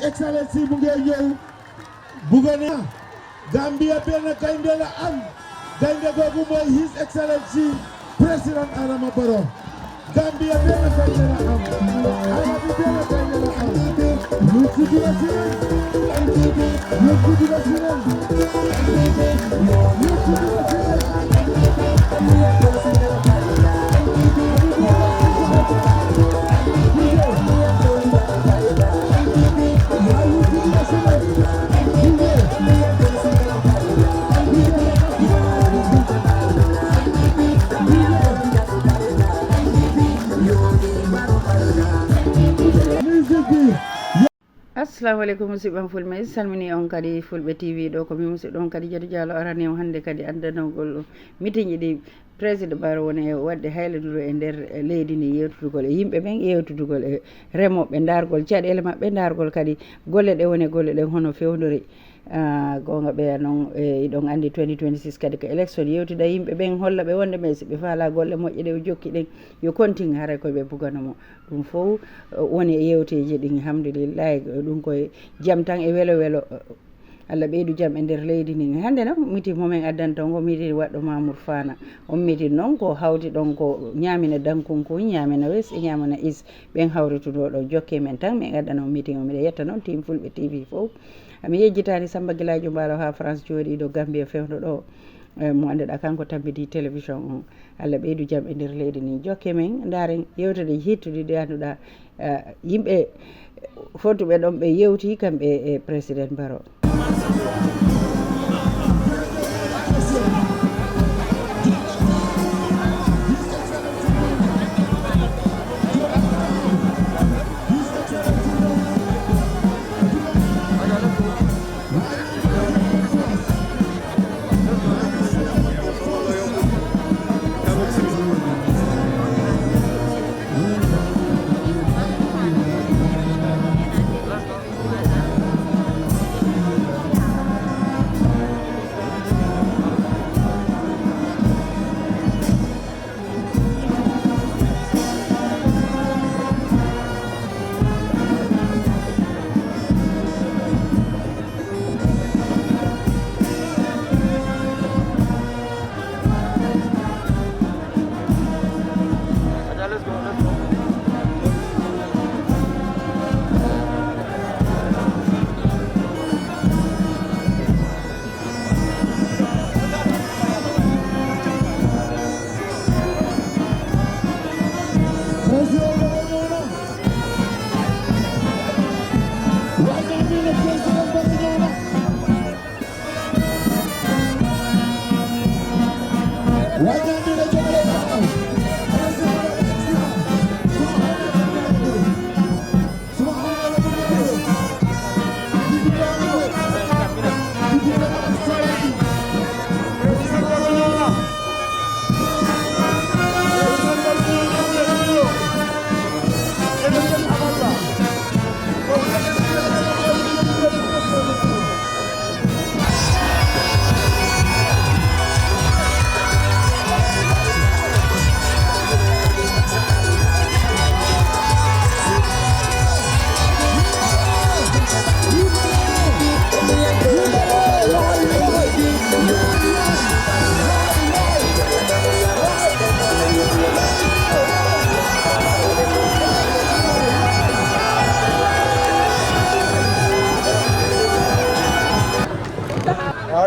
Excellency mu ngi ñëw bugga na Gambia benn gaynde la am gaynde googu mooy His Excellency President Adama Barrow Gambia benn gaynde la am Arabi benn gaynde la am lu ci dina ci lu ci dina ci assalamu alaikum musidɓe fulɓe salmini on kadi fulɓe tv ɗo komi musidɗo on kadi Jati Diallo arani on hannde kadi andanogol meeting ɗi président Barrow woni e wadde hayladuru e nder leydi ndi yewtudugol e yimɓe ɓen yewtudugol e remoɓe dargol caɗele maɓɓe dargol kadi golle ɗe woni golle ɗen hono fewdori gonga ɓe noon ɗon andi 2026 kadi ko élection yewtida yimɓe ɓen holla ɓe wonde mais siɓe faala golle moƴƴe ɗe jokki ɗen yo continue haray koɓe buganomo ɗum fof woni e yewteji ɗin hamdoulillahi ɗum koye jaam tan e welo welo Allah ɓeydu jaam e nder leydi ndi hannde noon meeting momin addanta on ko meeting waɗɗo Mamour Fana on meeting noon ko hawti ɗon ko ñamina Dankunkuy ñamina West e ñamina East ɓen hawrituɗo ɗo jokke men tan min addana on meeting o miɗa yetta noon team fulɓe TV fof mi yejjitani Samba Guiladio Mballo ha France jooɗiɗo Gambie fewdo ɗo mo annduɗa kanko tampidi télévision on Allah ɓeydu jaam e nder leydi ndi jokke men daren yewtude hittude ɗe annduɗa yimɓe fottuɓe ɗon ɓe yewti kamɓe e président Barrow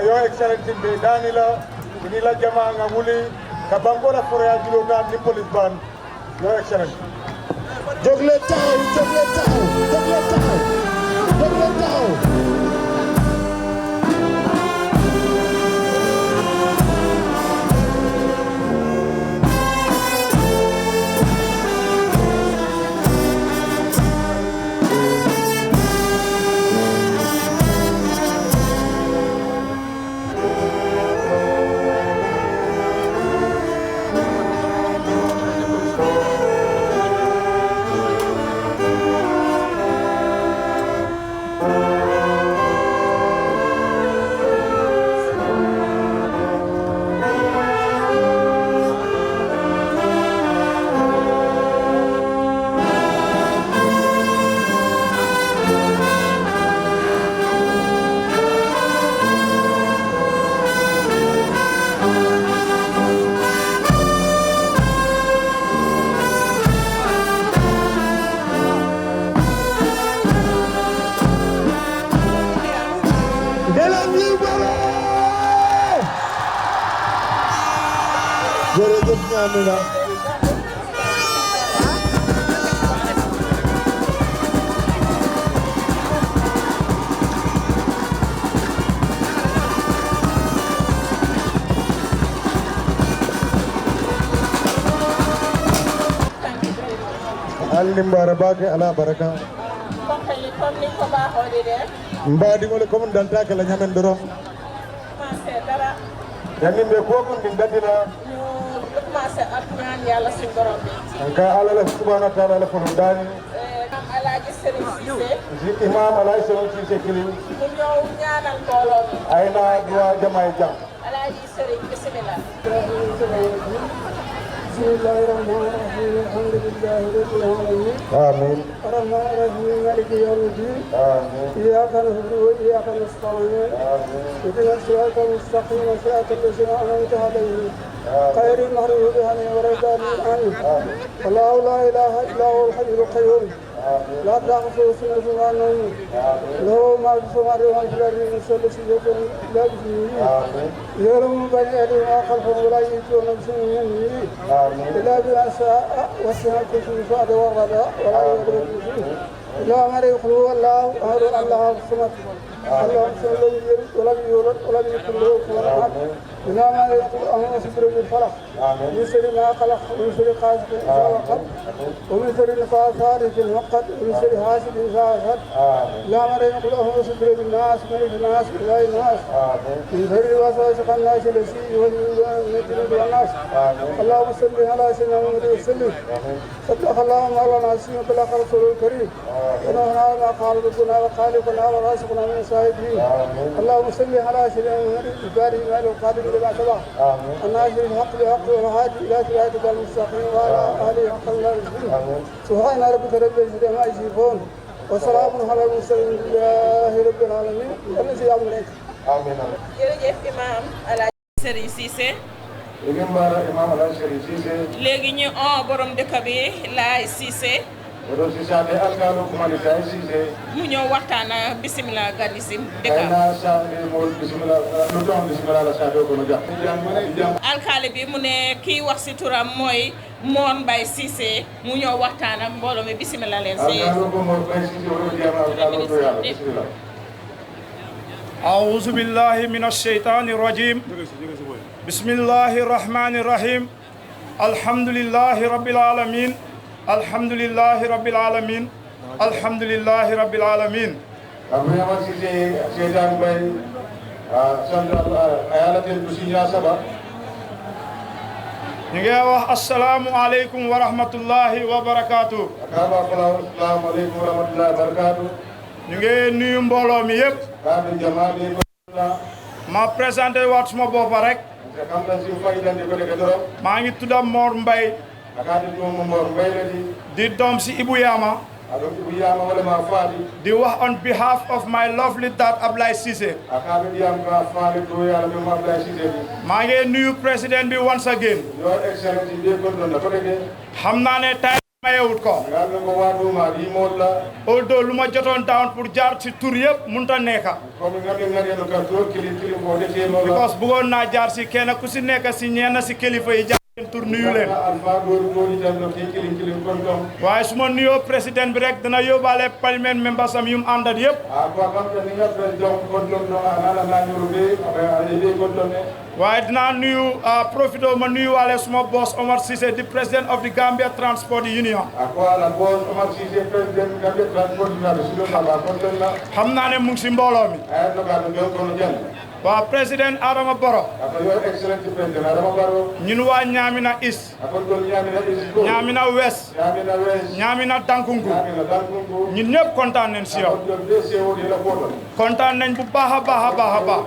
Your Excellency be Danila, Nila Jama Nguli, Kabangola Korea Juloga, Nipolis Ban, Your Excellency. Jogle town, jogle town, jogle town, jogle town. Elhadji Barrow jërëjëf Ñamina alni mbara bake ala baraka comme ni ko baaxoo di def mbadi ngole comme dalta kala nyamen doro commencé dara yani be ko ko din dadina ñu commencé ak ñaan yàlla suñu borom bi ka ala la subhanahu wa ta'ala ko dani am alaaji Serigne Cissé imam alay sallam ci sekili mu ñëw ñaanal mbooloo mi ayna dua jamaay jam alaaji Serigne bismillah بسم الله الرحمن الرحيم الحمد لله رب العالمين amin الرحمن الرحيم مالك يوم الدين amin إياك نعبد وإياك نستعين اهدنا الصراط المستقيم صراط الذين أنعمت عليهم غير المغضوب عليهم ولا الضالين آمين الله لا إله إلا هو الحي القيوم لا تأخذه سنة ولا نوم له ما في السماوات وما في الأرض من كل شيء لا بإذنه يعلم بين أيديهم وخلفهم ولا يأتون بشيء من علمه إلا بما شاء وسع كرسيه السماوات والأرض ولا يؤوده حفظهما إلا من يقول هو الله أحد الله الصمد اللهم صل ولم يولد ولم يكن له كفوا أحد إلا من يقول اللهم صبر بالفلق من شر ما خلق ومن شر غاسق إذا وقب ومن شر النفاثات في العقد ومن شر حاسد إذا حسد إلا من يقول اللهم صبر بالناس ملك الناس إله الناس من شر الوسواس الخناس الذي يوسوس من الجن والناس اللهم صل على سيدنا محمد وسلم صدق الله مولانا سيدنا بلغ رسول الكريم ونهنا ما قال ربنا وخالقنا ورازقنا من الشاهدين اللهم صل على سيدنا محمد البارئ مال القادر لما سبق الناصر الحق بالحق والهادي الى صراطك المستقيم وعلى اله حق الله سبحان ربك رب العزه عما يصفون وسلام على المرسلين لله رب العالمين الذي امر amin jërëjëf imam alaaji Serigne Cissé igin bara imam alay Serigne Cissé léegi ñu borom dëkk bi Laay Cissé do sisade alkalo kumani tay Cissé mu ñëw waxtaan bismillah ganisim dëkk ayna sa mo bismillah lu don bismillah la sa do ko no jam alkaali bi mu ne kii wax si turam mooy Moon Mbay Cissé mu ñëw waxtaan ak mbooloo mi bismillah leen si alkalo ko mo bay Cissé wala jam alkalo do yalla bismillah أعوذ بالله من الشيطان الرجيم بسم الله الرحمن الرحيم الحمد لله رب العالمين الحمد لله رب العالمين الحمد لله رب العالمين abu yama Cissé sedan bay sandal ayalatel dusinya saba نجاوه السلام عليكم ورحمة الله وبركاته akaba assalamu alaykum wa rahmatullahi wa barakatuh نجي نيوم بولو مي يب kabe jamaade ko ما بريزانتي وات سما بوبا رek kam tan si faydande ko de doro ما ngi tudam Mor Mbay akade do mo mor bayladi di dom si Ibu Yama ado bu yama wala ma faadi di wax on behalf of my lovely dad Ablaye Cissé akabe diyam ka faadi do yalla be mo Ablaye Cissé maa ngi nuyu président bi once again your excellency de ko don ko de xam naa ne tay mayewut ko yalla ko wadu ma di molla although lu ma jotoon down pour jaar ci tur yëpp mënut a nekka ko mi ngade no ka to kili ko de te mo because bëggoon naa jaar si kenn ku si nekk si ñenn si kilifa yi jaar seen tur nuyu leen alfa do ni tan no kili kon ton waaye su ma nuyoo président bi rek dana yóbbaale parlement members am yu mu àndat yëpp a ko kam tan ni ngab don kon ton no ala na ñuru be ay de kon ton ne waaye dinaa nuyu profito ma nuyu waale suma boss Omar Cissé di president of the Gambia Transport Union ako ala bon Omar Cissé president Gambia Transport Union sudo na kon ton na xam naa ne mu ngi si mbooloo mi ay no ka do ko no jall waa président Adama Barrow ako your excellency president Adama Barrow ñun waa Ñaamina East ako don ñamina isiko Ñaamina West ñamina wes Ñaamina Dankungu ñamina dalkungu ñun ñëpp kontaan nañ si yow don de sewo di la foto kontaan nañ bu baax a baax a baax a baax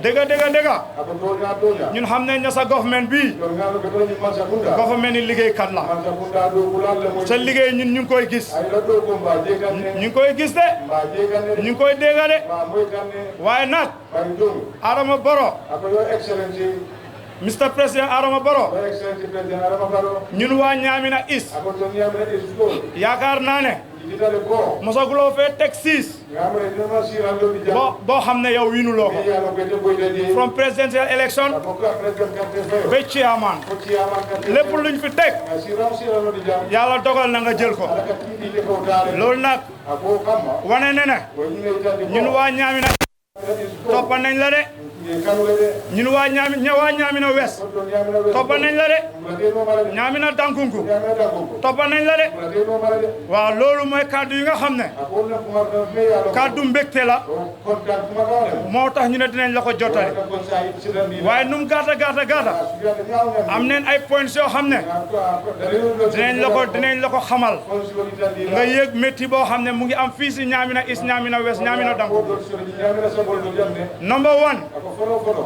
dëgg ako to nya ñun xam nañ ne sa government bii don ngalo ko ni man sa kunda government ni liggéeykat la man sa kunda do bulal le mo sa liggéey ñun ñu ngi koy gis ay la do ko mba de kan ñu ngi koy gis de mba de kan ñu ngi koy dégg de ma moy kan ne waaye nag bari do Adama Barrow ako your excellency Mr President Adama Barrow your excellency president Adama Barrow ñun waa Ñaamina East ako don ñamina isiko yaakaar naa ne mosaguloo fee teg 6 boo xam ne yow winuloo ko from presidential election ba chairman lépp luñ fi teg yàlla dogal na nga jël ko loolu nag wane ne ne ñun waa Ñaamina toppa nañ la de ñun waa Ñaamina West toppa nañ la de Ñaamina Dankunku toppa nañ la de waaw loolu mooy kaddu yi nga xam ne kaddu mbégte la moo tax ñu ne dinañ la ko jottali waaye num gàtta am neen ay points yoo xam ne dinañ la ko xamal nga yëg métti boo xam ne mu ngi am fii si Ñaamina East Ñaamina West Ñaamina Dankunku number 1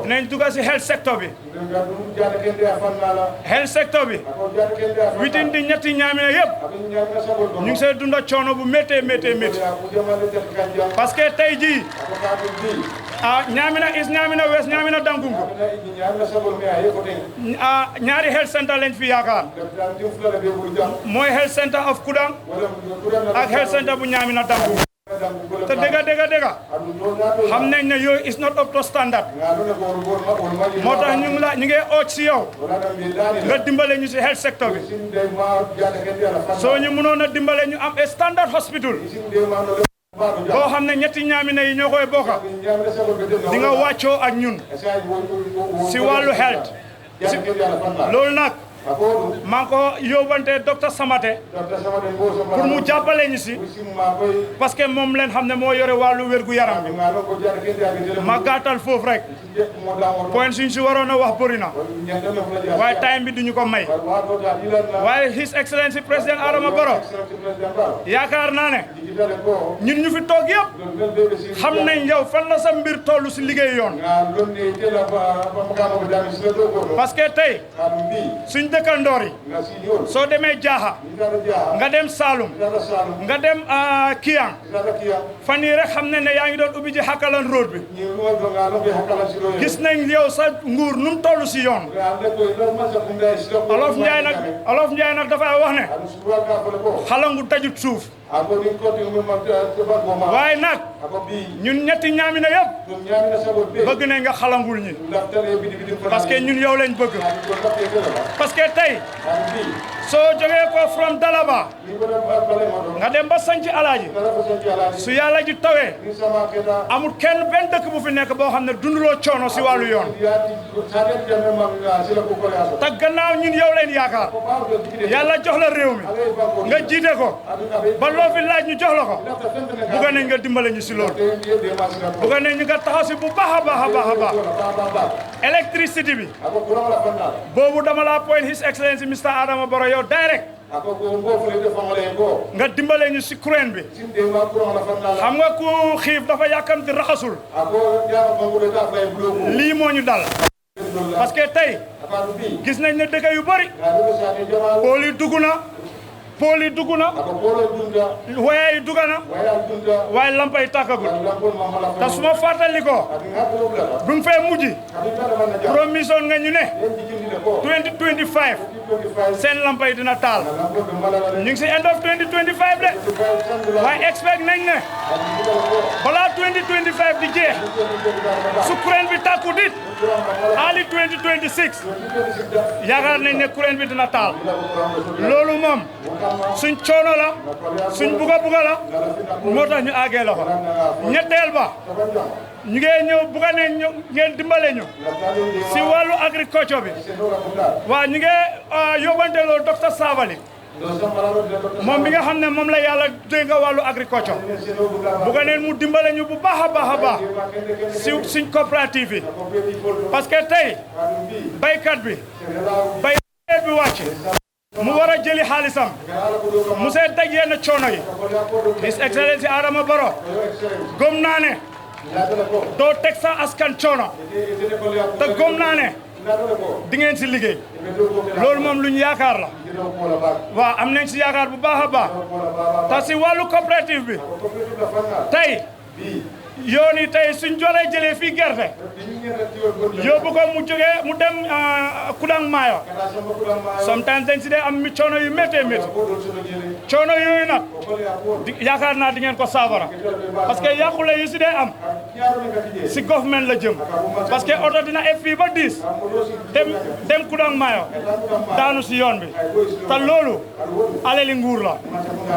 dinañ dugg si health sector bi witin di ñetti Ñaamina yëpp ñu ngi see dunda coono bu méttee parce que tey jii Ñaamina East Ñaamina West Ñaamina Dankunku ñaari health center lañ fi yaakaar mooy health center of Kudang ak health center bu Ñaamina Dankunku te dëgg xam nañ ne yooyu is not up to standard moo tax ñu ngi ooj si yow nga dimbale ñu si health sector bi soo ñu mënoon a dimbale ñu am a standard hospital boo xam ne ñetti Ñaamina yi ñoo koy bokka di nga wàccoo ak ñun si wàllu health loolu nag maa ngi ko yóbbante docteur Samate pour mu jàppale ñu si parce que moom leen xam ne moo yore wàllu wérgu yaram bi ma gàttal foofu rek point suñ si waroon a wax bëri na waaye time bi duñu ko may waaye His Excellency président Adama Barrow yaakaar naa ne ñun ñu fi toog yëpp xam nañ yow fan la sa mbir tollu si liggéey yoon parce que tey suñ dëkkandoor yi soo demee Jaaxa nga dem Saalum nga dem Kiyang fan yii rek xam ne yaa ngi doon ubbi ji Hakaland road bi gis nañ yow sa nguur nu mu toll si yoon Olof Njaay nag dafay wax ne xalangu tajut suuf waaye nag ñun ñetti Ñaamina yëpp bëgg nañ nga xalangul ñi parce que ñun yow lañ bëgg parce que tey soo jógee ko from Dalaba nga dem ba Sanci Alaaji su yàlla ji tawee amul kenn benn dëkk bu fi nekk boo xam ne dunduloo coono si wàllu yoon te gannaaw ñun yow leen yaakaar yàlla jox la réew mi nga jiite ko ba loo fi laaj ñu jox la ko bugga nañ nga dimbale ñu si loolu bugga nañ ñu nga taxaw si bu baax a baax électricité bi boobu dama la point His Excellency Mr Adama Barrow yow direct nga dimbale ñu si courant bi xam nga ku xiif dafa yàkkamti raxasul lii moo ñu dal parce que tey gis nañ ne dëkk yu bari pool yi dugg na waya yi dugg na waaye lampa yi tàkkagul te su ma fàttali ko bu mu fee mujj promission nga ñu ne 2025 seen lampa yi dina taal ñu ngi si end of 2025 de waaye expect nañ ne balaa 2025 di jeex su courant bi tàkku dit early 2026 yaakaar nañ ne courant bi dina taal loolu moom suñ coono la suñ buga la moo tax ñu àggee la ko ñetteel ba ñu ngee ñëw buga ne ngeen dimbale ñu si wàllu agriculture bi waaw ñu ngee yóbbante loolu docteur Sabally moom bi nga xam ne moom la yàlla dénk wàllu agriculture buga neen mu dimbale ñu bu baax a baax si suñ coopérative yi parce que tey baykat bi wàcc mu war a jëli xaalisam mu see daj yenn coono yi His Excellency Adama Barrow gëm naa ne doo teg sa askan coono te gëm naa ne di ngeen si liggéey loolu moom lu ñu yaakaar la waaw am nañ si yaakaar bu baax a baax te si wàllu coopérative bi tey yooni tey suñ jolee jëlee fii gerte yóbbu ko mu jógee mu dem Kudang Maayo sometimes dañ si dee am coono yu méttee métti coono yooyu nag yaakaar naa di ngeen ko saafara parce que yàqule yu si dee am si government la jëm parce que oto dina eb fii ba 10 dem Kudang Maayo daanu si yoon bi te loolu alali nguur la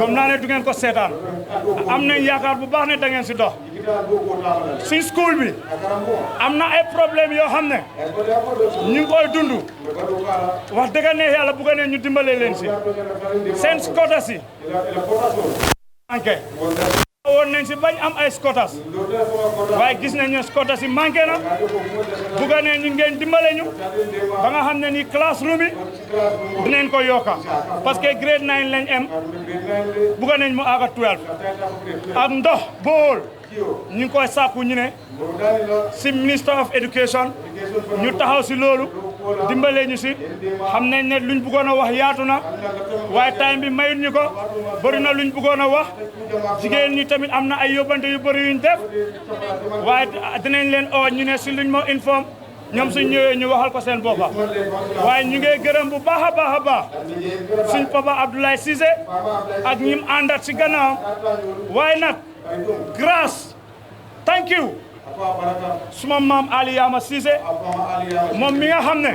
gëm naa ne du ngeen ko seetaan am nañ yaakaar bu baax ne da ngeen si dox si school bi am na ay problème yoo xam ne ñu ngi koy dund wax dëgg ne yàlla bu ko ne ñu dimbale leen si seen scooters yi manqué woon nañ si bañ am ay scooters waaye gis nañ ne scooters yi manqué na bu ko ne ñu ngeen dimbale ñu ba nga xam ne ni classroom yi dinañ ko yokka parce que grade 9 lañ am bu ko neñ mu aga 12 ak ndox bool ñu ngi koy sàkku ñu ne si minister of education ñu taxaw si loolu dimbale ñu si xam nañ ne luñ bëggoon a wax yaatu na waaye time bi mayut ñu ko bëri na luñ bëggoon a wax jigéen ñi tamit am na ay yóbbante yu bëri yuñ def waaye dinañ leen oo ñu ne si luñ moo informe ñoom suñ ñëwee ñu waxal ko seen boppa waaye ñu ngi gërëm bu baax a baax a baax suñ papa Abdoulaye Cissé ak ñim àndat si gannaawam waaye nag grâce thank you suma maam Ali Yama Cissé moom mi nga xam ne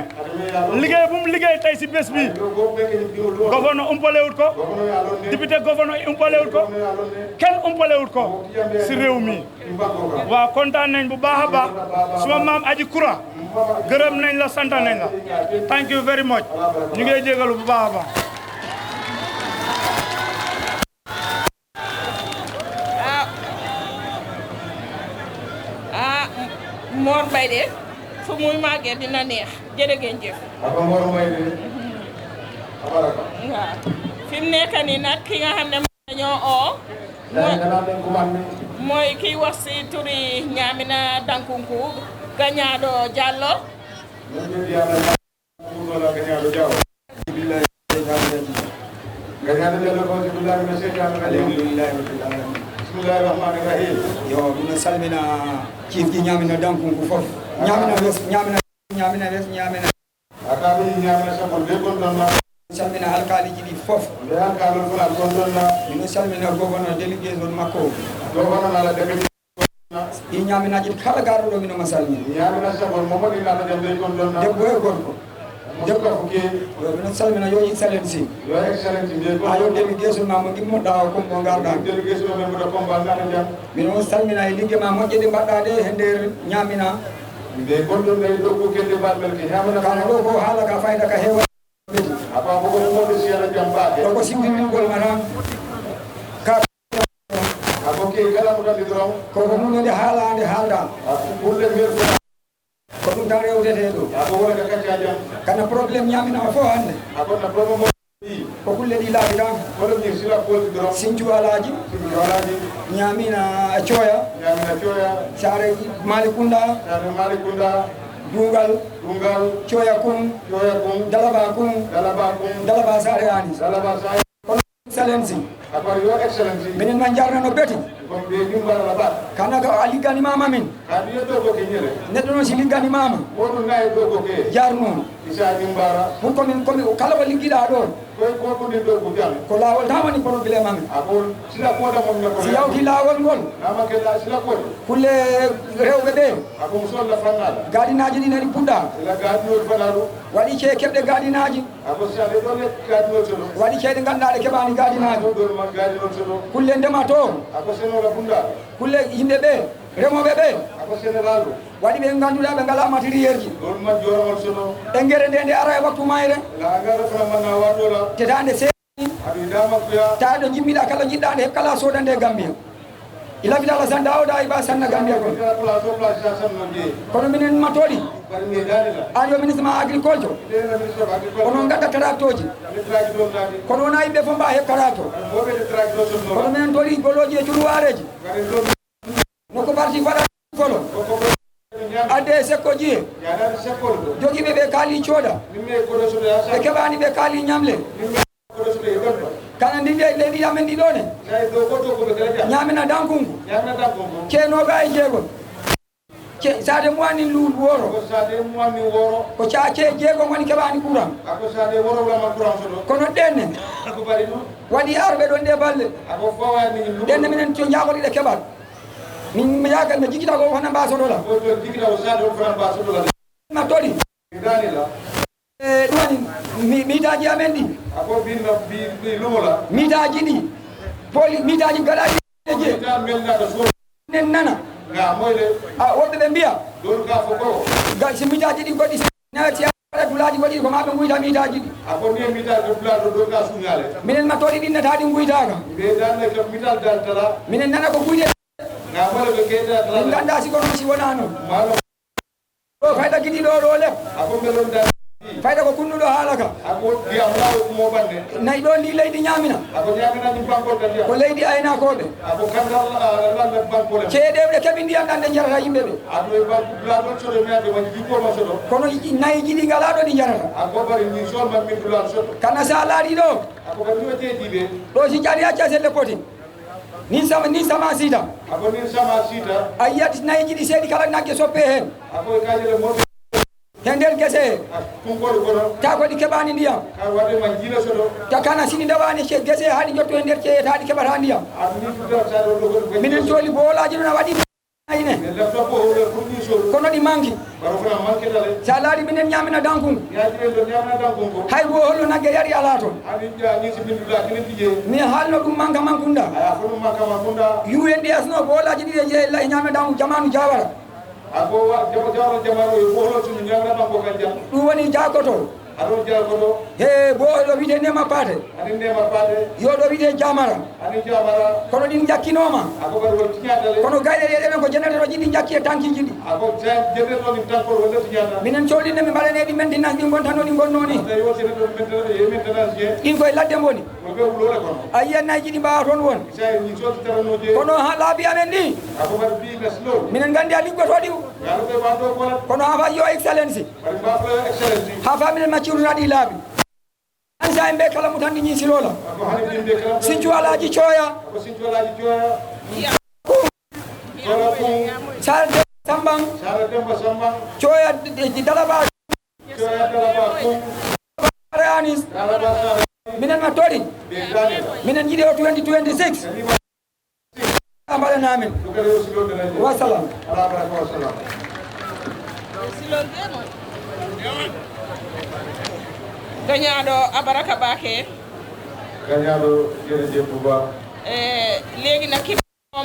liggéey bu mu liggéey tey si bés bi gouverneur umpalewut ko député gouverneur umpalewut ko kenn umpalewut ko si réew mi waaw kontaan nañ bu baax a baax suma maam Aji Kura gërëm nañ la sant nañ la thank you very much ñu ngi jégalu bu baax a baax Mor Mbaye de fu muy màggee dina neex jërë ngeen jëf. Mor Mbaye de abaraka. waaw fi mu nekk nii nag ki nga xam ne dañoo oo. mooy kiy wax si turi Ñaamina Dankunku Gañaado Jallow. bismillahi rahmani rahim. yo mino salmina ciifji Ñaamina Dankunku fof Ñaamina West Ñaamina akaɓe Ñaamina sabol be gonɗonna salmina alkaliji ɗi fof nde alkalol fana gonɗonna mino salmina gouverneur délégation makko gouverneur ala député i Ñaaminaji kala garɗo ɗo mino ma salmina Ñaamina sabol momoɗi nana jam be gonɗonna debbo e gorko debbo ko ke mino salmina yo excellency yo excellence mbiye ha yo délégation ma mo gimmoɗa o kombo garɗa délégation men mboɗo combat nana jam mino salmina e ligge ma moƴƴe ɗe mbaɗɗa ɗe e nder Ñaamina nde gonɗon ɗe ɗo ko kelde balɓel ke Ñaamina kana ɗo ko haala ka fayda ka heewa apa bogo moɗo siyana jam baake ɗo ko simminingol ma tan ka ako ke kala mo tandi doron koko hunde haalande haalda ɓurɗe mbiyerto ko ɗum tan rewdete ɗo ako wona ka kacca jam kana probléme Ñaamina o fof hannde akonna probléme ko kulle ɗi laaɓi tan kono ñir sila kolti doron Sinthiou alaji walaji Ñaamina Thioya Ñaamina Thioya Saare Malikunda Saare Malikunda Dungal Thioya Kum Dalaba Kum Dalaba Saare ani Dalaba Saare kono excellency akon yo excellency minen ma jarnano beti kon ɓe jumbara la bat kana ka a ligganimama min kadi yo ɗo koke ñere neɗɗo noon si ligganimama woɗum nayi ɗo koke jarnoon isa jumbara pour komin kala ko liggiɗa ɗon koye kokoɗin ɗo ko jam ko laawol tan woni probléme amen ako sila koda mon ne ko si yawti laawol ngol nama kella sila koda kulle rewɓe ɓe ako musolla fannala gadinaji ɗi nani puɗɗa ila gadinol fanaɗo waɗi cee keɓɗe gadinaji ako si aɗe ɗon e gadinol soɗo waɗi ceeɗe ganduɗa ɗe keɓani gadinaji ɗon man gadinol soɗo kulle ndema to ako senola funda kulle yimɓe ɓe remoɓe ɓe ako sénégal ɗo waɗi ɓe ganduɗa ɓe ngala matériel ji ɗon man jorogol soɗo engrais nde ara e waktu mayre la engrais fana manna waɗola tetande seeɗi aɗa damakuya tawa ɗo jimmiɗa kala jiɗɗa nde heɓ kala sodande e Gambia ila fitala san dawda iba sanna Gambia kon place o place sa sanno de kono minen matoɗi bari mi dalila an yo ministre ma agriculture dena ministre of agriculture kono gadda tracteur ji mi traji ɗon tadi kono wona yimɓe fof mba heɓ tracteur moɓe de traji ɗo soɗno kono minen tori goloji e curuwareji gari ɗo noko parti faɗa folo adde e sekko jiye yanade sekkol ɗo jogiɓe ɓe kaali cooda nimme koɗo soɗo asa ɓe keɓani ɓe kaali ñamle nimme koɗo soɗo e ɗon kana ndi leydi amen ɗi ɗo ne say ɗo goto koɓe kala jam Ñaamina Dankunku Ñaamina Dankunku keno ga e jeego ke sade mo ani lu woro ko sade mo ani woro ko cha ke jeego ngoni kebani courant ako sade woro wala ma courant so kono denne ko bari no wadi arbe don de balle ako fawa ni lu denne minen to nyaagol de kebal min mi yagal me jigita ko hono mbaso dola ko to jigita o sade o fran ba so dola ma toli danila ɗumani mitaji amen ɗi ako binno bi lumola mitaji ɗi poli mitaji gaɗaɗi je ta melna do so nen nana ga moyle a woɓɓe ɓe mbiya dol ka fo ko ga si mitaji ɗi goɗɗi naweti aɗa dulaji goɗɗi ko maɓe guyta mitaji ɗi ako ni mita do bla do ka suñale minen ma toɗi ɗinnata ɗi guytaka be danne ko mital dal tala minen nana ko guyde ga mole be keda tala min ganda si kono si wona noon malo ɗo fayda giɗi ɗo ɗo lef ako melon dal fayda ko kunnuɗo haalaka ako dia lawo ko mo bande nayi ɗo ndi leydi ñamina ako ñamina ni banko tan dia ko leydi aynakoɓe ako kandal la banko le ceeɗeɓe keɓi ndiyam ɗan ɗe jarata yimɓeɓe ako e banko bla do so de mi ade ma jikko ma so do kono nayi jiɗi ngala ɗo ɗi jarata ako bari ni sol man min dula so kana sa laaɗi ɗo ako bari o te dibe ɗo si jaari acca selle poti ni sama sita ako ni sama sita a yiyat nayi jiɗi seeɗi kala nagge soppe hen ako kajele mo he nder guese he kunkol kono ta ko ɗi keɓani ndiyam ka wade man jila so do ta kana sini ndewani guese he haɗi jotto e nder ceeyeta haɗi keɓata ndiyam adni tudda sa do ko minen joli boolaji ɗon a waɗi ayine ne lafta ko hore pour ni so kono ɗi manki baro fana manke dale sa laaɗi minen ñamina dankungu yaji do ñamna dan kunko hay go hollo nagge yari ala toon ani ja ni si bin dula kinen tije mi haalno ɗum manka mankunda aya ko ma kama kunda UNDS no boolaji ɗiɗi e jeeyi ñamna dangu jamanu jawara ako wa jabo jamano e bolo tunu ñamna dan ko kanja ɗum woni jakoto aro jagodo he boɗo wiite nema paate ani ndema pade yo ɗo wiite jamara ani jamara kono ɗin jakkinoma ako bari wol tiñadale kono gayɗe ɗeɗen ko générateur oji ɗi jakki e tankiji ɗi ako jede to ni tan ko wala tiñada minen cohlinne mi mbaɗaneɗi maintenance ɗin gontano ɗi gonnoni tawi wote to maintenant e maintenant je ɗin koye ladde mboni ko be wulore kono a yiyan nayji ɗi mbawa toon won sai ni so tarano je kono ha laabi amen ɗi ako bari bi meslo minen gandi a liggotoɗi yalo be ba do ko kono ha fa yo excellency bari ba ko excellency ha fa minen maccirutaɗi laabi an sa en ɓe kala mo tan ɗi ñisilola ako hani binde kala sincu alaji coya ko sinjolaji joya jola ko sarde samban sara demba samba coya dalaba joya dala ba ko are anis dala ba sara minen ma toɗi be dani minen jiiɗi o 2026 a mbaɗana amen ko kala o silo de la wasalam ala baraka wa salam gañaɗo abaraka bake gañaɗo jërëjëf bu baax léegi nag ki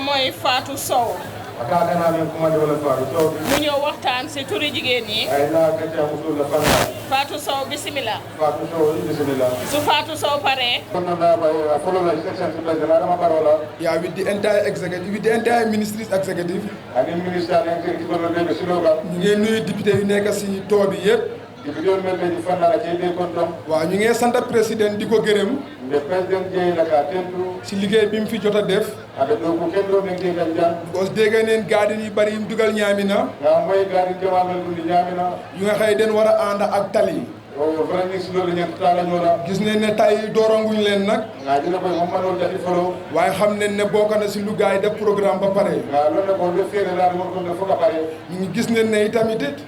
mooy Fatou Sow aka kana men kumande wala Fatou Sow mu ñëw waxtaan si turi jigéen ñi ay la kacca musul la fana Fatou Sow bismillah Fatou Sow bismillah su Fatou Sow pare kono na ba follow la section president Adama Barrow Yeah, with the entire ministry's executive. ani ministre en executive ko be siloga ñu ngi nuyu député yu nekk si too bi yëpp. député men be fana la ci be kon dom waaw ñu ngi sant président di ko gërëm le président jey la ka tentu si liggéey bi mu fi jot a def. ada do ko kendo men ke kan jan parce que dégg neen gaadi yi bari yim dugal ñaamina na moy gaadi jamal lu di ñamina yu nga xëy den war a ànd ak tali. o vraiment ci lolu ñent tala ñora gis nañ ne tay dooranguñ leen nag. nga dina koy mo manol dati folo waaye xam nañ ne bokk na si lu gaay def programme ba pare. nga lolu ko le fere la mo ko ne foka pare ñu ngi gis nañ ne itamit it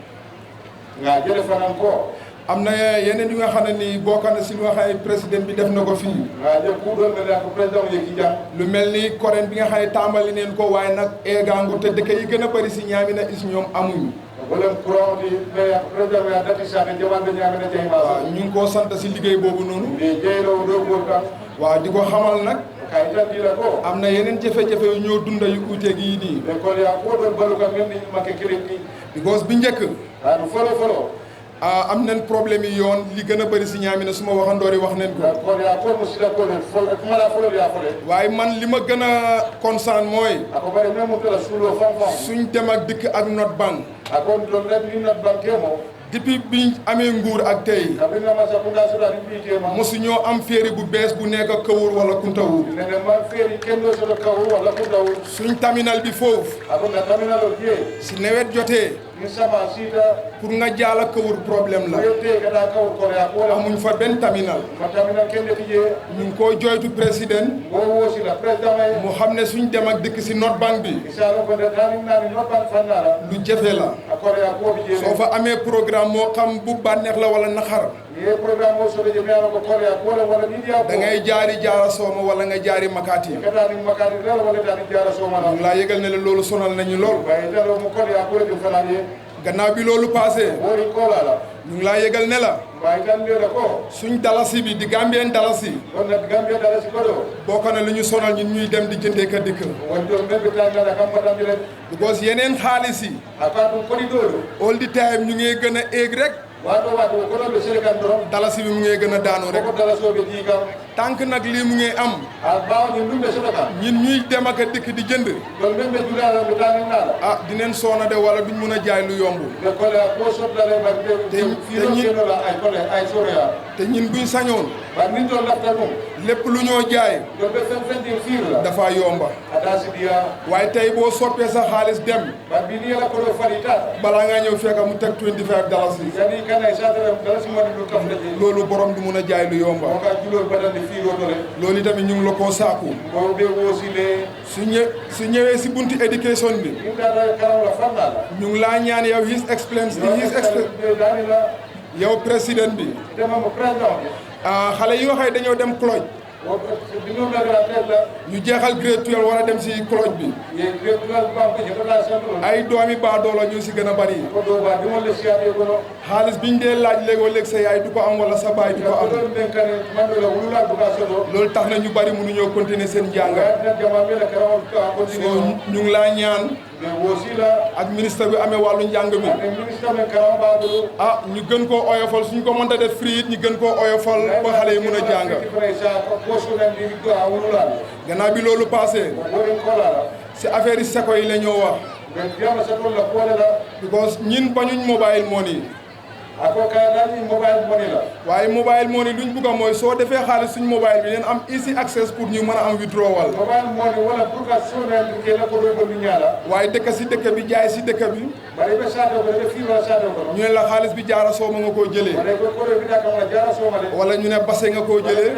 nga jële fanan ko am na yeneen yu nga xam ne ni bokk na si lu nga xam ne président bi def na ko fii. nga je ku doon la ko président yi ki jam lu mel ni koreen bi nga xam ne tàmbali neen ko waaye nag eegaangu te dëkk yi gën a bëri si ñaamina is ñoom amuñ. wala courant di président ya dati sa jaman de ñamina jey ma waaw ñu ngi koo sant si liggéey boobu noonu. di jeylo do gol kan waaw di ko xamal nag kay tan di la ko am na yeneen jafe-jafe yu ñoo dunda yu uute gi nii. e ko ya ko do balu kan men ni makke kiriki because bi njëkk anu folo am nañ problème yi yoon li gën a bëri si ñaamina suma waxandoori wax nañ ko. ko ya ko musila ko le fol kuma la folo ya fole waaye man li ma gën a concerne mooy ako bare même mo tala sulo fam suñ dem ak dikk ak North Bank akon do len ni not banque mo depuis biñ amee nguur ak tey kabina ma sa kunda so da ni bi ma mosu ñoo am féeri bu bees bu nekk Kawur wala Kuntawur. ne ma feri kendo so do kawu wala kunda wu suñ terminal bi foofu akon na terminal o die si nawet jotee ni sama sita pour nga jaala kawur problème la yote kada kawur ko ya ko amuñ fa benn terminal matamina kende tije ñu ngi koy joytu président bo wosi la président may mu xam ne suñ dem ak dikk si note bank bi inshallah ko da tani nani no ban fanara lu jafe la akore ya ko bi soo fa amee programme moo xam bu bànneex la wala naxar ye programme mo so be me ala ko kore ya ko wala ni dia da ngay jaari jaara sooma wala nga jaari makaati kada ni makati dal wala tani jara so mana ñu laa yëgal ne la loolu sonal nañu lool bay dalo mo kore ya ko bi fanani gannaaw bi loolu passé wori ko la ñu ngi laa yëgal ne la bay tan le ko suñ dalasi bi di Gambien dalasi on na Gambia dala ci ko do bokk na lu ñu sonal ñun ñuy dem di jëndee ka dikk won do be tan la kam patam le because yeneen xaalis yi akatu corridor all the time ñu ngi gën a éeg rek wato ko do be Sénégal do dalasi bi mu ngi gën a daanu rek ko dala so be di kam tànk nag lii mu ngi am baaw ni ndumbe Sénégal ñun ñuy dem ak a dikk di jënd don be dula la be tan na ah dineen soona de wala duñ mun a jaay lu yomb de ko la ko so dala ba te fi no la ay ko ay soria te ñun buñ sañoon ba ni do la tanu lépp lu ñoo jaay do be fen di fiir la dafa yomba adasi dia waaye tey boo soppee sa xaalis dem ba bi ni la ko do farita balaa ngaa ñëw fekk mu teg 25 dalasi yani kana sa dala si mari lu kam de loolu borom du mun a jaay lu yomba ko ka julol badande fiiro do le loolu tamit ñu ngi la koo saaku ko be wosile su ñëwee si bunti éducation bi inda karam la fanna ñu ngi laa ñaan yow his excellence yow président bi dama mo président xale yi nga xëy dañoo dem cloche ñu jeexal grade 12 war a dem si cloche bi ay doomi baadoola ñu si gën a bari xaalis biñ dee laaj léegoo léeg sa yaay du ko am wala sa baay du ko am loolu tax na ñu bari mënuñoo continuer seen njàng so ñu ngi laa ñaan ak ministre bi amee wàllu njàng mi ah ñu gën koo oyofal suñ ko mënta def free it ñu gën koo oyofal ba xale yi mën a jàng gannaaw bi loolu passé si affaire yi seko yi la ñoo wax because ñin bañuñ mobile money waaye mobile money luñ bugg a mooy soo defee xaalis suñ mobile bi leen am easy access pour ñu mën a am withdrawal waaye dëkk si dëkk bi jaay si dëkk bi ñu ne la xaalis bi jaara sooma nga koo jëlee wala ñu ne base nga koo jëlee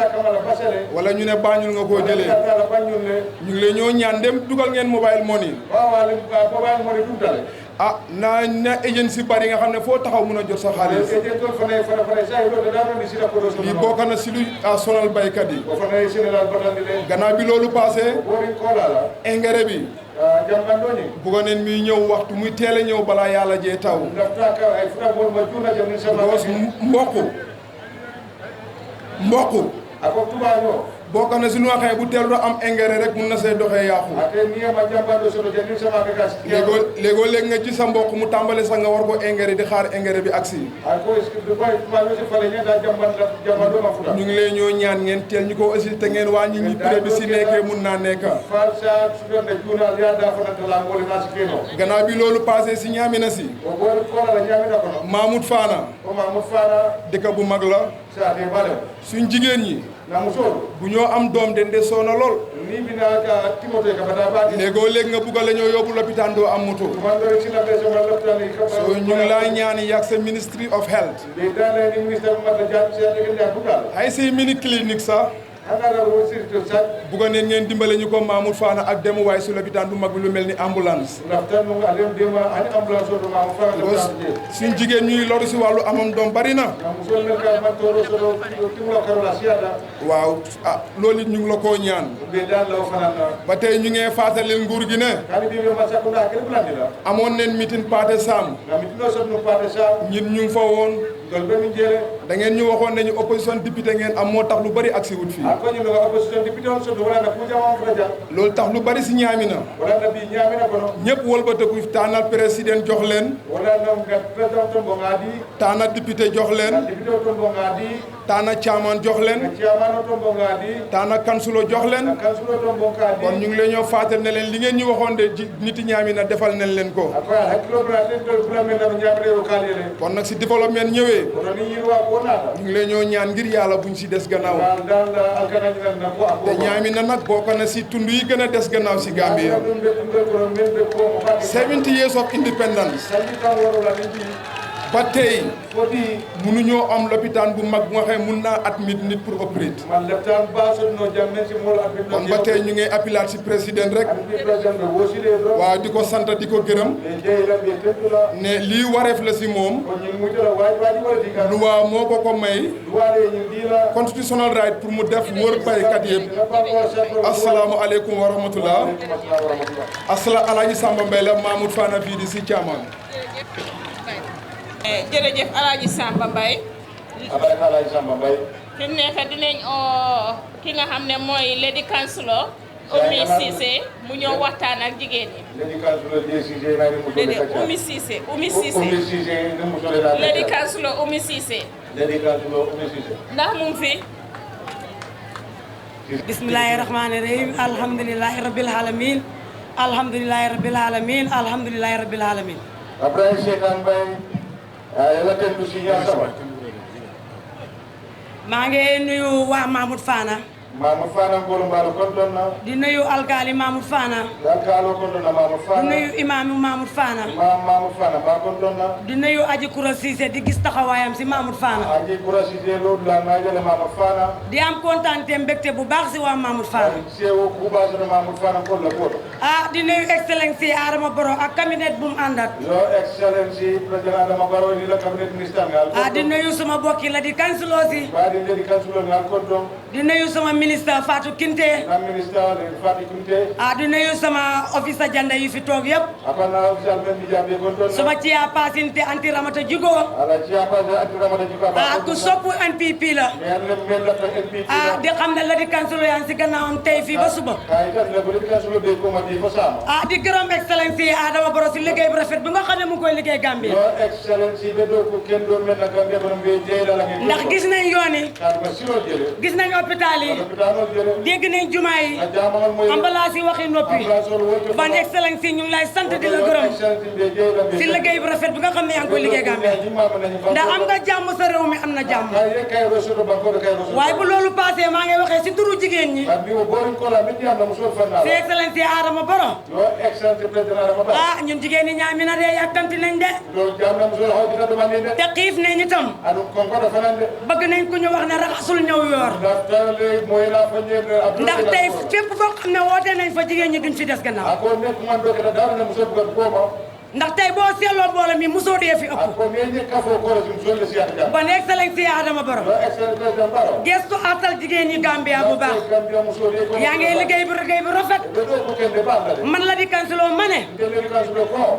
wala ñu ne Banjul nga koo jëlee ñu ngi leen ñoo ñaan dem dugal ngeen mobile money ah na agency bari nga xam ne foo taxaw mën a jot sa xaalis lii bokk na si lu sonal baykat yi gannaaw bi loolu passé engrais bi bugga neen muy ñëw waxtu muy teel a ñëw balaa yàlla jee taw mboq bokk na si lu nga xam ne bu teel am engrais rek mun na see doxee yàqu léegoo léegi nga ci sa mboq mu tàmbale sax nga war ko engrais di xaar engrais bi agsi ñu ngi leen ñoo ñaan ngeen teel ñu ko aussi te ngeen wàññi ñi prix bi si nekkee mun naa nekk gannaaw bi loolu passé si ñaamina si Mahmoud Fana dëkk bu mag la suñ jigéen ñi bu ñoo am doom den de soona lool léegoo léegi nga bugga la ñoo yóbbu lopitaan doo am moto so ñu ngi laa ñaan yàgg sa ministry of health ay say mini clinique sax bugga neen ngeen dimbale ñu ko Mahmoud Fana ak dem waaye si lopitaan bu mag bi lu mel ni ambulance suñ jigéen ñuy loru si wàllu amam doom bari na waaw ah loolu it ñu ngi la koo ñaan ba tey ñu ngee fàttali nguur gi ne amoon neen meeting Paate Sam ñit ñu ngi fa woon da ngeen ñu waxoon ne ñu opposition député ngeen am moo tax lu bari ak si wut fii loolu tax lu bari si ñaamina ñëpp wëlbatiku tànnal président jox leen tànnal député jox leen tànnal chairman jox leen tànnal kansulo jox leen kon ñu ngi leen ñoo fàttali ne leen li ngeen ñu waxoon de niti ñaamina defal nañ leen ko kon nag si développement ñëwee ñëwee ñu ngi leen ñoo ñaan ngir yàlla buñ si des gannaaw te Ñaamina nag bokk na si tund yi gën a des gannaaw si Gambia 70 years of independence ba tey mënuñoo am lopitaan bu mag bu nga xam mun naa admit nit pour opérer kon ba tey ñu ngi appeler si président rek waaw di ko sant di ko gërëm ne lii wareef la si moom loi moo ko ko may constitutional right pour mu def wër baykat yëpp asalaamualeykum wa rahmatullah Alaaji Samba Mbay la Mahmoud Fana fii di si Thiamane jërëjëf Alaaji Samba Mbay Alaaji Samba Mbay fi mu nekk dinañ ki nga xam ne mooy Lady Councilor Oumi Cissé mu ñëw waxtaan ak jigéen ñi. Lady Councilor Cissé na ni mu Lady Oumi Cissé Oumi Cissé Lady Councilor Oumi Cissé Lady Councilor Oumi Cissé ndax mu ngi fi. bismillahi rahmani rahim alhamdulillahi rabbil alamin alhamdulillahi rabbil alamin alhamdulillahi rabbil alamin après Cheikh Mbaye yàlla tentu si ñaar sama maa ngi nuyu waa Mahmoud Fana Mahmoud Fana ngolo mbalo konton na di nuyu alkaali Mahmoud Fana alkaalo konton na Mahmoud Fana di nuyu imaamu Mahmoud Fana Mahmoud Fana ba konton na di nuyu Aji Kura Cissé di gis taxawaayam si Mahmoud Fana Aji Kura Cissé loolu la nga jële Mahmoud Fana di am kontaan te mbégte bu baax si waa Mahmoud Fana sewo ku baax na Mahmoud Fana ko la ko di nuyu excellence Adama Barrow ak cabinet bu mu àndat yo excellence président Adama Barrow ni la cabinet ministériel di nuyu sama bokki la di councilor si ba di Lady Councilor ngal konton di nuyu sama ministre Fatou Kinte ministre Fatou Kinte di nuyu sama officer janda yi fi toog yëpp akana official men mi jambe konton sama ciya pasinte anti ramata jugo ala ciya pasinte anti ramata jugo ku soppu NPP la men la NPP di xam ne la di councilor yaa ngi si gannaawam tey fii ba suba kay tan la Lady Councilor be ko ma di fa sama di gërëm excellence Adama Barrow si liggéey bu rafet bi nga xam ne mu ngi koy liggéey Gambie yo excellence be do ko ken do men na Gambie borom be jeela la ngeen ndax gis nañ yoon yi ma siro jele gis nañ hôpital yi dégg nañ jumaa yi ambulance yi waxi noppi ban excellence yi ñu ngi lay sant di la gërëm si liggéey bu rafet bi nga xam ne yaa ngi koy liggéey Gambie ndax am nga jàmm sa réew mi am na jàmm waaye bu loolu passé maa ngi waxee si turu jigéen ñi si excellence Adama Barrow ñun jigéen ñi Ñaamina de yàkkamti nañ de te xiif nañ itam bëgg nañ ku ñu wax ne raxasul ñëw yoor ndax tey fépp foo xam ne woote nañ fa jigéen ñi duñ fi des gannaaw ndax tey boo seetloo mbooloo mi mosoo dee fi ëpp bon excellence Adama Barrow gestu atal jigéen ñi Gambia bu baax yaa ngi liggéey bu rafet man la di councilor ma ne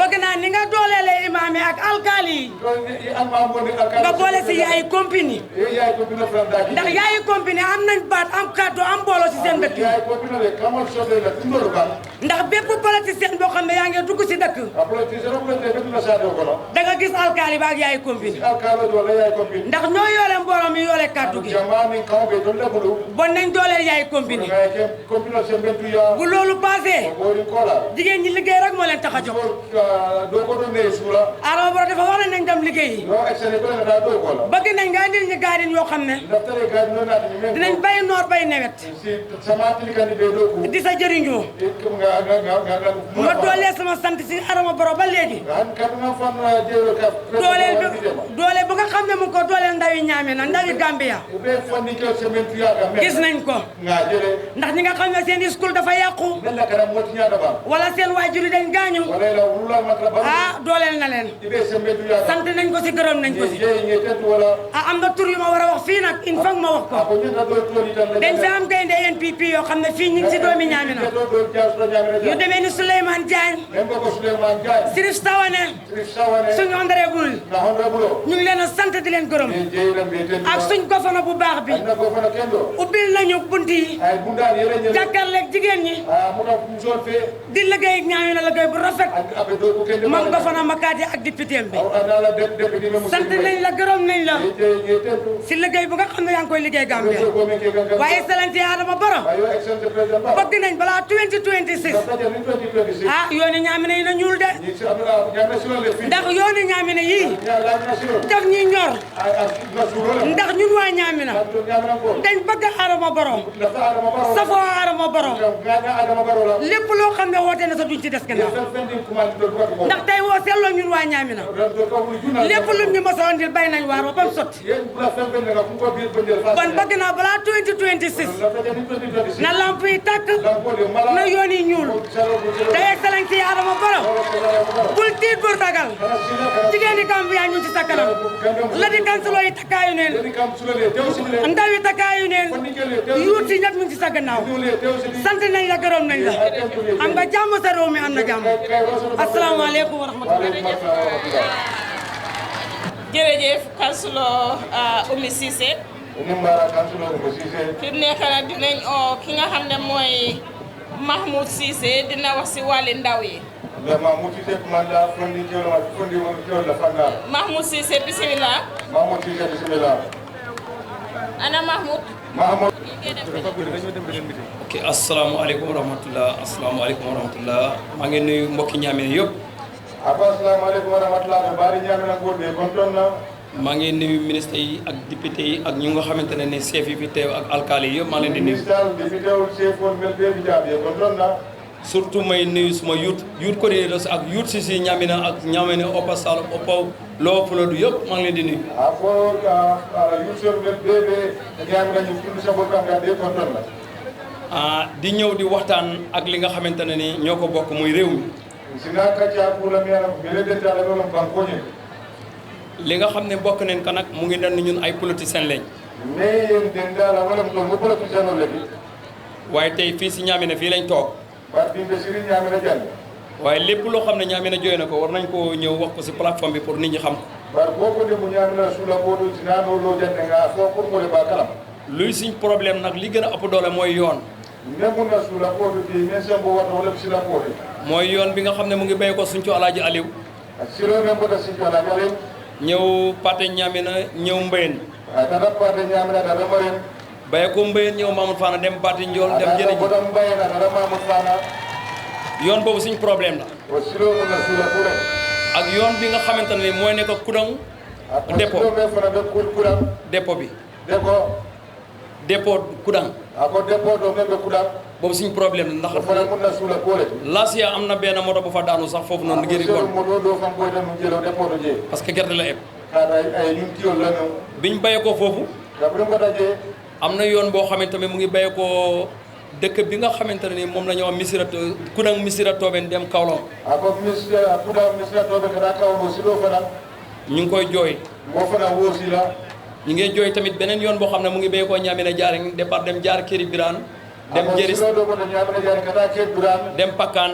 bëgg naa ni nga dooleelee imaam yi ak alkaali yi nga boole si yaayi compagnie ndax yaayi compagnie am nañ baat am kàddu am mbooloo si seen dëkk ndax bépp politicien boo xam ne yaa ngi dugg si dëkk da nga gis alkaali ba ak yaay compagnie ndax ñoo yore mbooloo mi yore kàddu gi bon nañ dooleel yaay compagnie bu loolu passé jigéen ñi liggéey rek moo leen tax a jóg Adama Barrow dafa wax nañ dem liggéey bëgg nañ nga indil ñu gaadin yoo xam ne dinañ bay noor bay nawet di sa jëriñoo ma doolee sama sant si Adama Barrow ba léegi dooleel bu nga xam ne mu ngi ko dooleel ndawi Ñaamina ndawi Gambia gis nañ ko ndax ñi nga xam ne seen school dafa yàqu wala seen waajur yi dañ gaañu dooleel na leen sant nañ ko si gërëm nañ ko si am na tur yu ma war a wax fii nag il faut ma wax ko dañ fi am gaynde NPP yoo xam ne fii ñu ngi si doomi Ñaamina yu demee ni Souleymane Diagne Sirif Sawane suñu honorable ñu ngi leen a sant di leen gërëm ak suñ gofana bu baax bi ubbil nañu bunt yi jàkkaarleeg jigéen ñi di liggéey Ñaamina liggéey bu rafet moom gofana Makati ak député bi sant nañ la gërëm nañ la si liggéey bu nga xam ne yaa ngi koy liggéey Gambie waaye excellence Adama Barrow bëgg nañ balaa 2026 yooni Ñaamina yi na ñuul de ndax yooni Ñaamina yii daf ñuy ñor ndax ñun waa Ñaamina dañ bëgg Adama Barrow safoo Adama Barrow lépp loo xam ne woote na sa duñ ci des gannaaw ndax tey woo seetloo ñun waa Ñaamina lépp luñ ñu mos a andil bay nañ waar ba mu sotti kon bëgg naa balaa 2026 na lamp yi tàkk na yoon yi ñuul te excellence yi Adama Barrow bul tiit bul ragal jigéen ñi Gambia ñu ci sa kanam la di kansulo yi takkaayu neen ndaw yi takkaayu neen yuut si ñëpp ñu ci sa gannaaw sant nañ la gërëm nañ la am nga jàmm sa réew mi am na jàmm asalaamaaleykum wa rahmatulah. jërëjëf kansulo Oumi Ceesay fi mu nekk nag dinañ oo ki nga xam ne mooy Mahmoud Ceesay dina wax si wàlli ndaw yi. Mahmoud Ceesay bisimilah. ana Mahmoud. ok asalaamaaleykum wa rahmatulah asalaamaaleykum wa rahmatulah maa ngi nuyu mbokki Ñaamina yëpp. asalaamaaleykum wa rahmatulah bari Ñaamina góor de kontaan na. maa ngi nuyu ministre yi ak député yi ak ñi nga xamante ne ni chef yi fi teew ak alkaali yi yëpp maa leen di nuyu. surtout may nuyu suma youth coordinators ak youth si Ñaamina ak Ñaamina Upper Saloum Upper Lower Fuladu yëpp maa ngi leen di nuyu. di ñëw di waxtaan ak li nga xamante ne ni ñoo ko bokk muy réew mi. li nga xam ne bokk nañ ko nag mu ngi doon ñun ay politiciens lañ. waaye tey fii si Ñaamina fii lañ toog. waaye lépp loo xam ne Ñaamina jooy na ko war nañ koo ñëw wax ko si plateforme bi pour nit ñi xam ko. luy suñ problème nag li gën a ëpp doole mooy yoon. mooy yoon bi nga xam ne mu ngi béy ko suñ ci Alaaji Aliou. ñëw Pathé Ñaamina ñëw Mbayeen. baye ko Mbayeen ñëw Mamoud Fana dem Pathé Ndiol dem jëriñ yoon boobu suñ problème la. ak yoon bi nga xamante ne mooy nekk Kudang dépôt bi. dépôt Kudang. boobu suñ problème la ndax. Lasia am na benn moto bu fa daanu sax foofu noonu ngir bon. parce que gerte la eb. biñ bayee ko foofu. am na yoon boo xamante ne mu ngi bayee ko dëkk bi nga xamante ne ni moom la ñu wax Missirah Kudang Missirah Tobène dem Kaolack. ñu ngi koy jooy. ñu ngi jooy tamit beneen yoon boo xam ne mu ngi bayee ko Ñaamina jaar départ dem jaar Kéri Birane. dem Jeris dem Pakkaan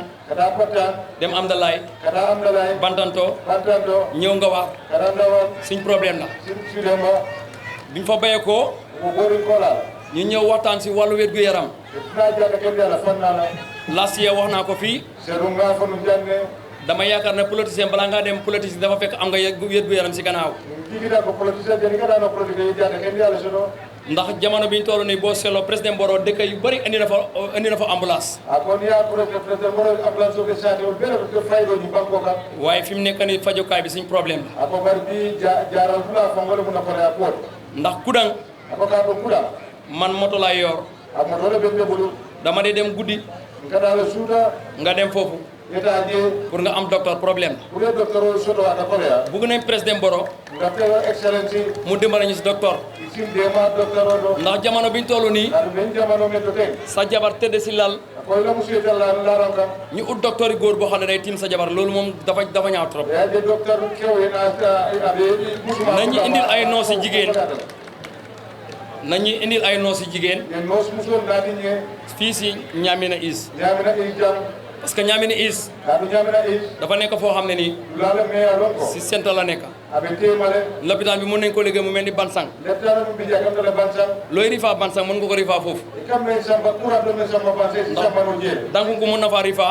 dem Amdalaay Bantanto ñëw nga wax suñ problème la biñ fa bayee ko ñu ñëw waxtaan si wàllu wér-gu-yaram last year wax naa ko fii dama yaakaar ne politicien balaa ngaa dem politicien dafa fekk am nga wér-gu-yaram si gannaaw ndax jamono bi ñu toll nii boo seetloo président Barrow dëkk yu bëri indi na fa ambulance. waaye fi mu nekk nii fajukaay bi suñ problème la. ndax Kudang. man moto laay yor. dama dee dem guddi. nga dem foofu. pour nga am docteur problème la. bugg nañ président Barrow. mu dimbali ñu si docteur. ndax jamono biñ toll nii. sa jabar tëdd si lal. ñu ut docteur yi góor boo xam ne day tiim sa jabar loolu moom dafa ñaaw trop. nañu indil ay noos si jigéen. nañu indil ay noos si jigéen. fii si Ñaamina East. parce que Ñaamina East. dafa nekk foo xam ne nii. si centre la nekk. lopitaan bi mën nañu ko liggéey mu mel ni Bansang. looy rifa Bansang mën nga ko rifa foofu. donc ko mën na faa rifa.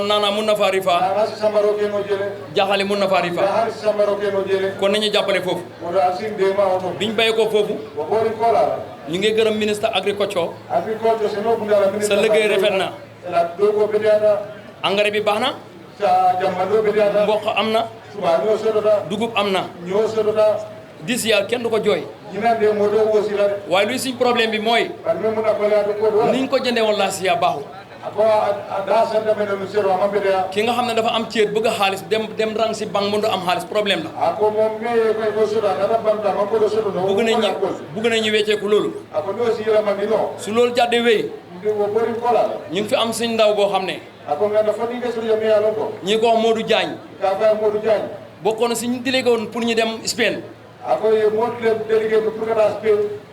naana mën na faa rifa. jaxali mën na faa rifa. kon nañu jàppale foofu. biñ bàyyi ko foofu. ñu ngi gërëm ministre agriculture. sa liggéey rafet na. engrais bi baax na. mboq am na dugub am na dis yàlla kenn du ko jooy waaye luy suñ problème bi mooy ni ñu ko jëndee woon laa siya baaxul ki nga xam ne dafa am ceet bëgg a xaalis dem rang si banque mëndu am xaalis problème la bëgg nañu wecceeku loolu su loolu jàddee wéy ñu ngi fi am suñ ndaw boo xam ne ñi ko wax Modou Diagne bokkoon na si ñu délégué woon pour ñu dem Spain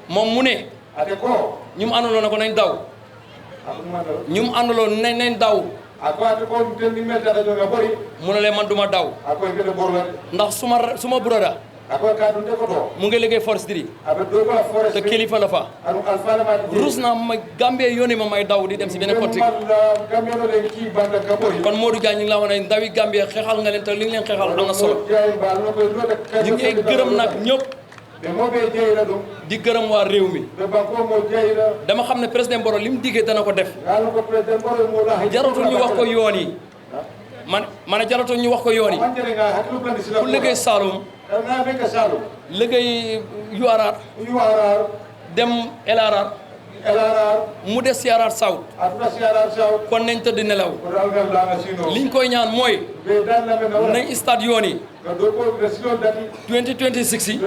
moom mu ne ñu mu àndaloon na ko nañ daw ñu mu àndaloon nañ daw mu ne leen man duma daw ndax suma broda mu ngi liggéey foresterie te kilifa la fa rus naa ma Gambie yónnee ma may daw di dem si beneen politique kon Modou Diagne ñu ngi la wax ne ndawi Gambie xeexal nga leen te li nga leen xeexal am na solo ñu ngi gërëm nag ñëpp di gërëm waa réew mi dama xam ne président Barrow li mu diggee dana ko def jaratul ñu wax ko yoon yi man jaratul ñu wax ko yoon yi ku liggéey Saloum liggéey URR dem LRR mu des CRR South kon nañ tëdd nelaw liñ koy ñaan mooy nañ stade yoon yi 2026 yi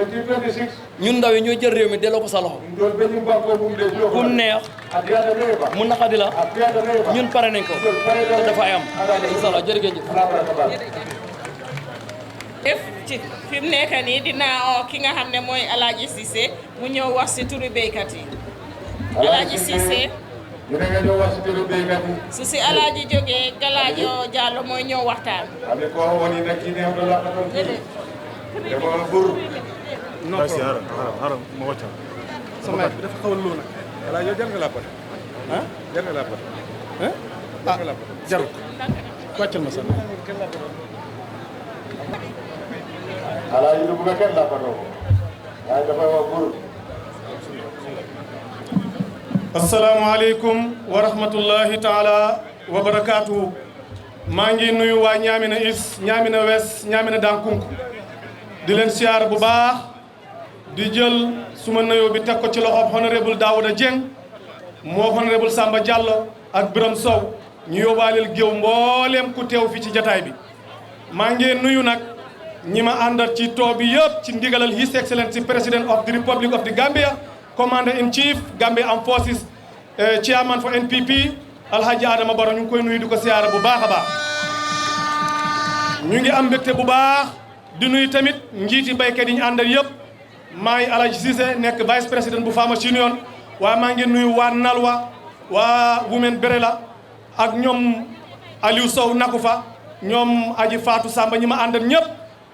ñun ndaw yi ñooy jël réew mi delloo ko sa loxo kum neex mu naqadi la ñun pare nañ ko te dafay am incha allah jërëjëf ci fi mu nekk nii dinaa oo ki nga xam ne mooy Alaaji Cissé mu ñëw wax si turu béykat yi Alaaji Cissé su si Alaaji jógee Galaajo Diallo mooy ñëw waxtaan haram ma waccal sama bi dafa xawal lu nak ala yow jar nga la pat hein jar nga la pat hein jar nga la pat jarul waccal ma sama ala yu bu ga ken la pato ay dafa wa bur assalamu alaykum wa rahmatullahi ta'ala wa barakatuh maa ngi nuyu waa Ñaamina East Ñaamina West Ñaamina Dankunku di leen siyaar bu baax di jël suma nuyoo bi teg ko ci loxob honorable Daouda Dieng moo honorable Samba Diallo ak Biram Sow ñu yóbbaaleel géew mbooleem ku teew fi ci jataay bi maa ngi nuyu nag ñi ma àndal ci too bi yëpp ci ndigalal His Excellency President of the Republic of the Gambia Commander in Chief Gambia Armed Forces Chairman for NPP Alhaji Adama Barrow ñu ngi koy nuyu di ko siyaara bu baax a baax ñu ngi am mbégte bu baax di nuyu tamit njiiti baykat yi ñu àndal yëpp maa ngi Alhaji Cissé nekk vice président bu Farmers Union waaye maa ngi nuyu waa Nalwa waa Women Berela ak ñoom Aliou Sow Nakufa ñoom Aji Fatou Samba ñi ma àndal ñëpp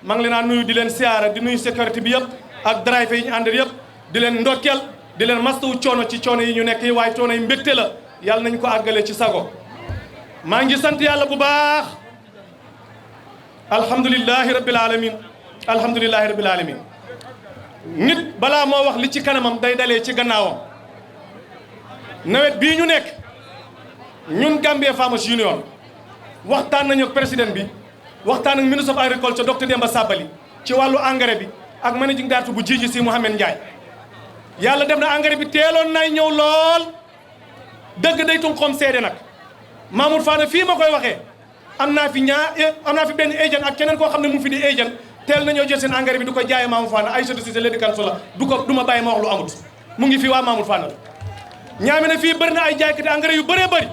maa ngi leen a nuyu di leen siyaara di nuyu sécurité bi yëpp ak driver yi ñu àndal yëpp di leen ndokkeel di leen mastawu coono ci coono yi ñu nekk yi waaye coono yi mbégte la yàlla nañu ko àggale ci sago maa ngi sant yàlla bu baax alhamdulillahi rabbil alamin alhamdulillahi rabbil alamin nit balaa moo wax li ci kanamam day dalee ci gannaawam nawet bii ñu nekk ñun Gambia Farmers Union waxtaan nañu ak président bi waxtaan ak ministre of agriculture docteur Demba Sabali ci wàllu engrais bi ak managing director bu GGC Mouhamed Ndiaye yàlla def na engrais bi teeloon nay ñëw lool dëgg day tum xom seede nag Mamoud Fane fii ma koy waxee am naa fi benn agent ak keneen koo xam ne mu fi di agent teel nañoo jël seen engrais bi du ko jaayee Mamoud Fane Aïssatou Cissé Lady Councilor du ma bàyyi ma wax lu amut mu ngi fii waa Mamoud Fane la Ñaamina fii bëri na ay jaaykati engrais yu bëree bëri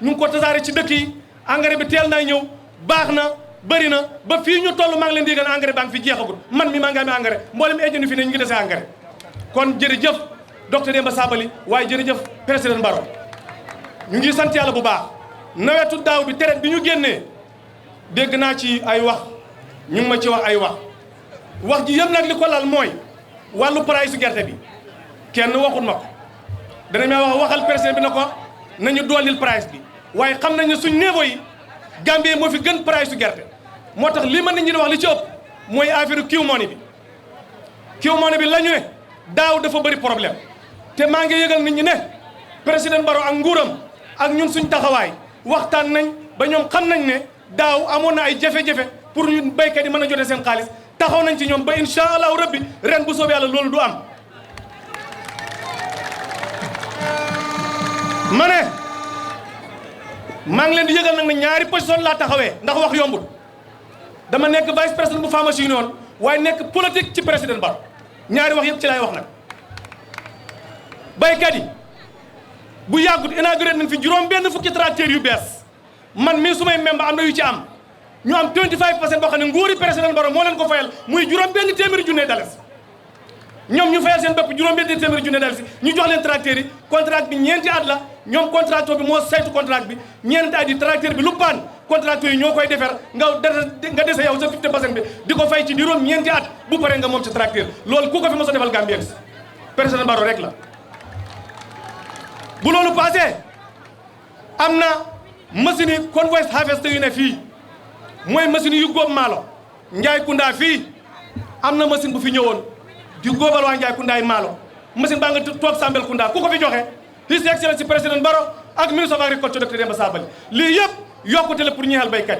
ñu ngi ko tasaare ci dëkk yi engrais bi teel nay ñëw baax na bëri na ba fii ñu toll maa ngi leen di yëgal engrais baa ngi fi jeexagul man mi maa ngi amee engrais mboolem agent yu fi ne ñu ngi dese engrais kon jërëjëf docteur Demba Sabali waaye jërëjëf président Barrow ñu ngi sant yàlla bu baax nawetu daaw bi traite bi ñu génnee dégg naa ci ay wax ñu ngi ma ci wax ay wax ji yëpp nag li ko lal mooy wàllu price su gerte bi kenn waxut ma ko danañ ma waxal président bi na ko nañu doolil price bi waaye xam nañ ne suñ niveau yi Gambie moo fi gën price su gerte moo tax li ma nit ñi di wax li ci ëpp mooy affaire Q-money bi Q-money bi la ñu ne daaw dafa bëri problème te maa ngi yëgal nit ñi ne président Barrow ak nguuram ak ñun suñ taxawaay waxtaan nañ ba ñoom xam nañ ne daaw amoon na ay jafe-jafe pour ñu béykat yi mën a jotee seen xaalis taxaw nañ ci ñoom ba incha allahu rabbi ren bu soobee yàlla loolu du am. ma ne maa ngi leen di yëgal nag ne ñaari position laa taxawee ndax wax yombul dama nekk vice président bu pharmacie union waaye nekk politique ci président Barrow ñaari wax yëpp ci laay wax nag. baykat yi bu yàggut inauguré nañ fi juróom benn fukki tracteurs yu bees man mii su may membre am na yu ci am ñu am 25% boo xam ne nguuri président Barrow moo leen ko fayal muy juróom benn téeméeri junne dalasi ñoom ñu fayal seen bopp juróom benn téeméeri junne dalasi ñu jox leen tracteurs yi contrat bi ñeenti at la ñoom contracteur bi moo saytu contrat bi ñeenti at yi tracteur bi lu paan contracteur yi ñoo koy defar nga dese yow sa 50% bi di ko fay ci juróom ñeenti at bu paree nga moom sa tracteur loolu ku ko fi mos a defal Gambie président Barrow rek la. bu loolu passé am na machine yi convoy harvester yu ne fii mooy machine yu góob maalo Njaay Kunda fii am na machine bu fi ñëwoon di góobal waa Njaay Kunda yi maalo machine baa nga toog Sambel Kunda ku ko fi joxe His Excellency président Barrow ak ministre of agriculture docteur Demba Sabali lii yëpp yokkute la pour ñeexal baykat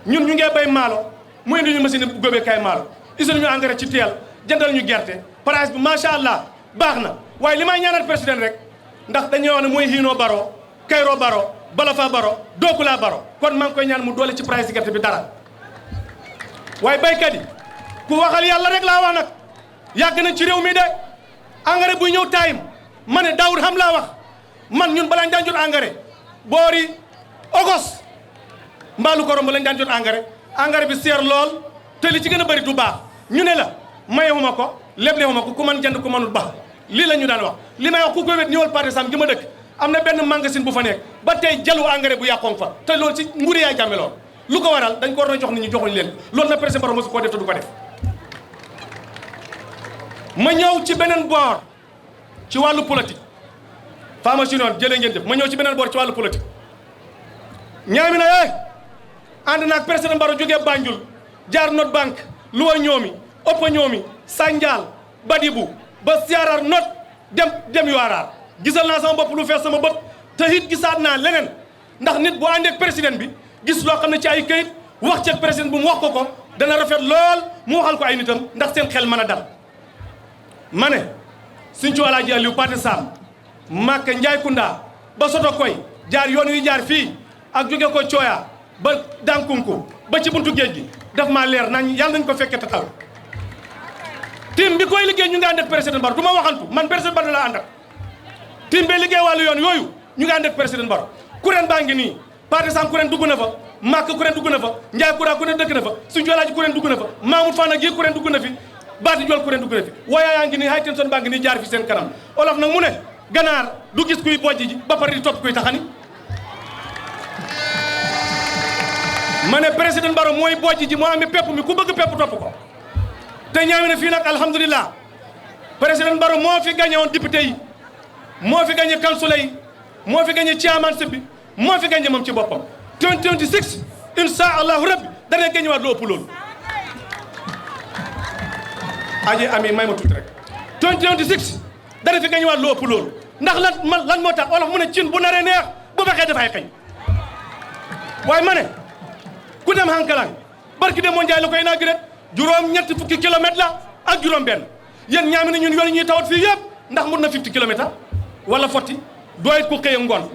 yi ñun ñu ngee bay maalo mu indi ñu machine bu góobee kay maalo isal ñu engrais ci teel jëndal ñu gerte price bi macha allah baax na waaye li may ñaanal président rek ndax dañuy wax ne mooy xiinoo Barrow Kayroo Barrow Balafa Barrow Dokula Barrow kon maa ngi koy ñaan mu doole ci price gerte bi dara waaye baykat yi ku waxal yàlla rek laa wax nag yàgg nañ ci réew mi de engrais buy ñëw taayim ma ne Daoud xam laa wax man ñun balaa ñu daan jot engrais boori Ogos mbaalu ko romb lañ daan jot engrais bi seer lool te li ci gën a bëri du baax ñu ne la mayewuma ko leblewuma ko ku mën jënd ku mënul baax lii la ñu daan wax li may wax ku koy wet ñëwal par exemple gi ma dëkk am na benn magasin bu fa nekk ba tey jalu engrais bu yàqoon fa te loolu ci nguuri yaay jàmme lool lu ko waral dañ ko war a jox nit ñi joxuñ leen loolu na président Barrow mosu koo def te du ko def ma ñëw ci beneen boor ci wàllu politique pharmacie noonu jëlee ngeen jëf ma ñëw ci beneen boor ci wàllu politique ñaami na ànd naag président Barrow jógee Banjul jaar North Bank Luwa ñoomi Oppa ñoomi Sanjal Badibu ba Siarar not dem Yuaraar gisal naa sama bopp lu fees sama bët te it gisaat naa leneen ndax nit bu àndee ak président bi gis loo xam ne ci ay këyit wax ci ak président bu mu wax ko dana rafet lool mu waxal ko ay nitam ndax seen xel mën a dal ma ne suñ ci Alaaji Aliou Paté Sam Màkka Njaay Kunda ba soto koy jaar yoon wi jaar fii ak jóge ko Cooya ba Dankunku ba ci buntu géej gi daf maa leer nañ yàlla nañ ko fekke te taw tim bi koy liggéey ñu ngi ànd ak président Barrow du ma waxantu man président Barrow laa ànd ak tim bi liggéey wàllu yoon yooyu ñu ngi ànd ak président Barrow kuréen baa ngi nii Paté Sam kuréen dugg na fa Màkka kuréen dugg na fa Njaay Kunda kuréen dëkk na fa suñ Alaaji kuréen dugg na fa Mamoud Fana gi kuréen dugg na fi baati jol kuréen dugg na fi waaye yaa ngi nii hay tension baa ngi nii jaar fi seen kanam olof nag mu ne ganaar du gis kuy bojj ji ba pare di topp kuy taxani ma ne président Barrow mooy bojj ji moo amee pepp mi ku bëgg pepp topp ko te ñaami ne fii nag alhamdulilah président Barrow moo fi gagné woon député yi moo fi gagné councilor yi moo fi gagné chairmanship bi moo fi gagné moom ci boppam 2026 insha allahu rabbi dana gagné waat lu ëpp loolu aji ami may ma tuuti rek 2026 dana fi gagné waat lu ëpp loolu ndax lan moo tax olof mu ne cin bu naree neex bu baxee dafay xeeñ waaye ma ne ku dem Hankalang barki de moo Njaay la koy inauguré juróom ñetti fukki kilomètres la ak juróom benn yéen ñaami ne ñun yoon ñuy tawat fii yëpp ndax mun na 50 kilomètres wala fotti dooyit ku xëye ngoon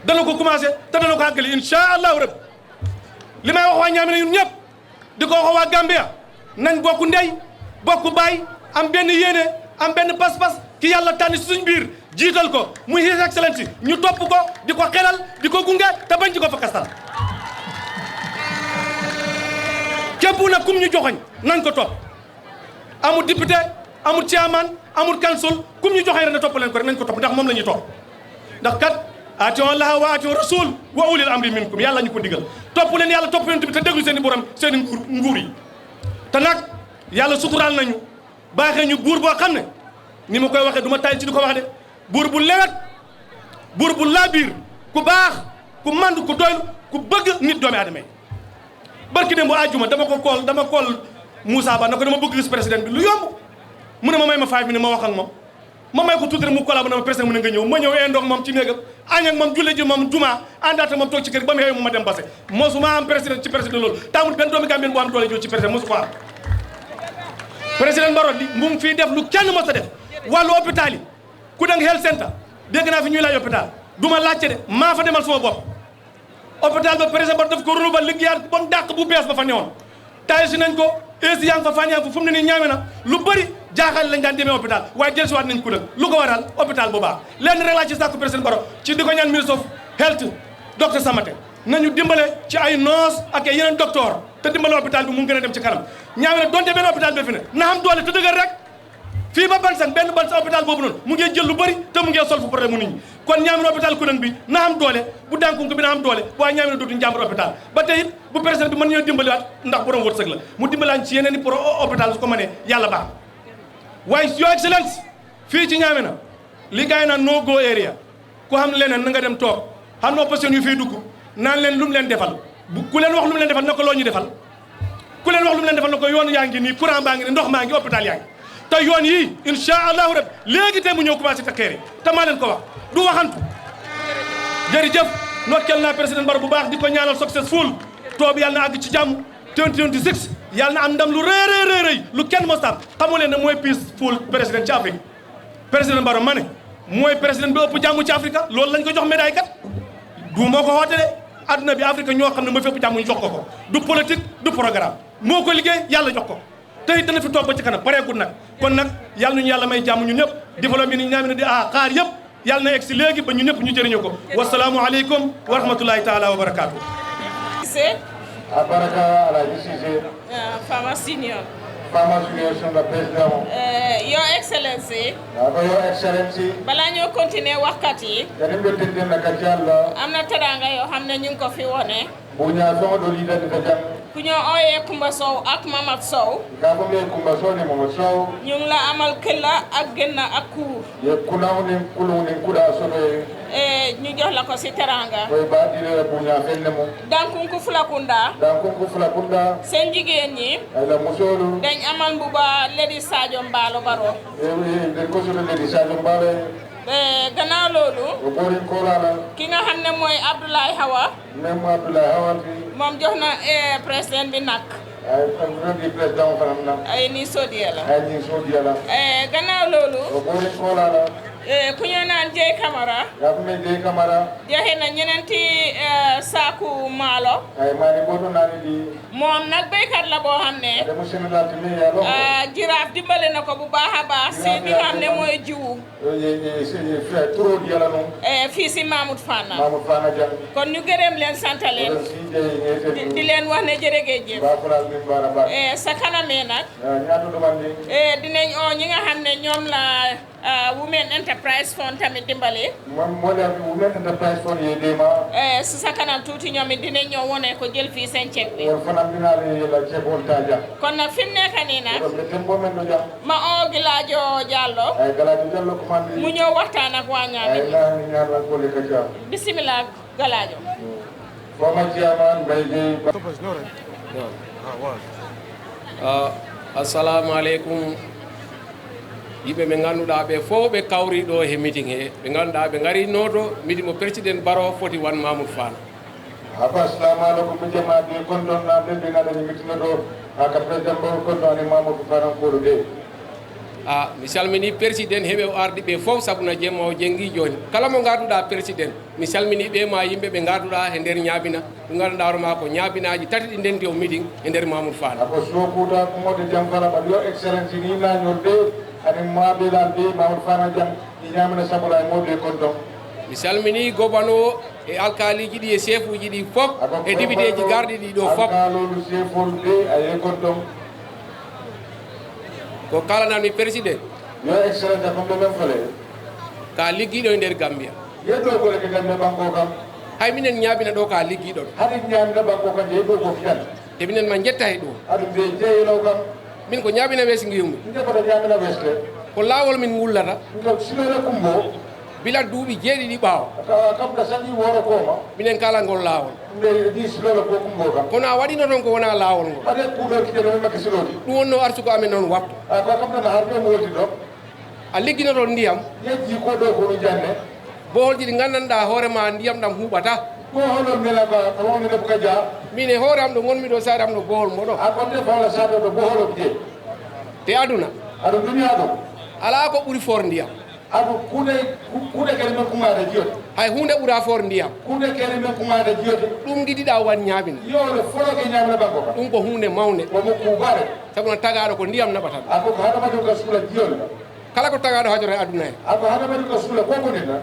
dana ko commencé te dana ko àggali insha allahu rabbi li may wax waa ñaami ne ñun ñëpp di ko wax waa Gambia nañ bokku ndey bokku baay am benn yéene am benn pas-pas ki yàlla tànn si suñ biir jiital ko muy His Excellency ñu topp ko di ko xelal di ko gunge te bañ ci ko fa kastal képp nag kum ñu joxoñ nañ ko topp amul député amul chairman amul council kum ñu joxoñ rek na topp leen ko rek nañ ko topp ndax moom la ñuy topp ndax kat atiyon allaha wa atiyon rasul wa ulil amri minkum yàlla ñu ko digal topp leen yàlla topp leen bi te déglu seen i borom seen i nguur yi te nag yàlla suturaal nañu baaxee ñu buur boo xam ne ni ma koy waxee du ma tay ci di ko wax de buur bu lewet buur bu laabiir ku baax ku mandu ku doylu ku bëgg nit doomi aadama yi barki dem bu àjjuma dama kool Moussa Ba na ko dama bëgg gis président bi lu yomb mu ne ma may ma 5 minutes ma wax ak moom ma may ko tuuti rek mu collabo na ma président mu ne nga ñëw ma ñëw ndox moom ci néegam añ ak moom julle ji moom juma àndaata moom toog ci kër ba mu xew mu ma dem base mosuma am président ci président loolu taamul benn doomi Gambien boo am doole jooju ci président mosu ko am président Barrow li mu ngi fii def lu kenn mos a def wàllu hôpital yi ku dang health center dégg naa fi ñuy laaj hôpital du ma laajte de maa fa demal sama bopp hôpital ba président Barrow daf ko renouveler liggéeyaat ba mu dàq bu bees ba fa newoon tay si nañ ko esi yaa ngi fa fan yaa ngi fa fu mu ne nii ñaame na lu bëri jaaxal lañ daan demee hôpital waaye dellusiwaat nañ ko nag lu ko waral hôpital bu baax lenn rek laa ci sàkku président Barrow ci di ko ñaan ministre of health docteur Samaté nañu dimbale ci ay nurse ak ay yeneen docteur te dimbale hôpital bi mu gën a dem ci kanam ñaame na donte benn hôpital bi fi ne na am doole te dëgër rek fii ba Bansang benn hôpital boobu noonu mu ngi jël lu bëri te mu ngi solve problème mu nit ñi kon ñaame na hôpital Koudan bi na am doole bu dànkunko bi na am doole waaye ñaame na dootuñu jàmbar hôpital ba tey it bu président bi mën ñoo dimbaliwaat ndax borom wërsëg la mu dimbalaan ci yeneen i pour hôpital su ko mënee yàlla baax waaye your excellence fii ci ñaame na li gars yi naan no go area ku xam leneen na nga dem toog xam na opposition yu fii dugg naan leen lu mu leen defal ku leen wax lu mu leen defal na ko loo ñu defal ku leen wax lu mu leen defal na ko yoon yaa ngi nii courant baa ngi nii ndox maa ngi hôpital yaa ngi te yoon yii incha allahu rabbi léegi te mu ñëw commencé takkeere te maa leen ko wax du waxantu jërëjëf nokkel naa président Barrow bu baax di ko ñaanal successful toob yàlla na àgg ci jàmm 2026 yàlla na am ndam lu rëy lu kenn mostam xamu leen ne mooy peaceful président ci Afrique président Barrow ma ne mooy président bi ëpp jàmm ci Afrique loolu lañ ko jox médaille kat du moo ko xoote de adduna bi Afrique ñoo xam ne mooy fépp jàmm ñu jox ko du politique du programme moo ko liggéey yàlla jox ko tey dana fi toog ba ci kanam pareegul nag kon nag yàlla nañu yàlla may jàmm ñun ñëpp développé ni ñaami ne di xaar yëpp yàlla na egg si léegi ba ñu ñëpp ñu jëriñoo ko wasalaamu aleykum wa rahmatullahi taala wa barakaatu. Abaraka Alaji Cissé. Farmer Senior. Farmer Senior son le président. Your Excellency. Your Excellency. balaa ñoo continuer waxkat yi. dañu ko tëddee naka ci Yàlla. am na teraanga yoo xam ne ñu ngi ko fi wone. bu ñaa soo do leader di jàng. ku ñoo ooyee Kumba Sow ak Mamat Sow. nga ko mee Kumba Sow ni Mamat Sow. ñu ngi la amal këlla ak gënna ak kuur. ye kunaw ni kulu ni kuda sobe. ñu jox la ko si teraanga. koy ba dire bu ñaa fel ne mo. Dankunku Fulakunda. Dankunku Fulakunda. seen jigéen ñi. ay la musolu. dañ amal mbuba Lady Sadio Mballo Barrow. dañ ko solo Lady Sadio Mballo. gannaaw loolu. o boori koolala. ki nga xam ne mooy Abdoulaye Hawa. même Abdoulaye Hawa fi. moom jox na président bi nag. ay kon di président fanam na. ay ni sodiya la. ay ni sodiya la. gannaaw loolu. o boori koolala. ku ñu naan Jey Camara. yaa ko may Jey Camara. joxe na ñeneenti saaku maalo. ay maa ni boobu naa ni di. moom nag béykat la boo xam ne. dama seen laajte mi yaa loo ko. jiraaf dimbale na ko bu baax a baax. si li nga xam ne mooy jiwu. turo di yàlla noonu. fii si Mahmoud Fana. Mahmoud Fana Diagne. kon ñu gërëm leen sant leen. di leen wax ne jërëjëf. sa kanamee nag. dinañ oo ñi nga xam ne ñoom la Women Enterprise Fund tamit dimbale. moo leen Women Enterprise Fund yi déema. si sa kanam tuuti ñoom it dinañ ñëw wone ko jël fii seen ceeb bi. wala fanam dinaa leen la ceeboon taaja. kon nag fi mu nekk nii nag. jam. ma oo Gilaajo Jallow. ay Gilaajo Jallow commande mu ñëw waxtaan ak waa Ñaame. ay naa ñaan la ko le ka bisimilah Gilaajo. Fama Chairman Mbaye Gueye. assalamu aleykum yimɓe ɓe ngannduɗaa ɓe fof ɓe kawri ɗo he meeting he ɓe ngannduɗaa ɓe ngarino ɗo midi mo président Barrow foti wan Mamoudou Fana haba assalamu aleykum ɓe jamaɓe konton namde ɓe ngaɗani mitino ɗo haka président Barrow konton e Mamoudou Fana koɗo de mi salmini président heɓe ardi ɓe fof sabuna jemma o jenngi jooni kala mo ngaaduɗaa président mi salmini ɓe ma yimɓe ɓe ngaaduɗaa e ndeer ñaabina ɗum ngannduɗaa hoorema ko ñaabinaaji tati ɗi ndenti o meeting e ndeer Mamoudou Fana ako sokuuta kumode jam fala ɓaɗa yo excellence ni nañorde ani maaɓeɗan ɓe Mamoudou Fana jam ɗi ñaamina sabola e mawɗe konton mi salmini gobano e alkaliji ɗi e chef uji ɗi fof e député ji garɗi ɗi ɗo fof alkalolu chefol ɓe a yehi konton ko kalanami président yo excellence a komɓe men fole ka liggiɗo e nder Gambia yeɗɗo goleke gande ɓanko kam hay minen ñaabina ɗo ka liggiɗo ɗo haɗi ñaamina ɓanko kam jeeyi ɗo ko fiyan te minen ma jetta he ɗum aɗum de jeeyilaw kam min ko ñaabina wees ngiyumi ndekoto ñaamina weske ko laawol min wullata silole kumbo bila duuɓi jeeɗiɗi ɓaawa kam ɗa sañi woro kooma minen kala ngol laawol nde ɗi silole ko kumbo kam kono a waɗino toon ko wona laawol ngol aɗe kuuɗo kiɗeno men makke siloti ɗum wonno arsugo amen noon waktu ko kam ɗana har ɓe mo woldi ɗo a ligginoto ndiyam yejji ko ɗo kono janne boholji ɗi gandanɗa hoorema ndiyam ɗam huuɓata boholo mela ba tawamine buka dia min e hoore am ɗo gonmi ɗo saare am ɗo bohol moɗo a konde fawla saɗo ɗo boholo je te aduna aɗo duniya ɗo ala ko ɓuuri for ndiyam aɗo kuuɗe kene men kumade jiyode hay hunde ɓuura for ndiyam kuuɗe kene men kumade jiyode ɗum giɗiɗa wan ñaamina yole foloke ñamina banko ka ɗum ko hunde mawde womo kuubare sabu no tagaɗo ko ndiyam naɓata ɗum ako ko haɗamaɗum ka suula jiyol kala ko tagaɗo hajore aduna he ako haɗamaɗum ka suula kokonina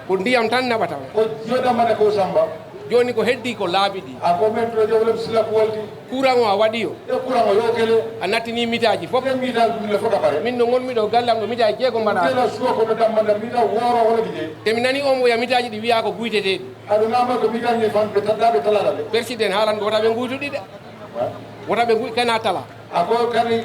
ko ndiyam tan naɓata ko jiyoɗamane ko samba joni ko heddi ko laabi ɗi ako men to jawlem sila ko waldi courant o a waɗi o e courant o yo kele a nattini mitaji fof mital ɗumle fof kabare min no gonmi ɗo galle am ɗo mitaji jeego mbaɗa tela suwa kono dammanda mita woro wala bije temi nani on moya mitaji ɗi wiya ko guyteteɗi aɗo nama ko mitaji fan ɓe taddaɓe talala ɓe président haalan wotaɓe guytuɗi de wotaɓe kana tala ako kani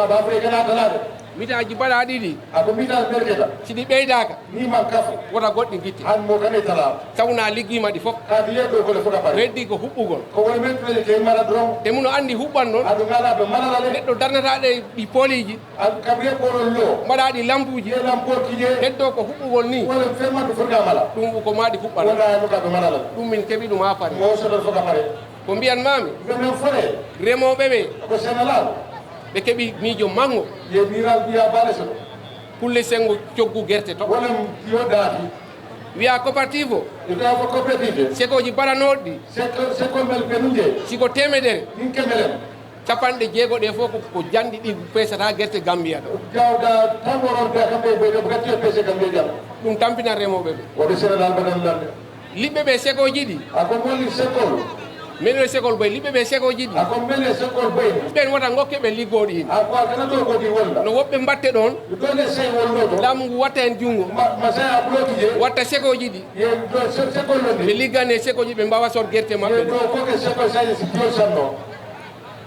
bafre kana talade mitaji mbaɗa ɗiɗi ako mital merketa si ɗi ɓeydaka ni man kafa wota goɗɗi guitte han mo kane tala sawna liggima ɗi fof kadi yeɗɗo kole fof kabare heddi ko huɓɓugol ko woni men tole ke mara dron te muno andi huɓɓan noon aɗo ngalaɓe malala le neɗɗo darnataɗe ɗi poliji kam yeɓɓoɗon lo mbaɗa ɗi lampuji ye lampoti je heddo ko huɓɓugol ni wala fermatu foga mala ɗum ko maɗi huɓɓan wona nukaɓe malala ɗum min keeɓi ɗum ha pare mo soɗon fof kabare ko mbiyanmami ɓemen fore remoɓe ɓe ko sénégal ɓe keeɓi miijo manggo ye miral mbiya baɗe soɗo pulle sengo coggu guerte to wonam yo daati wiya coopérative o ita ko coopérative sekoji mbaɗanoɗi ɗi sekol mel ɓenuje siko temedere ɗin kemelen capanɗe jeegoɗe fof ko janɗi ɗi pesata guerte gambia ɗo jawda tamoronde kamɓe ɓeyɗo gatti e pese kamɓe jam ɗum tampinan remoɓe ɓe woɓe sénégal mbaɗan lande liɓɓe ɓe sekoji ɗi ako molli sekol mene sekol boy liɓɓe ɓe sekoji ɗi ako mene sekol boyni ɓen wota gokkeɓe liggoɗi hin ako akana ɗo godi wonda no woɓɓe mbatte ɗon ɗone sey wonno to laamu ngu watta hen junngo ma sa a bloki je watta sekoji ɗi ye ɗo sekol ɓe londe liggane sekoji ɓe mbawa sor guerte ye maɓɓe ɗo koke sekol saji si jol sanno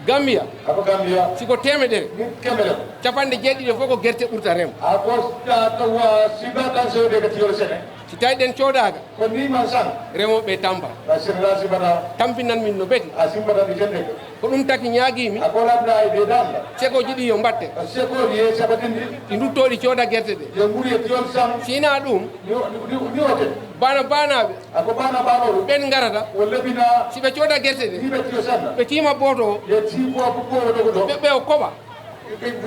gambia ako gambia siko temedere ɗin kemelen capanɗe jeeɗiɗe fof ko guerte ɓurta rem ako siba tan sewde ka tiyol sene si tawi ɗen coodaka ko ni man san remoɓe tampa a sénégal sibata tampinan min no beti a simbata ɗi jende ko ɗum taki ñaaguimi ako labna e de danda sekoji ɗi yo mbatte sekol ye sabatindi ɗi duttoɗi cooda guerte ɗe ye nguri e tiyol san sina ɗum ni ote bana banaɓe ako bana banoɗo ɓen garata o lebina si ɓe cooda guerte ɗe ɗiɓe tiyo sanna ɓe tima boto o ye ti ɓoɓo ɗogo ɗo ɓe o koɓa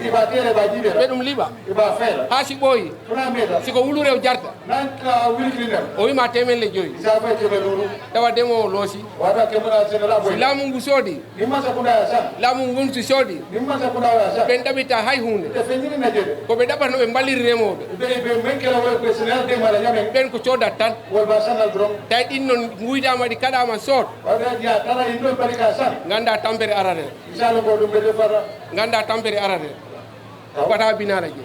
iba tere ba jiɓe ɓe ɗum liɓa iba feera ha si ɓooyi fona meeta siko wulure o jarta nanka wilkiri nen o wima temenle joyyi isa fay keɓe luru tawa demowo loosi wata keɓoɗa sénégal si boy laamu ngu soodi nimma sakundaya san laamu ngu si soodi nimma sakundaya san ɓen ɗaɓita hay hunde ɓe feñinina jeeɗe koɓe ɗaɓatno ɓe mballiri remoɓe ɓe men kela woy ko sénégal demara ñamen ɓen ko coodat tan wolba sannal dron tawi ɗin noon guydama ɗi kaɗama sood waɗa ya tara yimɗon mbaɗi ka san ganda tampere arate isano ko ɗum ɓe defata ganda tampere arate bata binala je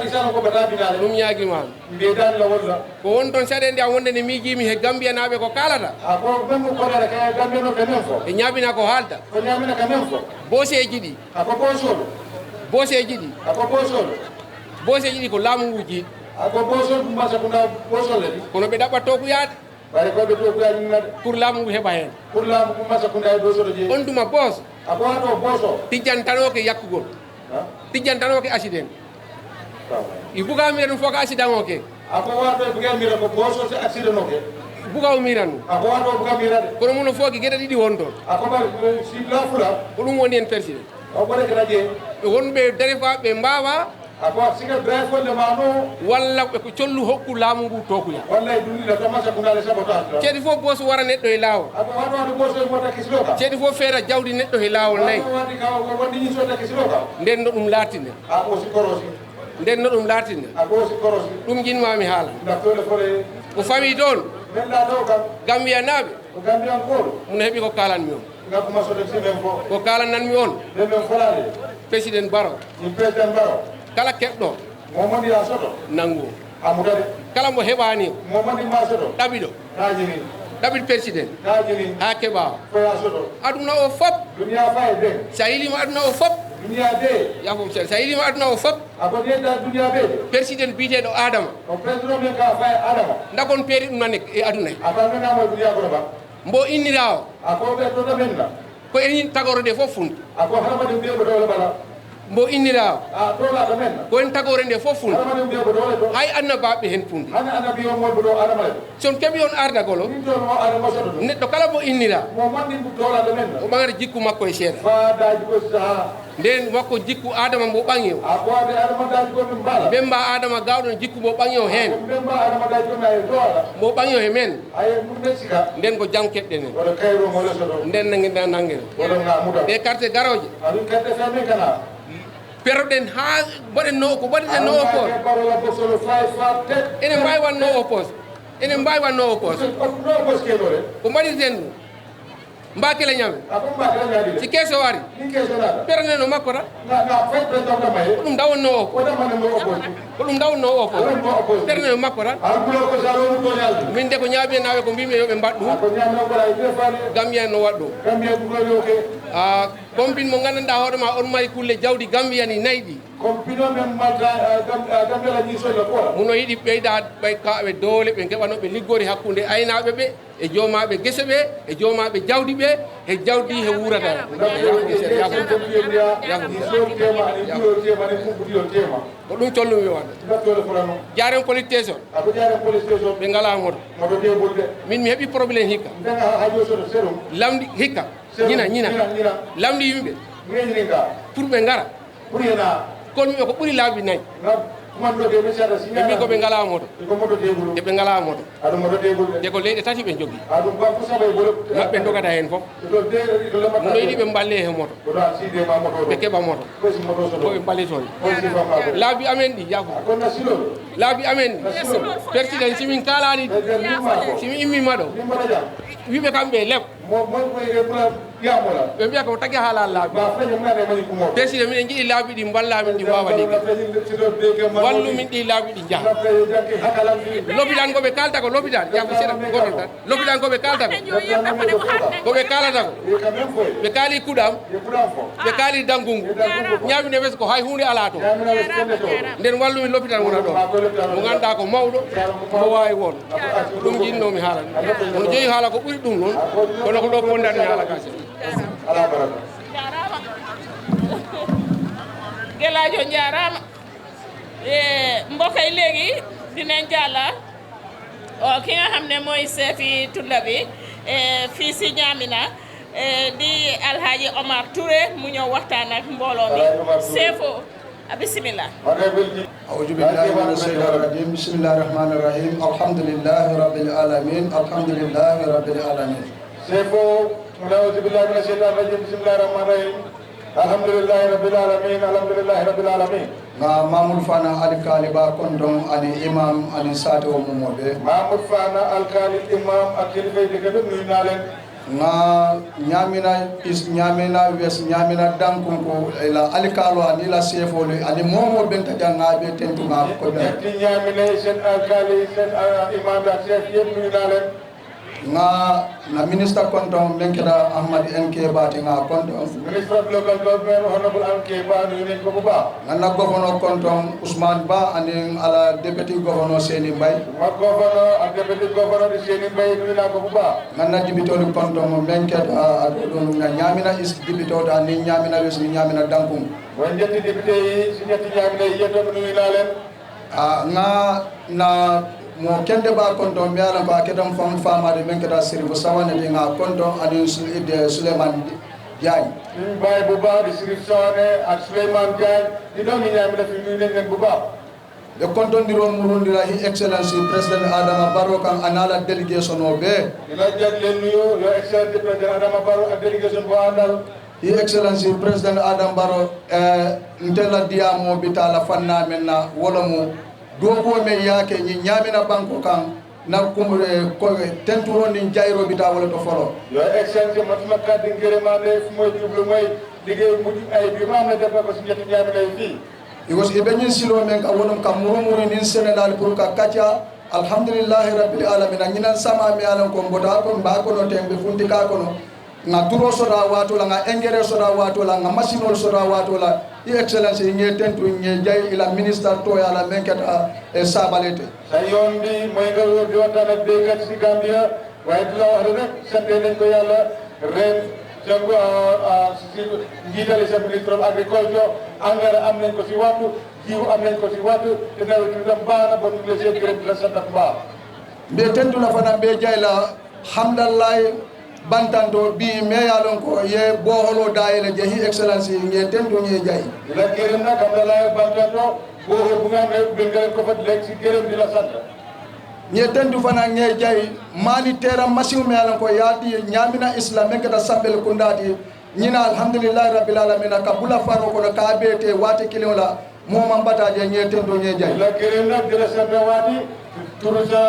isano ko bata binala ɗum ñaguimami mbiyedan la wolla ko won toon saɗe nde a wonde nde miijimi he gambia naɓe ko kalata ako même koɗara ka gambia no kamen fo e ñaabina ko haalta ko ñamina kamen fo boseji ɗi ako bosol boseji ɗi ako bosol boseji ɗi ko laamu ngu jiiɗi ako bosol mbasa kunda bosol le kono ɓe ɗaɓɓatto ko yaade bare ko ɓe to ko yaade pour laamu ngu heɓa hen pour laamu ko mbasa kunda e bosol je on tuma boos ako wato boso tijjantanoke yakkugol tijjantanoke accident i buga mira ɗum fof ko accident o ke ako wato buga mira ko boso se accident o ke buga o mira ɗum ako wato buga mira de kono muno fof ki gueɗe ɗiɗi won toon ako bar si la fula ko ɗum woni hen perside o ɓore kala je wonɓe derefa ɓe mbawa ako siga drive folle ma no walla ɓe ko collu hokku laamu ngu tokuya walla e dunɗiɗa to masa kundale sabotage ceeɗi fof boos wara neɗɗo e laawol ako wato wato boso e mota kisilo ka ceeɗi fof feera jawdi neɗɗo e laawol nayyi wadi ka wandi ni sota kisilo ka nden no ɗum laatine ako si korosi nden no ɗum laatine ako si korosi ɗum jinmami haala daftole fole ko famille toon men la taw kam gambiya naaɓe ko gambiyan koɗo muno heeɓi ko kalanmi on ngakuma sode si men fo ko kalananmi on ɓe men folade président baro ɗum président baro kala keɓɗo momadi a soto nanngu amudade kala mo heɓani o momadi ma soto ɗaɓiɗo najini ɗaɓiɗ président najini ha keɓa foya soto aduna o fop duniya faye de sa yilima aduna o fop duniya de yafom seeɗa sa yilima aduna o fop ako yedda duniya be président biteɗo adama o président men ka faye adama dagon peeri ɗum nane e aduna he atanmenamo duniya kono ba mbo innira o ako ɓe toto men la ko en tagorode fof funti ako haramadi mbiye ko dowle bala mbo innira dola da men ko en tagore nde fof fun adama dum debbo dole do hay annabaɓe hen funde hani annabi o mo do adama le son keɓi on ardagolo min don mo adama sodo do neɗɗo kala mo innira mo mandi dola da men o ɓagata jikku makko e seeɗa fa daji ko sa nden makko jikku adama mbo ɓangi o a ko ade adama daji ko min bala ɓemba adama gawɗon jikku mbo ɓangi o hen ɓemba adama daji ko nay dola mbo ɓangi o he men ay mum nesika nden ko jam keɓɗen en wala kayro mo lesodo nden nangueɗa nanguel wala ngamuda ɗe carte garoje adu karte fami kana perɗen ha mbaɗen no ko mbaɗeten no oppose ene mbawi wan no oppose ene mbawi wan no oppose ko mbaɗirten ɗum mbakele ñamen si keeso wari ɓerne no makko tan ko ɗum dawonno o ko ɗum dawonno o ko ɓerne no makko tan min de ko ñaaɓi e nawe ko mbimi yoɓe mbaɗ ɗum Gambia no waɗ ɗum compine mo gandanɗa hoore ma on mari kulle jawdi Gambia ni nayyi ɗi muno yiɗi ɓeyda ɓay kaɓe doole ɓe keɓanoɓe liggori hakkude aynaɓe ɓe e joomaɓe gese ɓe e joomaɓe jawdi ɓe e jawdi he wurata ko ɗum collumi waɗa jaren police station ɓe ngala moto min mi heeɓi probléme hikka lamdi hikka ñina lamdi yimɓe pour ɓe ngara kono ɓe ko ɓuuri laabi nayyi ɓe mbi ko ɓe ngala moto e ɓe ngala moto de ko leyɗe tati ɓe jogui maɓɓe dogata hen foof muno yiɗi ɓe mballe he moto ɓe keɓa moto ko ɓe mballitoni laabi amen ɗi yaafo laabi amen ɗi président simin kalani simi immima ɗo wiɓe kamɓe leɓ ɓe mbiya ko tagui haala laabi président minen jiiɗi laabi ɗi mballamin ɗi mbawa ligge wallumin ɗi laabi ɗi jaaha l'hôpital koɓe kalta ko l'hôpital yaafo seeɗa gotol tan l'hôpital koɓe kalta koɓe kalata ko ɓe kaali kuɗam ɓe kaali dangungu ñamine wes ko hay hunde ala to nden wallumin l'hôpital wona ɗon mo ganduɗa ko mawɗo mo wawi won ɗum jinnomi haala ono joyi haala ko ɓuuri ɗum noon kono ko ɗo pondani haala ka Gelajo jarama mbokk yi léegi dinañ jàlla ki nga xam ne mooy seefi tulla bi fii si Ñaamina di Alhaji Omar Touré mu ñëw waxtaan ak mbooloo mi seefo bismillah أعوذ بالله من الشيطان الرجيم بسم الله الرحمن الرحيم الحمد لله رب العالمين الحمد لله رب العالمين سيفو أعوذ بالله من الشيطان الرجيم بسم الله الرحمن الرحيم الحمد لله رب العالمين الحمد لله رب العالمين Mahmoud Fana Alkali ba kondom ani imam ani sate o mumobe Mahmoud Fana Alkali imam akil fay de gëdum nuy na len nga ñamina wes ñamina dankunko la alikalo ani la sefo le ani momo benta janga be tentu nga ko be ti ñamina sen alkali sen imam da chef yeb nuy na len nga na minister konton menkeda Ahmad NK Bati nga konton minister of local government honorable NK Ba nuy nen ko bu baax nga na governor konton Ousmane Ba ani ala deputy governor Seni Mbay ma governor ak deputy governor di Seni Mbay nuy na ko bu baax nga na dibitolu konton menkeda adon nga ñamina is dibito da ni ñamina wes ni ñamina dankum mo ñetti député yi ci ñetti ñamina yi yeto nuy na len nga na mo kende ba konto mi ala ba kedam fam fama de men keda sirif sawane de nga konto ani ide Suleiman Diagne bay bu ba di sirif sawane ak Suleiman Diagne di do mi ñam def ñu leen bu ba de konto ndiro murundira hi excellency president Adama Barrow kan anala delegation o be dina jagle nuyo yo excellency president Adama Barrow ak delegation bo andal hi excellency president Adama Barrow ntela diamo bitala fanna menna wala mu dogo me yake ni ñamina banko kan na kumre ko tenturo ni jayro bita wala to folo yo exchange matuma kaddi ngere mande fu moy jublu moy liggey mu ay bi ma na defa ko ci ñetti ñamina fi igos ibenyin silo men ka wonum ka murumuri ni Sénégal pour ka katia alhamdulillah rabbil alamin ñinan sama mi alan ko mbota ko mba ko no tembe funti ka ko no nga duro soda wato la nga engrais soda wato la nga machine soda wato la excellence ñe tentu ñe jay ila ministre to ya la menketa e sabalete sayon bi moy nga do tan ak be kat ci Gambia way dula wax rek sante nañ ko yalla ren si njiitali sa ministre of agriculture engrais am nañ ko si waxtu jiw am nañ ko si waxtu te nawet bi tam baax na ba ñu la see gërëm di la sant bu baax mbe tentula fana mbe jayla hamdallahi bantanto bi me yalon ko ye boholo dayele je hi excellence nge tento nge jay di la gërëm nag hamdallahi bantanto bohol bu nga xam ne bëgg ko fa lekk si gërëm di la sant ñe tendu fana nge jay mali tera masiw me yalon ko yaati ñamina islam en kata sambel ko ndati ñina alhamdulillah rabbil alamin ka bula faro ko ka bete wati kiliola mo mambata je nge tento nge jay la gërëm nag di la sant waati turu sa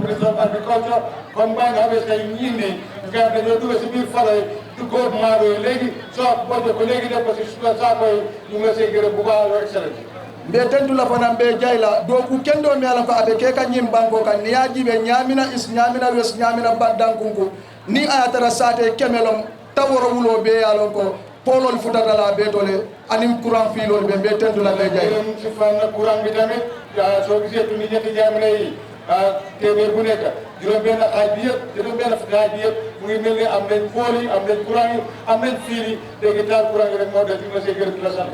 président agriculture comme ba nga xam ne ñindi nga dañoo dugg si biir fala du góor maaro yi léegi soo bojjo ko léegi def ko si saa koy ñu ngi la see gërëm bu baax wa excellence mbe tentula fana mbe jayla do ku kendo mi ala ko abe ke ka nyim banko kan ni yaji be nyamina is nyamina wes nyamina bandankunku ni ayatara sate kemelom taworo wulo be yalon ko polol futata la be tole anim courant filol be mbe tentula be jayla ci fana courant bi tamit soo gisee tu ni ñetti jaamina yi téeméer bu nekk juróom-benn xaaj bi yëpp juróom-benn xaaj bi yëpp mu ngi mel ne am nañ pool yi am nañ courant yi am nañ fiil yi léegi taal courant yi rek moo des ñu la see gërëm di la sant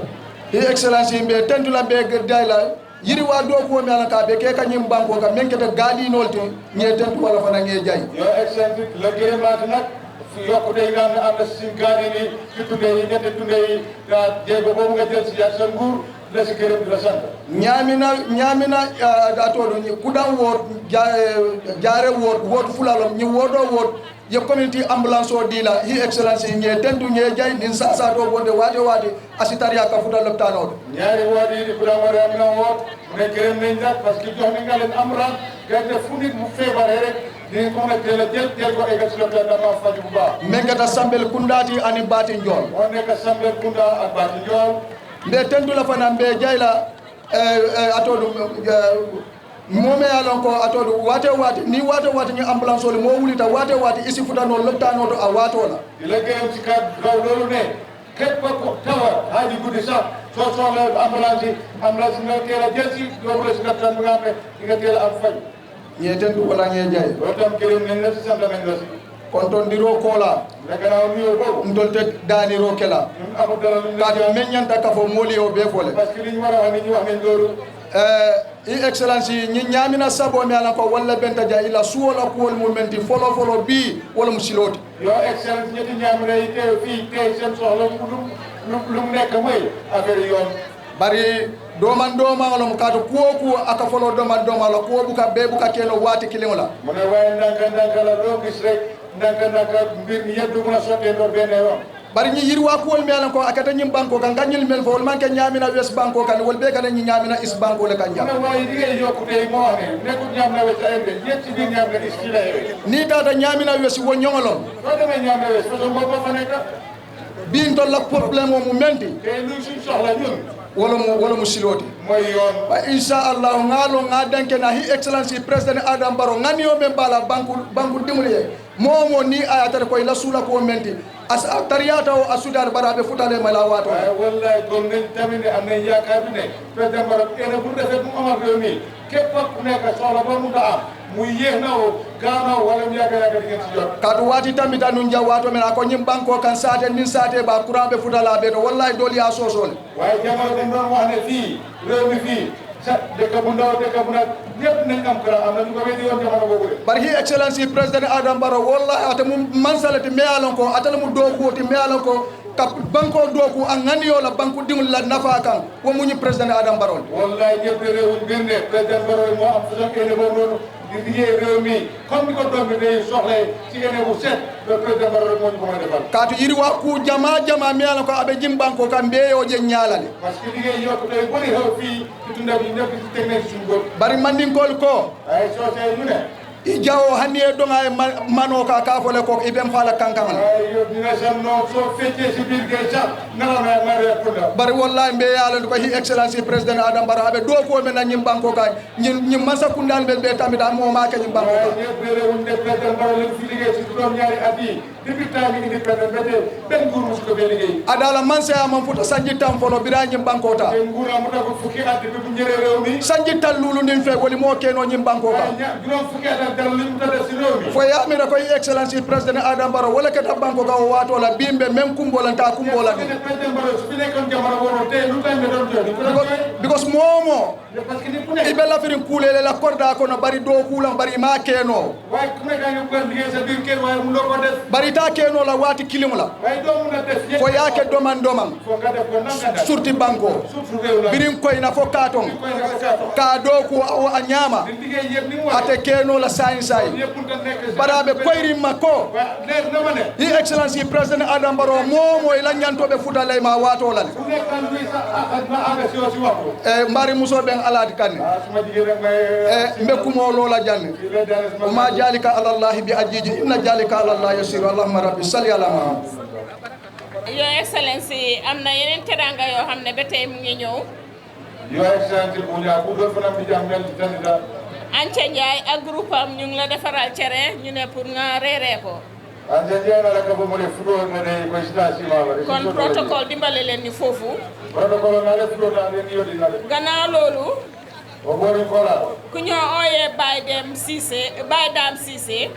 hi excellence mbe tentula be dayla yiri wa do ko mi ala ka be ke ka nyim banko ka men kete gali nolte ñe tentu wala fana nge jay yo excellence la gërëmaat nag yokkute yi nga xam ne am na si gaani ni ci tunde yi ñetti tunde yi jéego boobu nga jël si sa nguur la si gërëm di la sant ñamina atoɗo kuɗan wot jare wot fulalom ñi woɗo wot ye community ambulance o dila hi excellence ñe tendu ñe jay nin sasa to bonde wade asitaria ka futa loptanoɗo ñaari woodi di kuɗan wode am na woot mu ne gërëm nañ nag parce que jox nañ nga leen ambulance gerte fu nit mu feebare rek dinañ ko mën a teel a jël ko eggal si lopitaan dama faju bu baax men gata sambel kundati ani bati njool moo nekk sambel kunda ak bati njool mbe tendula fana mbe jayla atoɗum moome yalon ko atoɗum wate ni wate ñu ambulance ole mo wulita wate isi futano loppitanoto a watola ila gërëm ci kat gaw loolu ne képp ko tawa haaji guddi sax soo soxla ambulance nga teel a jël si yóbbu la si lopitaan bi nga xam ne di nga teel a am faj ñe tendu wala ñe jay loolu tam gërëm nañ la si sant nañ la si kontondiro kola gannaaw nuyoo boobu ndolte daniro kela kaatu meññanta ka fo mooli o be fole parce que li ñu war a wax ni ñu wax nañ loolu i excellence ñi ñamina sabo mi ala ko walla benta ja ila suwola kuwol mumenti folo bi wala mu siloti yo excellence ñetti ñamina yi teew fii tey seen soxla lu mu nekk mooy affaire yoon bari doman olo kaatu kuwo aka folo doman la kuwo buka be buka keno waati kiliŋo la mu ne waaye ndànk la doo gis rek ndànk mbir mi yëpp du mën a sottee ndoor benn yoon bari ñi yirwa kuwol mi alan ko akata ñim banko kan gañil mel fo wol manke ñamina wes banko kan wol be kana ñi ñamina is banko le kan jam waaye liggéey yokkute yi moo wax ne nekkul ñamina wes a ende ñett ci biir ñamina is ci la ni tata ñamina wes wo ñoŋolon soo demee ñamina wes façon boobu fa nekk biin to la problème o mu menti te luy suñ soxla ñun wala mu siloti moy yoon ba inshallah ngalo nga danke na hi excellence president Adam Barrow ngani o be bala banku dimule momo ni ayata ko ila sula ko menti as tariyata o asudar barabe futale mala wato wallahi gom nañ tamine am nañ yaakaar ne president Barrow ene bu defé mu amal rew mi képp ku nekk soxla ba mu da am muy yéex na o gaaw wala mu yaakaar di ngeen ci jot kadu wati tamita nun jawato men ko ñim banko kan saate nin saate ba courant be futala be to wallahi doli ya sosole waaye jamono dañ doon wax ne fii réew mi fii sa dëkk bu ndaw dëkk bu nag ñëpp nañ am courant am na ñu ko weddi woon jamono boobu de bari hi excellence president Adam Barrow wallahi ata mu mansalati me alon ko atala mu dokuoti me alon ko kap banko doku an ngani la banku dingul la nafa kan wo mu ñu president Adam Barrow wallahi ñëpp réew mbir ne président Barrow moo am façon ene boobu noonu di liggéey réew mi comme ni ko doom bi day soxla ci ene bu set le président Barrow moo ñu ko mën a defal kaatu yiri wa ku jama mi ala ko abe jim banko kan be yo je nyaalale parce que liggéey yokku tay bari xew fii ci tunda bi ñëpp ci teg nañ suñu bopp bari mandinkol ko ay soosee ñu ne i jawo hanni e donga e mano ka fole ko ibem fala kankamal ay yo dina sam no so fete ci bir ge sax nala na mare punda bari wallahi mbe yalla ko hi excellence president Adam Barrow abe do ko men ñim banko ka ñim masa kundal be tamita mo ma ka ñim banko ka ñe bere wonde president Barrow len fi liggéey ci doom ñaari at yi depuis temps mi indi président bete ben nguur mus ko be liggéey adala manse amam futa sanji tam folo bira ñim banko ta ben nguur amu ta ko fukki at bi bu ñëre réew mi sanji tal lulu nim fe woli mo keno ñim banko ka juroom fukki at fo yamira koye excellence président Adama Barrow wala keta banko ka o watola bimɓe même kumbolanta kumbola ɗum because momo iɓe lafirin kuulele la korda kono bari dow kuulan bari ma keno bari ta keno la wati kiliŋo la fo yake doman surti banko birin koyna fo katon ka dow ku a ñama ate keno la sayin sayi baraɓe koyrinma ko hi excellence président Adama Barrow momo ila ñantoɓe futalay ma watolale mbari musoɓen aladi kanne mbekkumo lola janne oma jalika alallahi bi ajiji inna jalika alallah yasiru allahumma rabbi salli ala muhammad Your Excellency am na yeneen teranga yoo xam ne ba tey mu ngi ñëw Your Excellency bu ñaa bu do fanam di jàngal ci candidat Ance Njaay ak groupe am ñu ngi la defaral cere ñu ne pour nga reeree ko Ance Njaay na la ka bu mo le fudo na ne ko station la kon protocole dimbale leen ni foofu protocole na le fudo na leen yodi na gannaaw loolu ku ñoo ooyee Baye Dame Cissé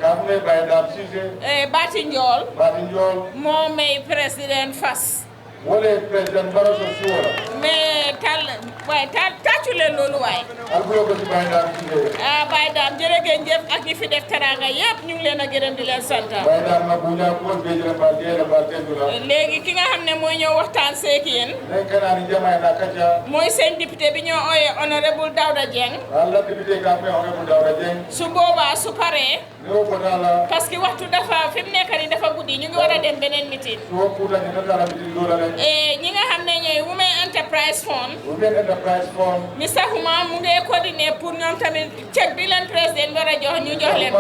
kam ne Baye Dame Cissé Bati Njool moo may président Fass wala président Barrow so suwala mais tàccu leen loolu waay albulo ko ci Baye Dame Cissé Baye Dame jërëjëf ak ñi fi def teranga yëpp ñu ngi leen a gërëm di leen sant Baye Dame ma bu ñaa ko be jël ba dee ba tedula léegi ki nga xam ne mooy ñëw waxtaan seek yéen nekkanani jamaay na kaca mooy seen député bi ñoo ooyee honorable Dawda Dieng Allah député ka me honorable Dawda Dieng su boobaa su paree ñoo ko dala parce que waxtu dafa fi mu nekk nii dafa guddi ñu ngi war a dem beneen meeting so ko la ñu dala meeting do la ñi nga xam ne ñooy Women Enterprise Fund Mr. Huma mu ngi coordonné pour ñoom tamit chèque bi leen président war a jox ñu jox leen ko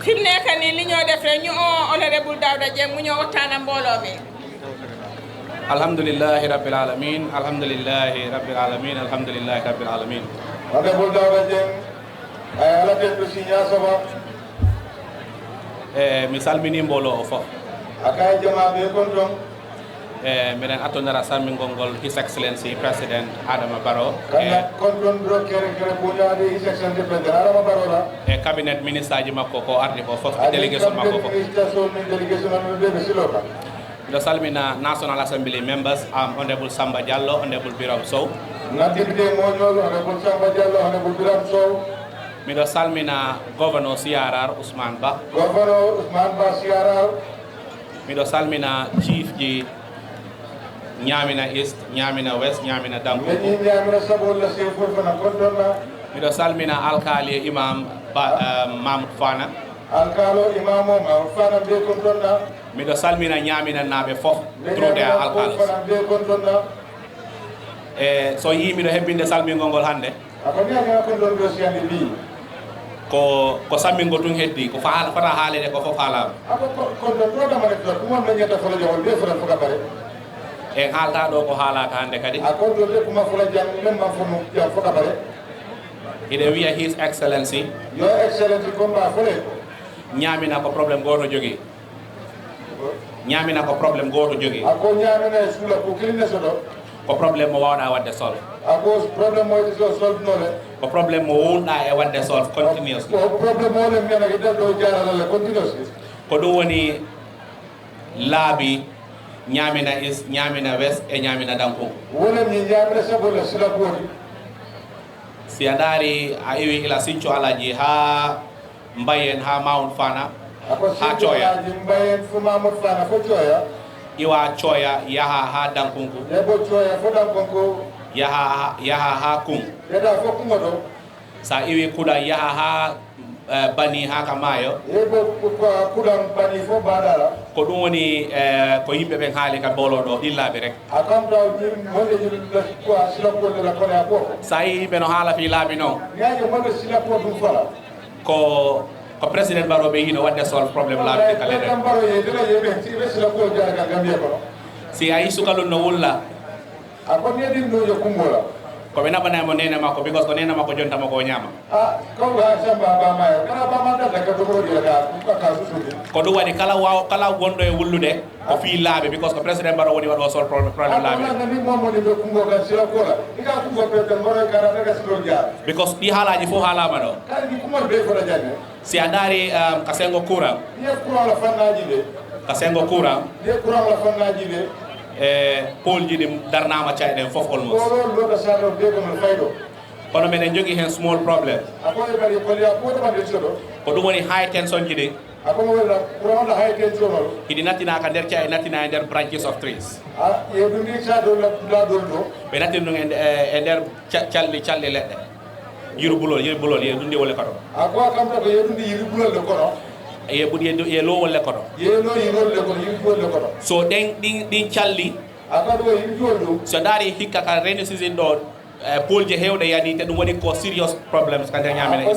fi mu nekk nii li ñoo def rek ñu honorable Dawda Dieng mu ñëw waxtaan ak mbooloo mi alhamdulillahi rabbil alamin alhamdulillahi rabbil alamin alhamdulillahi rabbil alamin honorable Dawda Dieng ay ala tentu sinya soba mi salmini mbolo o fof akay jama be konton minen attonera salmingol ngol His Excellency President Adama Barrow konton do kere buñade His Excellency President Adama Barrow la e cabinet ministre ji makko ko ardi ko fof e délégation makko fof miɗo salmina National Assembly members honorable Samba Diallo honorable Biram Sow na député moñol honorable Samba Diallo honorable Biram Sow miɗo salmina gouverneur Siarar Ousmane Ba Siarar miɗo salmina chief ji Ñamina East Ñamina West Ñamina Danko miɗo salmina alkali imam Mamoud Fana alkalo imam Mamoud Fana be kontonna miɗo salmina Ñamina naɓe fof trude a alkalos so yi miɗo hebbinde salmingol ngol hannde ko sammingo tun heddi ko fota haalede ko fof haalama en haalta ɗo ko haalaka hannde kadi hiɗen wiya His Excellency ñamina ko probléme goto jogui ñamina ko probléme goto jogui ko probléme mo wawɗa wadde solve ko probléme mo wulɗa e wadde solve continuously ko ɗum woni laabi Ñamina East Ñamina West e Ñamina Danko si a daari a iwi ila Sinthiou Alaji ha Mbayen ha Mamoud Fana ha Thioya iwa Thioya yaha ha Dankunku yaha ha Kum sa iwi Kudan yaha ha Bani ha ka Mayo ko ɗum woni ko yimɓe ɓen haali ka bolo ɗo ɗillaɓe rek sa yi yimɓe no haala fi laabi noon ko président Barrow ɓe hino wadde solve probléme laabi ɗi kala si a yi sukalum no wulla ko be nabana mo nene makko because ko nene makko jonta mako nyama ko ga samba ba ma kana ba ma da ka to ko dia ka susu ko do wadi kala wondo e wullude ko fi laabe because ko president Barrow woni wado sol problem laabe ni mo mo ni do kungo ga sila ko la ika kungo president Barrow ka ra ga silo dia because di halaji fo halama do kan di kumo be ko la jane si andari kasengo courant ni courant la fannaji de kasengo courant ni courant la fannaji de Paul jidi darnama chayden fof almost lo da sado de ko no faydo kono menen jogi hen small problem akoy bari ko ya ko ta de sodo ko dum woni high tension jidi akomo wala courant la high tension no idi natina ka der chay natina der branches of trees ye du ni sa do la do be natin no e der calli ledde yiru bulol ye dundi wala kato akwa kam to ye dundi yiru bulol de kono ye budi ye lo wala koto ye lo yiru le kono yiru bulol de kono so din calli aka do yiru bulol so dari hikka ka rainy season do Paul je hewde yani te dum woni ko serious problems kan nyamina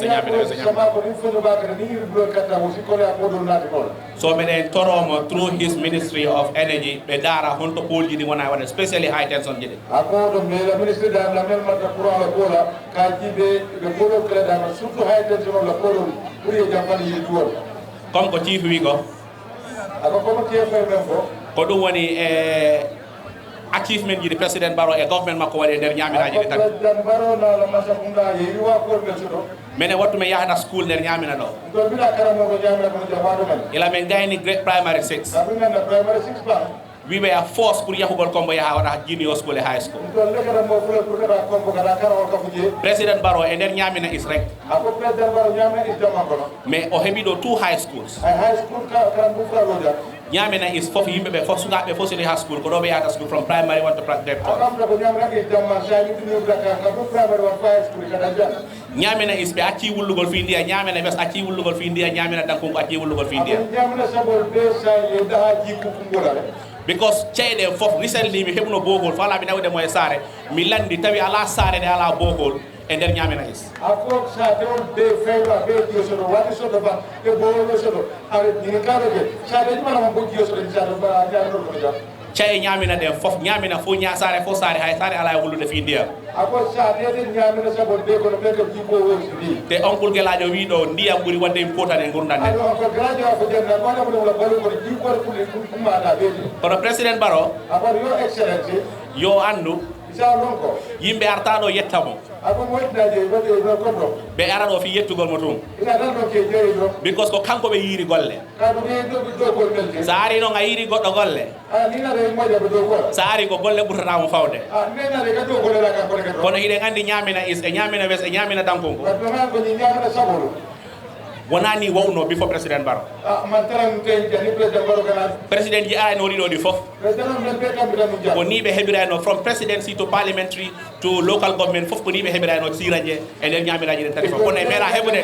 sama ko ni fono ba kan ni yiru bulol kata mo si ko la ko do nati ko so meden toromo through his ministry of energy be dara honto Paul jidi wona wada especially high tension jidi ako do me la ministre da la mel mata courant la ko la ka jibe be bolo kala da surtout high tension la ko do pour ye jamfani yiru bulol comme ko chief wi ko ako ko ke fe men fo ko dum woni achievement jidi president Barrow e government makko wadi der nyaminaji de tan president Barrow na la masa kunda ye wa ko be sodo mene wattu me yahata school der nyamina do do bila karamo ko jamina ko jabado man ila men gayni grade primary 6 abina na primary 6 ba we were forced pour yahugol kombo yaha wada junior school e high school do le kara mo fule pour kara kombo kara kara ko fuje president Barrow e der nyamina is rek ako president Barrow nyamina is jama ko mais o hebi do two high schools high school ka bu fra roja nyamina is fof yimbe be fof suga be fof high school ko do be yata school from primary 1 to grade 4 akam ko nyamina is jama sa ni dinu blaka ka bu primary 1 high school ka daja nyamina is be acci wullugol fi ndiya nyamina bes acci wullugol fi ndiya nyamina danko ko acci wullugol fi ndiya nyamina sabol be sa ye da ji ku kumbola because cheyde fof recently mi hebno bogol fala bi nawde moy sare mi landi tawi ala sare de ala bogol e der nyamina is ako sa de on be fayda be dio so wati so da ba e bogol so do are ni ka de sa de ma na mo dio so de sa do ba ja do ko ja cey nyamina de fof nyamina fo nya sare fo sare hay sare ala wulude fi ndiya ako sa de nyamina sa bon be ko be ko jibo wosi ni te onkul gelajo wi do ndiyam buri wadde importance e gurdande ado ko gelajo ko de na ko na ko balo ko jibo ko kuma da be kono president Barrow ako yo excellency yo andu isa lonko yimbe artado yettamo ako mo daje wade do ko do be arado fi yettugol mo tum ina dan do ke jeyi do because ko kanko be yiri golle ka do be do ko mel saari no nga yiri goddo golle ni na re mo jabe do ko saari ko golle burtata mo fawde ni na re ka do ko la ka ko ke do kono hide andi nyamina is e nyamina wes e nyamina dankonko ko do ko ni nyamina sabolo wonani wawno before president Barrow man taran te jani president Barrow kana president ji ara no woni do di fof president men be kam bidan ko ni be hebirano from presidency to parliamentary to local government fof ko ni be hebirano siraje e der nyamiraji den tarifa kono e mera hebude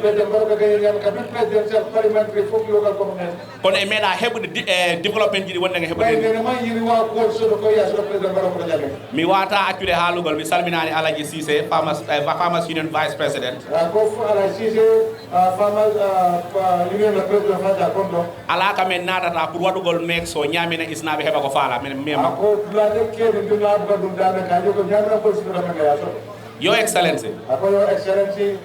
president Barrow ka gay nyam ka president parliamentary fof local government kono e mera hebude development ji wonde nga hebude ne ma yiri wa ko so ko ya so president Barrow ko jame mi wata accude halugol mi salminani Alaji Cissé farmers union vice president ko Alaji Cissé farmers union la president fata kondo ala ka men natata pour wadugol mek so nyamina isnabe heba ko fala men mema ko la de ke de la ba dum dana ka ko nyamina ko so dama ya so yo excellency ako yo excellency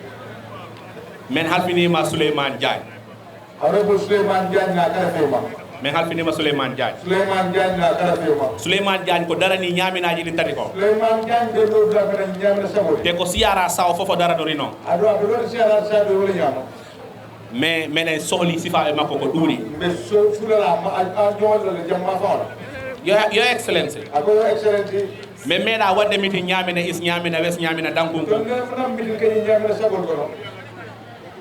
men halfinima Souleymane Diagne honorable Souleymane Diagne na kala fema men halfinima Souleymane Diagne Souleymane Diagne na kala fema Souleymane Diagne ko darani nyaminaji din tati ko Souleymane Diagne de do da ko nyamina sabo te ko siara saw fofo dara do rino ado do siara sa do wala nyama mais menen sohli sifa e makko ko duri be so fulala ma a jowal le jamma fa yo excellency ako yo excellency mais meda wadde miti nyamina is nyamina wes nyamina dankun ko ne fana miti kany nyamina sabol ko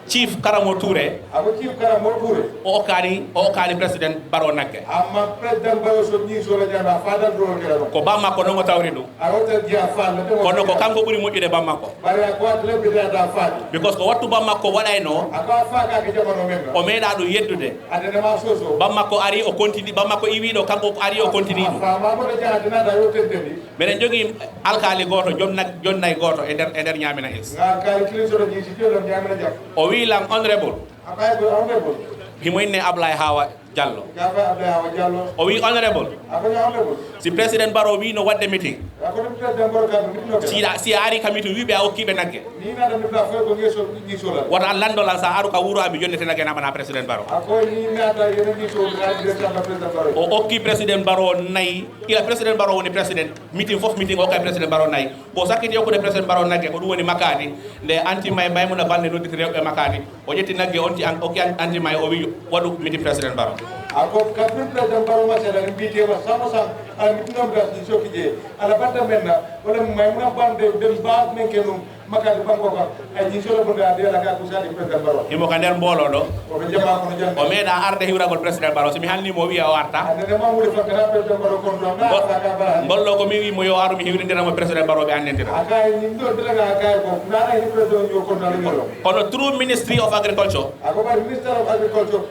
Chief Karamo Touré ako Chief Karamo Touré o kani president Barrow nakke amma president Barrow so ni so la jana fadal do kala ko bamma ko nongo tawri dum awta dia fal kono ko kanko buri mujjude bamma ko bari ko le bi da fal because ko wattu bamma ko wadayno aka fa ka ke jamano men o meeda do yeddude adena ma soso bamma ko ari o continue bamma ko iwi do kanko ari o continue fa ma ko de jana da yo teddi menen jogi alkali goto jonnay goto e der nyamina is nga kali kili so do ji ci do nyamina jam o wi lang honorable akay go honorable himo inne Ablaye Hawa Jallo. Gafa Abdullah Hawa Jallo. O wi honorable. Akonya honorable. Si President Barrow wi no wadde meeting. Akonya President Barrow ka mitno. Si ari ka meeting wi be hokkibe nagge. Ni na da mitna fo ko ngeso la. Wata landola sa aru ka wuro ami yonnete nagge na mana President Barrow. Ako ni na da yene ngeso na direction na President Barrow. O okki President Barrow nay ila President Barrow woni president meeting fof meeting o kay President Barrow nay bo sakiti yokude President Barrow nagge ko dum woni makani de anti may muna balne noditi rewbe makani o jetti nagge onti anti may o wi wadu meeting President Barrow. Ako kapin President Barrow ma sera mbite ma sama sang al mitno bras ni sokije ala banda menna wala may muna bande dem ba men kenum makati banko ka ay ni solo bunda de la ka ko sali President Barrow. Imo ka nder mbolo do o be jama ko jam. O meeda arde hiwragol President Barrow so mi halni mo wi o warta. Ande ma wuri fakara President Barrow ko do na ka ba. Gollo ko mi wi mo yo aru mi hiwrindira mo President Barrow be andendira. Akay ni do delaga akay ko na ay ni President yo ko dal ngolo. Kono through Ministry of Agriculture. Ako ba Minister of Agriculture.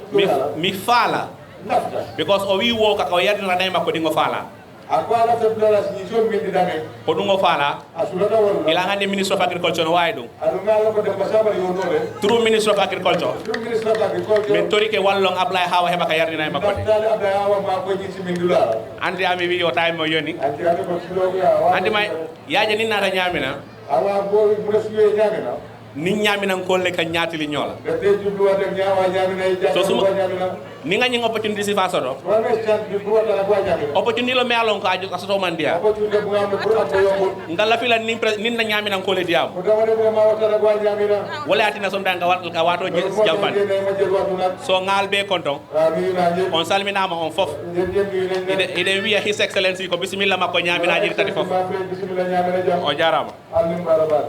Mi fala. Because o wi wo ka ko yadna nay makko dingo fala. Ako ala to dollars ni so mi didame. Ko dungo fala. Asulata wala. Ila hande Minister of Agriculture no waydo. Adunga ala ko dem basaba yo no le. Through Minister of Agriculture. Through Minister of Agriculture. Men tori ke wallong Ablaye Hawa heba ka yarni nay makko. Ablaye Hawa ma ko jisi min dula. Andi ami wi yo time mo yoni. Andi ami ko kilo ya. Andi may yaaje ni nata nyamina. Awa bo mu resuye nyamina. Ni nyamina kolle ka nyaatili nyola. Gade jublu wa dem nyawa nyamina e jaga ko nyamina. Ni nga ñing opportunity si fa soto. Wala chance bi ko wala ko nyamina. Opportunity lo me alon ko aju asoto man dia. Opportunity bu ngam ko am ko yomul. Ngala fila ni na nyamina kolle diam. Ko dama de ma wata ko nyamina. Wala atina som danga ka wato jampan. So ngal be konton. On salminama on fof. Ide wiya His Excellency ko bismillah makko nyamina jiri tati fof. Bismillah nyamina jam. O jarama. Alim barabara.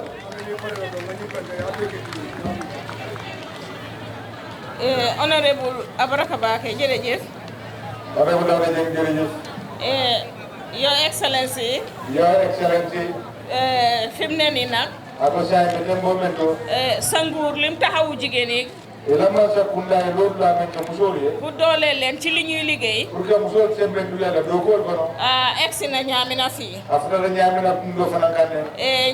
Honorable Abaraka Bake jërëjëf. Honorable Dawda Dieng jërëjëf. Your Excellency. Your Excellency. Fi mu ne nii nag. Ako say ko dem momento. Sa nguur lim taxawu jigéen yi. Ila ma sa kunda e loolu la men ko musol ye. Bu dooleel leen ci li ñuy liggéey. Pour que musol sembe du yalla do ko kono. Egsi na ñaamina fii. Afta la ñaamina ndo fana kane.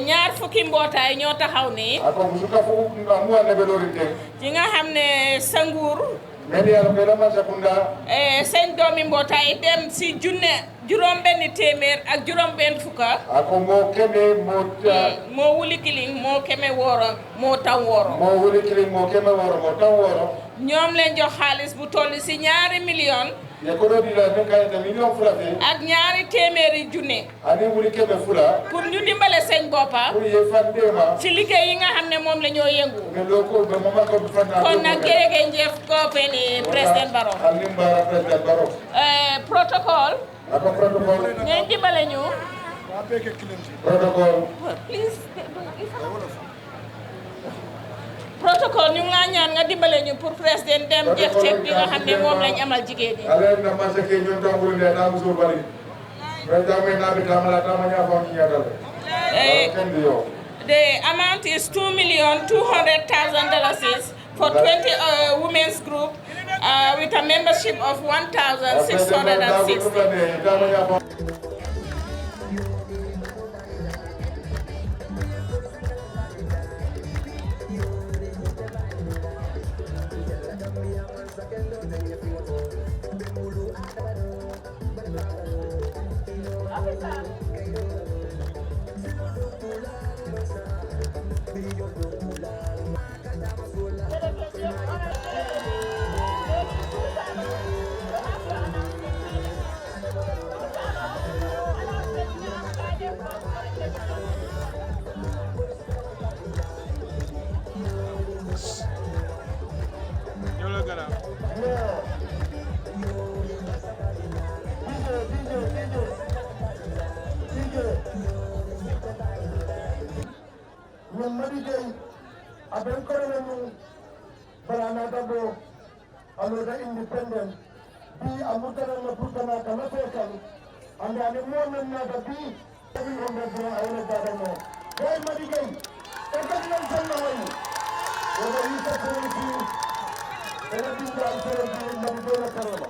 Ñaar fukki mbootaay ñoo taxaw nii. Ako musuka fu mu wane be lori te. ci nga xam ne sa nguur. men yalla ko ma sa kunda. Seen doomi mbootaay dem si juróom benn téeméer ak juróom benn fukka. Ako moo keme moo wuli kiling moo keme wooro moo taw wooro. moo wuli kiling moo keme wooro moo taw wooro. ñoom leen jox xaalis bu toll si 2 millions. ye ko do dila men kay ta million fula fe. ak 2 téeméeri junne. ani wuli keme fula. pour ñu dimbale seen boppa. pour ye fandema. ci liggéey yi nga xam ne moom la ñoo yëngu. mais loo ko ba mama ko fanna. kon nag jërëjëf Kopeni président Barrow. alim bara président Barrow. protocole. Ako protocole. ngeen dimbale ñu. Protocole. Please. Protocole ñu ngi laa ñaan nga dimbale ñu pour président dem jeex ceeb bi nga xam ne moom lañ amal jigéen ñi. ale na marché ke ñun tambul ne na musul bari. Président me na bi tamala tamanya fa ñu ñatal. The amount is $2,200,000 for 20 women's group with a membership of 1,660. Independent, be a mother and a putana, and a second, and then the moment not a be, every woman I want to know. Why, Madigan? Everyone can know you. Whether you say to you, everything that I'm saying to you, Madonna Carolo.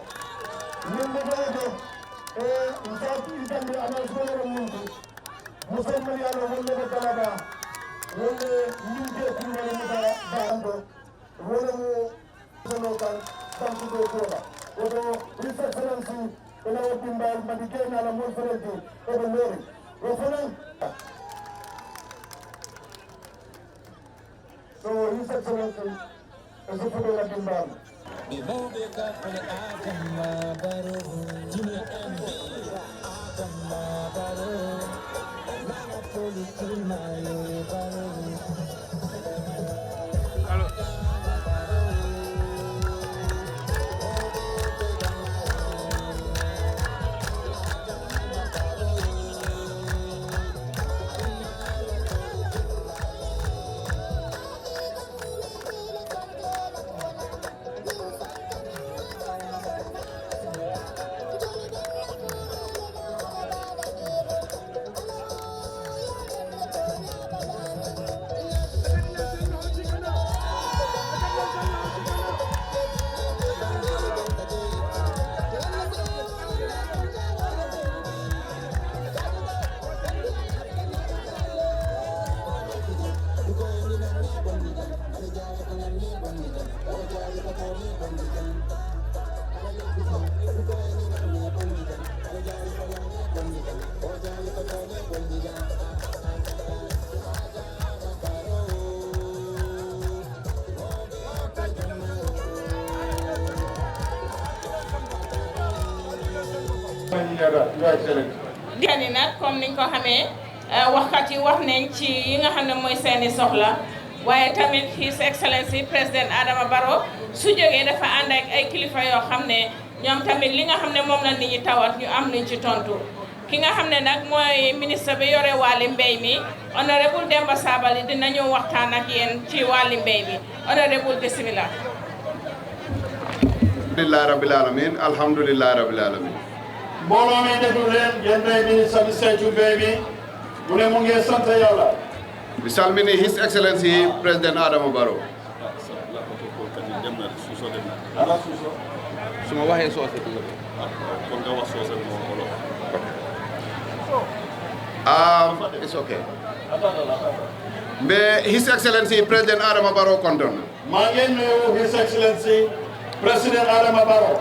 Remember, in South Eastern, the announcement of Mungu, Muslim Mariano will never Canada, when the Ninja Kumari Bando, when the local. woto His Excellency ila wotimbal madi Kenya la mol ferenti ebe lori wo fana so His Excellency ezufudo la dimbal diani nag comme niñ ko xamee waxkat yi wax nañ ci yi nga xam ne mooy seeni soxla waaye tamit His Excellency président Adama Barrow su jógee dafa ànd ak ay kilifa yoo xam ne ñoom tamit li nga xam ne moom la nit ñi tawat ñu am luñ ci tontu ki nga xam ne nag mooy ministre bi yore wàlli mbéy mi honorable Demba Sabally dinañu waxtaan ak yéen ci wàlli mbéy mi honorable bismillah. alhamdulillahi rabbil alamin alhamdulillahi rabbil alamin mbooloo mi déglu leen yéen mbéy mi sami saytu mbéy mi mu ne mu ngi sant yàlla. mi salmini His Excellency President Adama Barrow suma waxee soose it's okay mbe His Excellency President Adama Barrow konton maa ngi nuyu His Excellency President Adama Barrow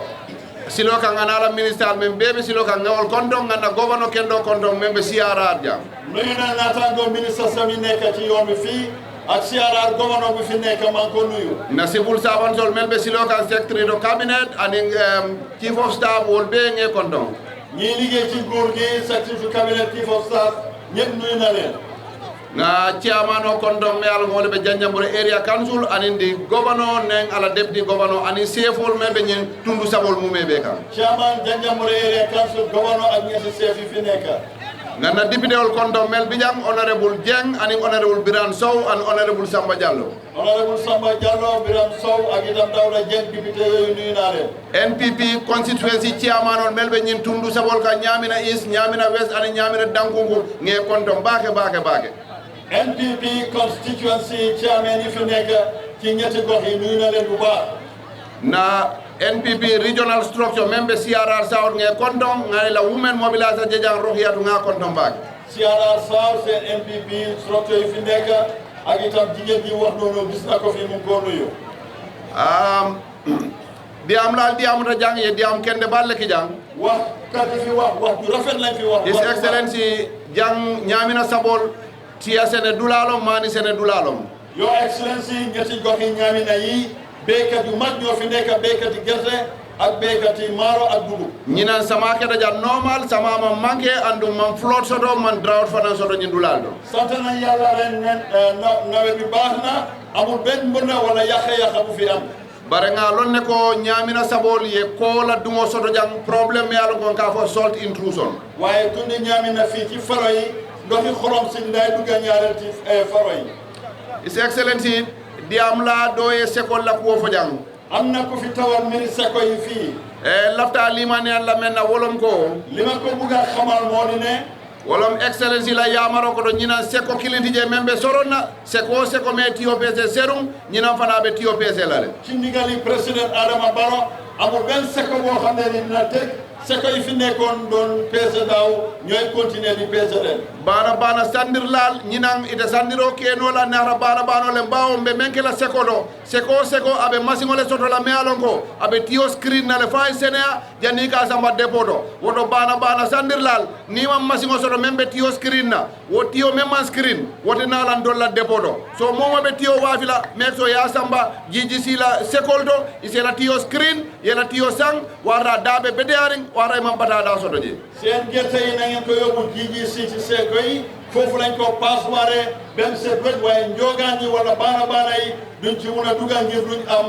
silo kan anala minister men bebe silo kan ngawol konton ngana governor kendo konton membe CRR jam nuyu na naataango ministre sami nekk ci yoon bi fii ak CRR gouverneur bi fi nekk maa ngi ko nuyu na civil servant sol membe silo kan secretary do cabinet and chief of staff wol be nge konton ñi liggéey ci nguur gi secretary cabinet chief of staff ñëpp nuyu na leen na chairman o konton me al ngole be janjambure area council anindi governor nen ala deputy governor ani sefol membe nyen tundu sabol mumebe kan chairman janjambure area council governor ak ñetti chef yi fi nekk ngana député ol konton mel bijang honorable Dieng ani honorable Biran Sow and honorable Samba Diallo honorable Samba Diallo Biran Sow ak itam Dawda Dieng député yooyu nuyu naa leen NPP constituency chairman on melbe nyin tundu sabol ka nyamina east nyamina west ani nyamina dankungu nge konton baake NPP constituency chairman yi fi nekk ci ñetti gox yi nuyu na leen bu baax na NPP regional structure member CRR South nge konton ngani la women mobilisation jejang rohiyatu nga konton baake CRR South seen NPP structure yi fi nekk ak itam jigéen ñi wax noonu gis na ko fi mu ko nuyu diam laal diamuta jang ye diam kende balle ki jang wax kat fi wax ju rafet lañ fi wax His Excellency jang nyamina sabol tiya sene dulalom mani sene dulalom Your Excellency ñetti gox yi ñamina yi béykat yu mag ñoo fi nekk béykat yi gerte ak béykat yi maaro ak dugub ñinan sama keda jan normal sama ma manke andu man flood soto man drought fanan soto ñi dulal do sant nañ yàlla ren nawet bi baax na amul benn mbënn wala yàqa bu fi am bare nga lon ne ko ñamina sabol ye ko la dumo soto jang problème yalla ko ka fo salt intrusion waaye tundi ñamina fii ci faro yi ndoxi xorom si nday dugga ñaareel ci faro yi His Excellency diam la doye sekol la ko fo jang am na ko fi tawal ministre ko yi fii lafta limane la menna wolom ko lima ko buga xamal moo di ne wolom Excellency la yamaro ko do ñina seko kiliti je membe soronna seko me TOPC serum ñina fana be TOPC la le ci ndigali président Adama Barrow amul benn seko boo xam ne dina teg c'est que fi nekkoon doon peese daaw ñooy continuer di peese ren bana bana sandir lal ñinang ite sandiro keno la nara bana bana le bawo be menke la sekodo seko abe masimo le soto la mealon ko abe tio screen na le fay senea jani ka samba depoto woto bana sandir lal ni mam masimo soto membe tio screen na wo tio memman screen wote na lan dolla depoto so momo be tio wafila mexo ya samba jiji sila sekoldo isela tio screen yela tio sang wara dabe bedaring wara mam bata da soto je seen gerte yi na ngeen ko yóbbu jiji si ci seko yi foofu lañ ko passoire benn seet wet waaye njoogaan yi wala baana yi duñ ci mun a dugal ngir duñ am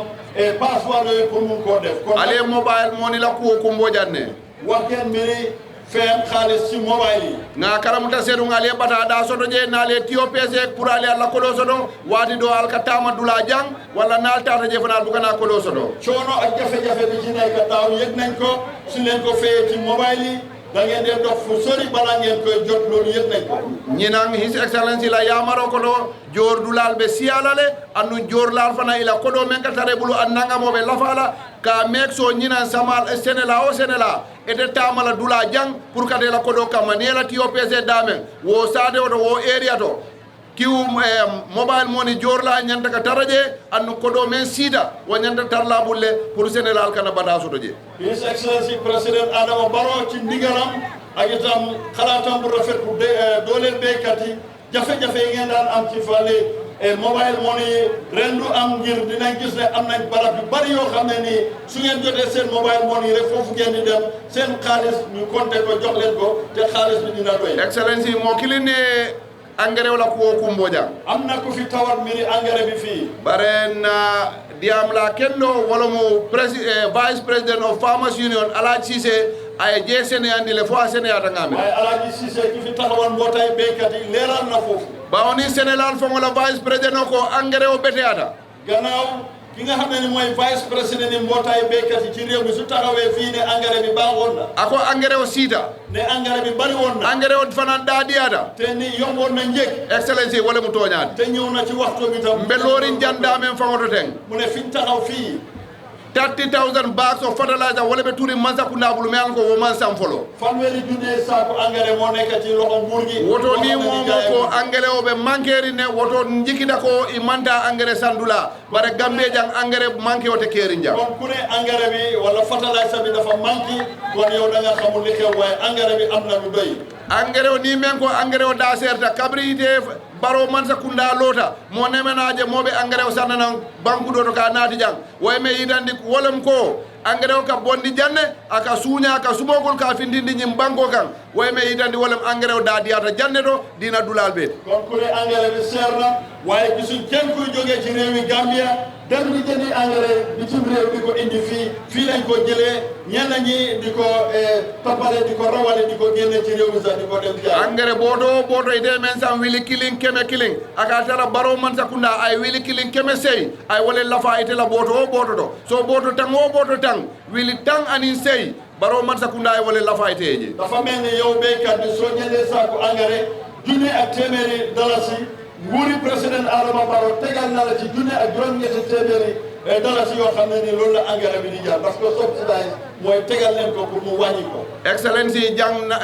passoire yooyu pour mun koo def ale mobile moo ni la kuwo kumbo janne wax ngeen mbiri fem xaalis ci mobile yi nga karamuta seedu nga ale bata da soto je na le tio pc pour ale alla kodo soto waati do al katama dula jang wala naal tata je fanal bu kana kodo soto coono ak jafe-jafe bi ci nekk daaw yëg nañ ko su leen ko fayee ci mobile yi da ngeen di dox fu sori bala ngeen koy jot loolu yëg nañ ko ñinang his excellency la yamaro kodo jor dulal be sialale andu jor lal fana ila kodo men ka tare bulu annanga mobe lafala ka mexo ñinan samal senela o senela ede tamala dula jang pour kade la kodo kamani la tio pc damen wo sade wo area to kiw mobile money jorla ñanta ka taraje andu kodo men sida wo ñanta tarla bulle pour senelal kana bada soto je his excellency president Adama Barrow ci ndigalam ak itam xalaatam bu rafet bu dooleel béykat yi jafe-jafe yi ngeen daan am ci fàlle mobile money rendu am ngir dinañ gis ne am nañ barab yu bari yoo xam ne nii su ngeen jotee seen mobile money rek foofu ngeen di dem seen xaalis ñu compté ko jox leen ko te xaalis bi dina doy excellency moo kiline engrais wala ko kumboja amna ko fi tawat miri engrais bi fi bare na diam la kendo wala mo vice president of farmers union Alaji Cissé ay je sene andi le fo sene ata ngami ay Alaji Cissé ki fi taxawal mbotay béykat yi leral na fofu ba oni Sénégal fo wala vice president ko engrais o bete ata gannaaw ki nga xam ne mooy vice président ni mbootaay béykat yi ci réew mi su taxawee fii ne engrais bi baaxoon na ako engrais o siita ne engrais bi bari woon na engrais o fanan daadiyata te ni yomboon na njëg excellency wala mu tooñaade te ñëw na ci waxtu bi tam mbeloorin jandamen fangoto ten mu ne fi ñu taxaw fii 30,000 bags of fertilizer wala be turi mansa kunda bulu me ko wo man sam folo fanweeri junne saako engrais moo nekk ci loxo nguur gi woto ni momo ko engrais o be mankeri ne woto njikida ko i manta engrais sandula bare gambe jang engrais manke o te keri jang kon ku ne engrais bi wala fertilizer bi dafa manki kon yow da nga xamul li xew waaye engrais bi am na lu doy engrais o ni men ko engrais o da serta kabrite baro mansa kunda lota mo nemenaje mobe engrais o sanana banku do to ka naati jang way me yidandi wolem ko engrais o ka bondi janne aka suunya aka sumogol ka findindi nyim banko kan way me yidandi wolem engrais o da diata janne do dina dulal be kon ko engrais bi serna waye gisu kenn kuy joge ci rewi Gambia dem di jëndi engrais bi ci réew di ko indi fii lañ ko jëlee ñenn ñi di ko toppale di ko rawale di ko génne ci réew mi sax di ko dem jaay engrais boto ite men sam wili killing keme killing aka tara baro man sakunda ay wili killing keme sey ay wala lafa ite la boto do so boto tang wili tang anin sey baro man sakunda ay wala lafa ite je dafa mel ni yow béykat bi soo jëndee saako engrais junne ak téeméeri dalasi nguuri président Adama Barrow tegal na la ci junne ak juróom-ñetti téeméeri dalasi yoo xam ne ni loolu la engrais bi di jaar parce que subsidise mooy tegal leen ko pour mu wàññi ko excellency jang na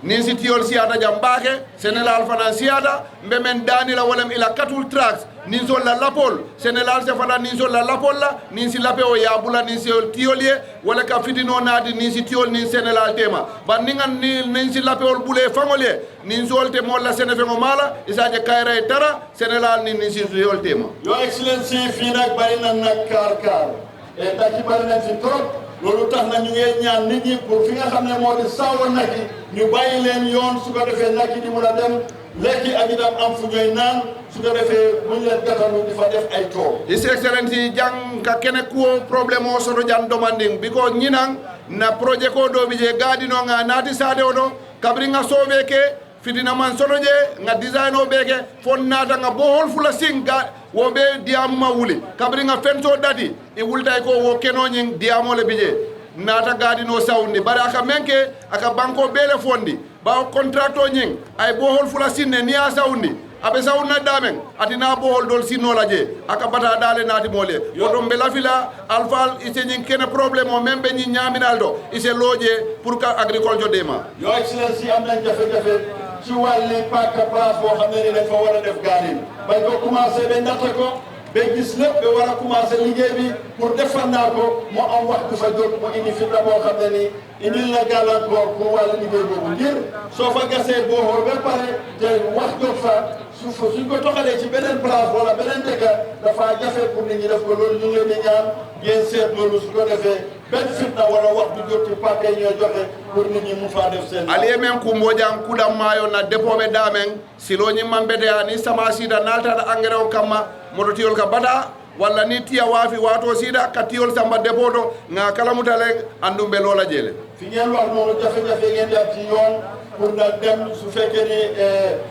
nin si tiyol siyata jam baake Sénégal fana siyata mbe men dani la wolem ila katul tracks nin sol la lapol Sénégal se fana nin sol la lapol la nin si lape o yabula nin si tiyol ye wala ka fitino naati nin si tiyol nin Sénégal tema ba nin si lape ol bule fangol ye nin sol te molla Sénéfengo mala isaje kayra e tara Sénégal nin si tiyol tema Your Excellency fii nag bari na nag kaar e daki bari nañ fi trop loolu tax na ñu ngi ñaan nit ñi pour fi nga xam ne moo di saawa nag yi ñu bàyyi leen yoon su ko defee nag yi di mun a dem lekki ak itam am fu ñooy naan su ko defee buñ leen gàttalu di fa def ay tool His Excellency jang ka kene kuo problème o soto jan demanding because ñinang na projet ko do bije gadino nga naati sade odo kabri nga sobe ke fitina man soto je nga design o beke fon nata nga bohol fula singa wo be diamu ma wuli kabri nga fenso dati e wultay ko wo keno nyin diamo le bije nata gadino sawndi bare aka menke aka banko bele fondi ba contracto nyin ay bohol fula sinne ni a sawndi abe sawna damen atina bohol dol sinnola je aka bata dale nati mole yoto mbe lafila alfal ise nyin kene problème o membe nyi nyaminal do ise loje pour ka agriculture dema Your Excellency am nañ jafe-jafe ci wàlli parc place boo xam ne ni dañ fa war a def garden bañ ko commencé ba natt ko ba gis lépp ba war a commencé liggéey bi pour defar naa ko mu am waxtu fa jóg mu indi fitna boo xam ne ni indil na gàllankoor pour wàllu liggéey boobu ngir soo fa gasee boo xool ba pare te wax jóg fa suñ ko toxalee ci beneen place wala beneen dëkk dafa jafe pour nit ñi def ko loolu ñu ngi leen di ñaan ngeen seet loolu su ko defee benn fitna wala wax du jot ci pàcc yi ñoo joxe pour nit ñi mu faa def seen aliye men kumbojang kudam mayo na depoɓe damen siloñi mambedeya ni sama sida naltata engrais o kamma moto tiyol ka bata walla ni tiya waafi wato sida ka tiyol samba dépôt to nga kalamutale andum ɓe loola jeele fi ngeen wax noonu jafe-jafe ngeen di am ci yoon pour nag dem su fekkee ni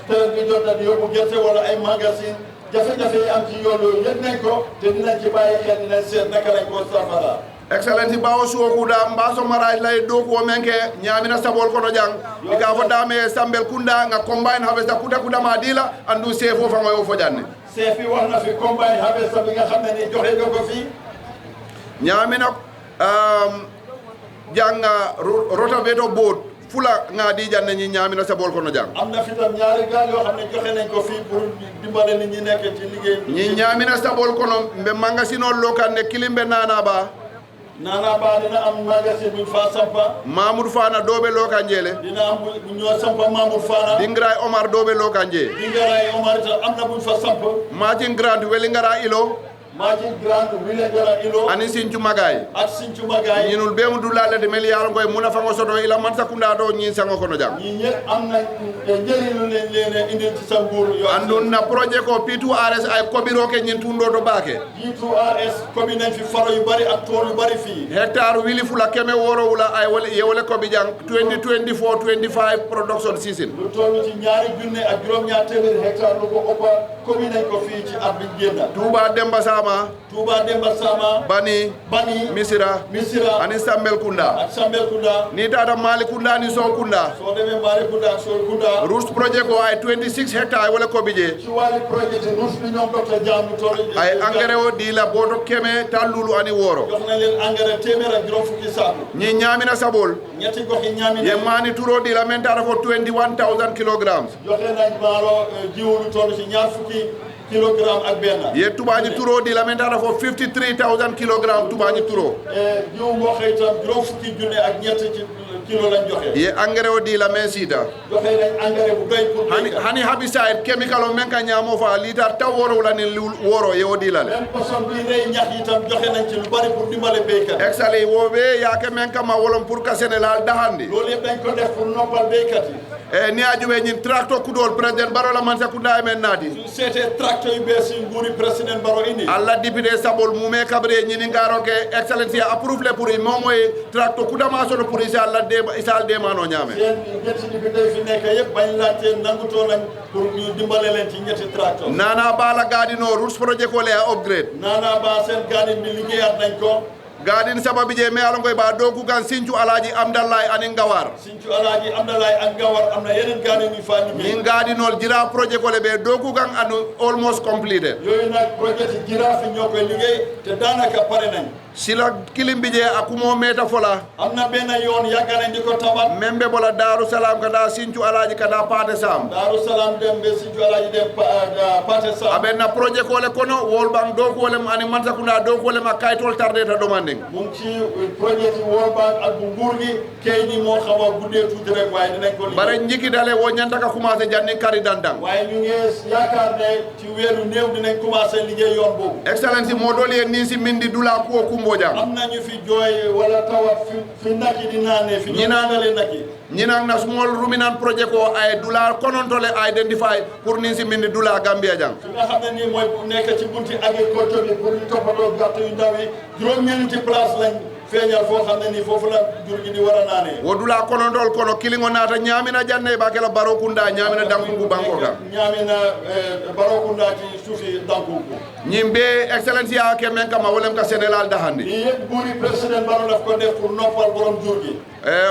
tawet bi jot na di yóbbu gerte wala ay magasin jafe-jafe yi am ci yoon yooyu yëg nañ ko te dinañ ci bàyyi xel dinañ seet naka lañ ko safara excellence bawo suwokuda mbaso maraj lay doku o menke ñamina sabol kono jang ika fo dame sambel kunda nga combine harvester kuda ma dila andu sefo fango yo fo janne sefi wax na fi combine harvester bi nga xam ne ni joxe nga ko fi ñamina janga rotaveto boat fula nga di janne ñi ñamina sabol kono jang am na fi tam ñaari gaal yoo xam ne joxe nañ ko fii pour dimbale nit ñi nekk ci liggéey ñi ñamina sabol kono mbe magasinol lokanne kilimbe nana ba nana ba dina am magasin buñ fa sampa Mamoudou Fana dobe lokanjele dina am bu ñoo sampa Mamoudou Fana Dingray Omar dobe lokanje Dingray Omar ta am na buñ fa samp Martin Grant welingara ilo Martin Grant welingara ilo ani Sinthiou Magaye ak Sinthiou Magaye ñinul be mu dulale de mel yaal ngoy muna fango soto ila man sakunda do ñi sango kono jam ñi ñepp am nañ njëriñu leen leen indil ci sa nguur yo andun na projet ko P2RS ay kobiro ke ñin tundo to baake P2RS kobi nañ fi faro yu bari ak tool yu bari fii hectare wili fula keme woro wula ay wala yewole kobi jang 2024-25 production season lu tollu ci ñaari junne ak juróom-ñaar téeméeri hectare lu ko ëppa kobi nañ ko fii ci at bi génn Touba Demba Sama Bani Misira ani Sambel Kunda ni tata Mali Kunda ni Sow Kunda so demee Mali Kunda ak Sow Kunda Roots project ko ay 26 hectares wala ko bije ci wàllu projet Roots bi ñoom docteur Diam ñu toll ay engrais o di la boto keme tallulu ani woro jox na leen engrais téeméer ak juróom fukki saaku ñi ñamina sabol ñetti gox yi ñamina ye mani turo di la men tata fo 21,000 kilograms joxe nañ maalo jiwu lu toll ci ñaar fukki kilogramme ak benn ye tubañi turo di la men tata fo 53,000 kilograms tubañi turo jiwu moo xëy tam juróom fukki junne ak ñett ci kilo lañ joxe ye engrais o di la men sida joxe nañ engrais bu doy pour hani herbicide chemical o men ka ñamo fa litar taw woro wala ni woro ye o di la le même poson bi rey ñax yi tam joxe nañ ci lu bari pour dimbale béykat excellent wobe yaake men kama wolom pour ka Sénégal dahandi loolu yëpp dañ ko def pour noppal béykat yi ni ajuɓe ñin tracteur kudol président Barrow la man sakunda e men naati c'était tracteur yu bees yi nguuri président Barrow indi allah député sabol mume kabre ñini ngaro ke excellence approuve le pour momoye tracteur kudama sono pour inshallah isal demano ñaame seen ñetti député fi nekk yëpp bañ laajte nangutoo nañ pour ñu dimbale leen ci ñetti tracteur nana bala gadino Roots project ko le a upgrade nana ba seen gadin bi liggéeyaat nañ ko gadin sababu je me alongoy ba dogu gan Sinthiou Alaji Amdallahi ani Ngawar Sinthiou Alaji Amdallahi ak Ngawar am na yeneen gadin yu fa liggéey min gadinol jira project ko le be dogu gan anu almost completed yooyu nag projet jira fi ñoo koy liggéey te daanaka pare nañ sila kilimbi je akumo meta fola am na benn yoon yàgg nañ di ko tabax membe bola Darou Salam kada Sinthiou Alaji kada Paté Sam Darou Salam dem be Sinthiou Alaji dem Paté Sam abenna projet ko le kono wol bang do ko le ani Mansakunda do ko le ma kaytol tarde ta demanding mu ngi ci projet ci World Bank ak bu nguur gi kay ni moo xaw a guddee tuuti rek waaye dinañ ko liggéey bare njiki dale wo ñanta ka commencé janni kari dandang waaye ñu ngi yaakaar ne ci weeru néew dinañ commencé liggéey yoon boobu excellence moo dool yeen ni si mindi dula ko kumbo jang am nañu fi jooy wala tawat fi nakki di naanee fi ñu naanale nakki ñinang na small ruminant project ko ay dula konontole identify pour ni si mindi dula Gambia jang fi nga xam ne nii mooy nekk ci bunti agriculture bi pour ñu toppatoo gàtt yu ndaw yi juróom-ñeenti place lañ feeñal foo xam ne nii foofu la jur gi di war a naanee wodula kono ndol kono kilingo naata ñaamina janne ba kela baro kunda ñaamina dankungu banko ga ñaamina baro kunda ci suufi dankungu ñimbe excellence ya ke men kama wolem ka sénégal dahandi lii yëpp buuri président Barrow daf ko def pour noppal borom jur gi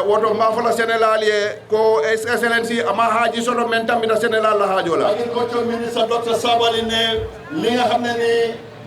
woto mbafola sénégal ye ko excellence ama haaji soto men tambita sénégal la haajola agriculture ministre docteur Sabally ne li nga xam ne ni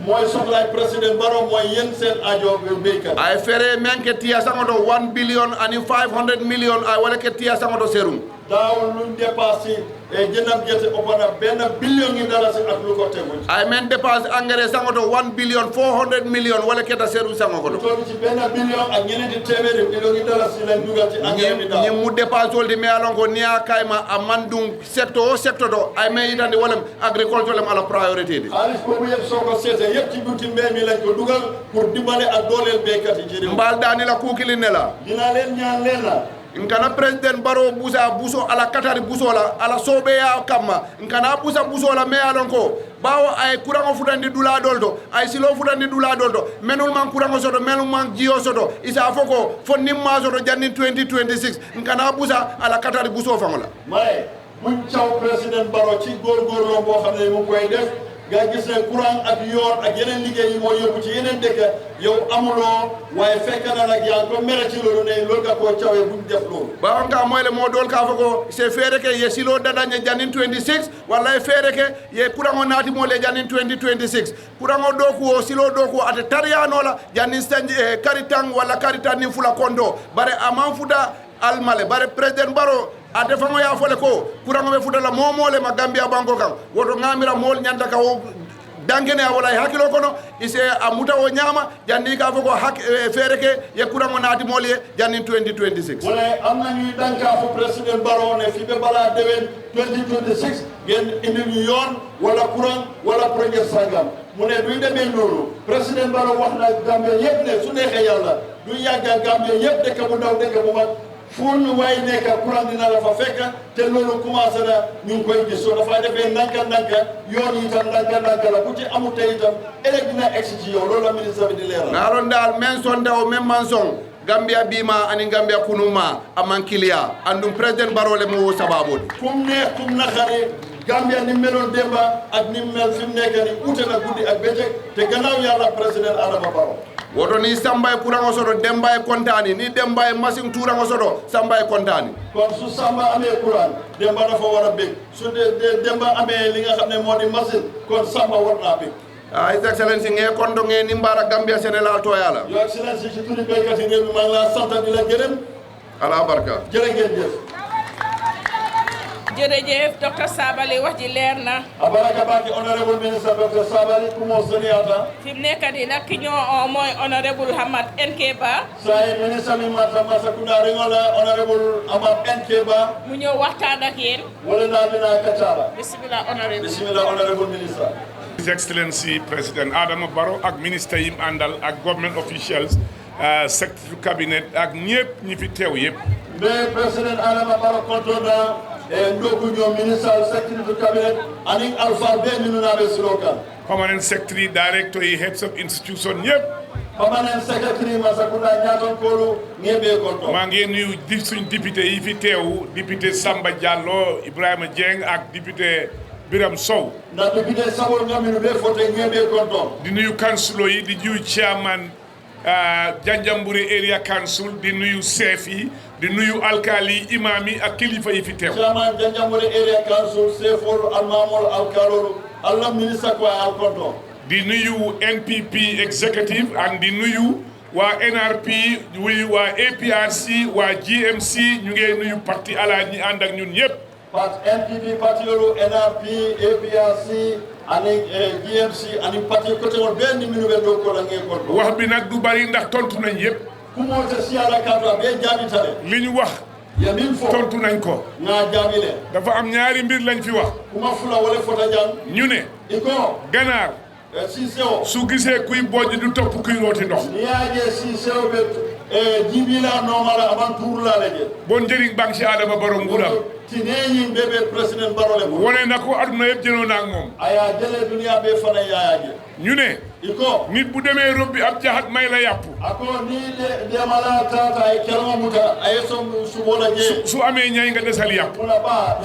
mooy soxlaay président Barrow mooy yéen seen aajo béykat ay fere men ke tiya sangoto 1 billion ani 500 million ay wala ke tiya sangoto serum daaw luñ dépassé jëndam gerte ëpp na benn billion ngi dara si ak lu ko tegu ay men dépasse engrais sangoto 1 billion 400 million wala keta serum sangoto toll ci benn billion ak ñeneenti téeméeri million ngi dara si lañ dugal ci engrais bi daaw ñi mu dépasse wolde me alon ko niya kayma a mandum secteur o secteur do ay men yitande wala agriculture lam ala priorité di xaalis boobu yëpp soo ko seetee yëpp ci bunti mbéy mi lañ ko dugal pour dimbale ak dooleel béykat yi ci réew mbaal daani la kuukili ne la dinaa leen ñaan leen la nkana président Barrow busa buso ala katari buso la ala sobe ya kamma nkana busa buso la me alon ko bawo ay kurango futandi dula dolto ay silo futandi dula dolto menul man kurango soto menul man jio soto isa foko fo nimma soto janni 2026 nkana busa ala katari buso fangola may buñ caw président Barrow ci góorgóorloo boo xam ne mu koy def nga gis ne courant ak yoon ak yeneen liggéey yi moo yóbbu ci yeneen dëkk yow amuloo waaye fekk na nag yaa ngi ko mere ci loolu ne loolu nga koo cawee buñ def loolu bawo nga moyle mo dol ka fako c'est fere ke ye silo dadanye jannin 26 walla fere ke ye kurango naati mo le jannin 2026 kurango doku o silo doku ate tariano la jannin stanji karitang walla karitan ni fula kondo bare aman fuda almale bare president Barrow ate fango ya fole ko kurango be futala momole ma Gambia banko kan woto ngamira mol nyanda ka o dangene wala hakilo kono ise amuta o nyama janni ka foko hak fere ke ye kurango naati mol ye janni 2026 wala am nañu danka fu président Barrow ne fi be bala dewen 2026 ngeen indi ñu yoon wala courant wala projet sangam mu ne duy demee loolu président Barrow wax na Gambia yëpp ne su neexee yàlla du yàgga Gambia yëpp dëkk bu ndaw dëkk bu mag ful waay nekk courant dina la fa fekk te loolu commencé na ñu ngi koy gis soo dafay defee ndànka yoon yi itam ndànka la bu ci amul tey itam ëllëg dina egsi ci yow loolu la ministre bi di leeral ngaaron daal men sonde o men man son Gambia bima ani Gambia kunuma aman kilia andum président Barrow le mo sababodi kum neex kum naxari Gambia ni meloon démba ak ni mel fi mu nekk ni ute na guddi ak bëccëg te gannaaw yàlla président Adama Barrow woto ni sambay kurango soto dembay kontani ni dembay machine turango soto sambay kontani kon su samba amee courant demba dafa war a bég su demba amee li nga xam ne moo di machine kon samba war naa bég His Excellency nge kondo nge nimbara Gambia Sénégal to yàlla Your Excellency ci turi béykat yi réew mi maa ngi laa sant di la gërëm ala barka jërë ngeen jëf jërëjëf docteur Sabally wax ji leer na abaraka baki honorable minister docteur Sabally kumo soniyata fi mu nekk nii nag ki ñoo mooy honorable Hamad NK Bah say ministre mi mata Masakunda ringola honorable Hamad NK Bah mu ñëw waxtaan ak yéen wala naa bina kacala bismillah honorable minister His Excellency President Adama Barrow ak ministre yim àndal ak government officials secretary cabinet ak ñëpp ñi fi teew yëpp mais président Adama Barrow kontona e ndogu ñoo ministre secretary cabinet aning alpha be minunaɓe silokan permanent secretary director yi heads of institution yëpp permanent secretary Masakunda ñaaton koolu ñeɓe konto maa ngi nuyu suñ député yi fi teew député Samba Diallo Ibrahima Dieng ak député Biram Sow ndax député sabol ngaminu ɓe fote ñeɓe konto di nuyu councilor yi di nuyu chairman Janjanbureh area council di nuyu chef yi di nuyu alkali imam yi ak kilifa yi fi teew chairman Janjanbureh area council chefol almamol alkalolu allah ministre ko al konto di nuyu NPP executive and di nuyu waa NRP nuyu waa APRC waa GMC ñu ngi nuyu parti ala ñi ànd ak ñun ñëpp NPP parti yolu NRP APRC ani GMC ani parti côté won ben ni minu be do ko la ngeen ko wax bi nag du bari ndax tontu nañ yëpp ku mo te si ala kaddu be jaabi tale li ñu wax ya min fo tontu nañ ko nga jaabi le dafa am ñaari mbir lañ fi wax kuma fula wala fota jang ñu ne iko ganaar si sew su gisee kuy bojj du topp kuy rooti ndox ni yaaje si sew be jibila normala aman tour la leje bon njëriñ bang ci Adama Barrow nguuram ti neñi bébé président Barrow le wone na ko aduna yëpp jënoon ak moom aya jële dunia be fana yaaje ñu ne iko nit bu demee robbi ab jahat may la yàpp ako ni de mala tata ay kelmo muta ay subola je su amee ñay nga desal yàpp muna ba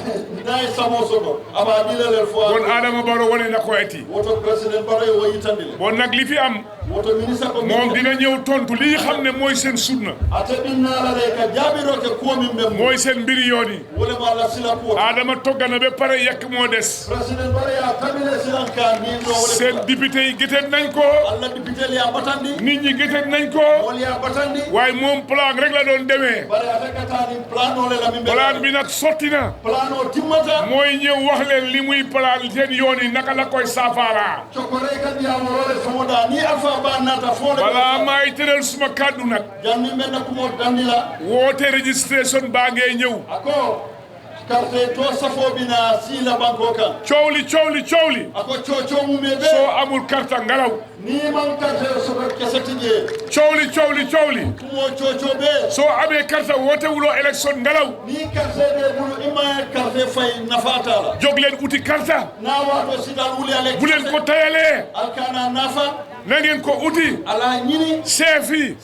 nay samo sogo aba dilale fo bon Adama Barrow wone na ko eti woto president Barrow wo yitandile bon nag li fi am woto ministre ko moom dina ñëw tontu li xam ne mooy seen sunna ate binnala le ka jabiro ke ko min mem mooy seen mbiri yoon yi wala ma la sila ko Adama toggana ba pare yekk moo des president Barrow ya tamile silan ka ni do wala seen député yi gëteen nañ ko Allah député ya batandi nit ñi gëteen nañ ko wala ya batandi waaye moom plan rek la doon demee bare atakata ni plan ole la min plan bi nag sotti na plan o timmata mooy ñëw wax leen li muy plan seen yoon yi naka la koy saafara cokore ka diya mo role somoda ni alfa ba nata fo balaa maay tëral suma kàddu nag janni men na ko mo dandila woote registration baa ngee ñëw ako carte to safo bina sila banko kan coow li ako coow mu mebe soo amul carte ngalaw ni man carte so ko kesatije coow li mo coow be soo amee carte woote wuloo élection ngalaw ni carte de bulu ima carte fay nafata la jóg leen uti carte na wato sidal wuli ale bu leen ko tayalee alkana nafa na ngeen ko uti ala ñini chef yi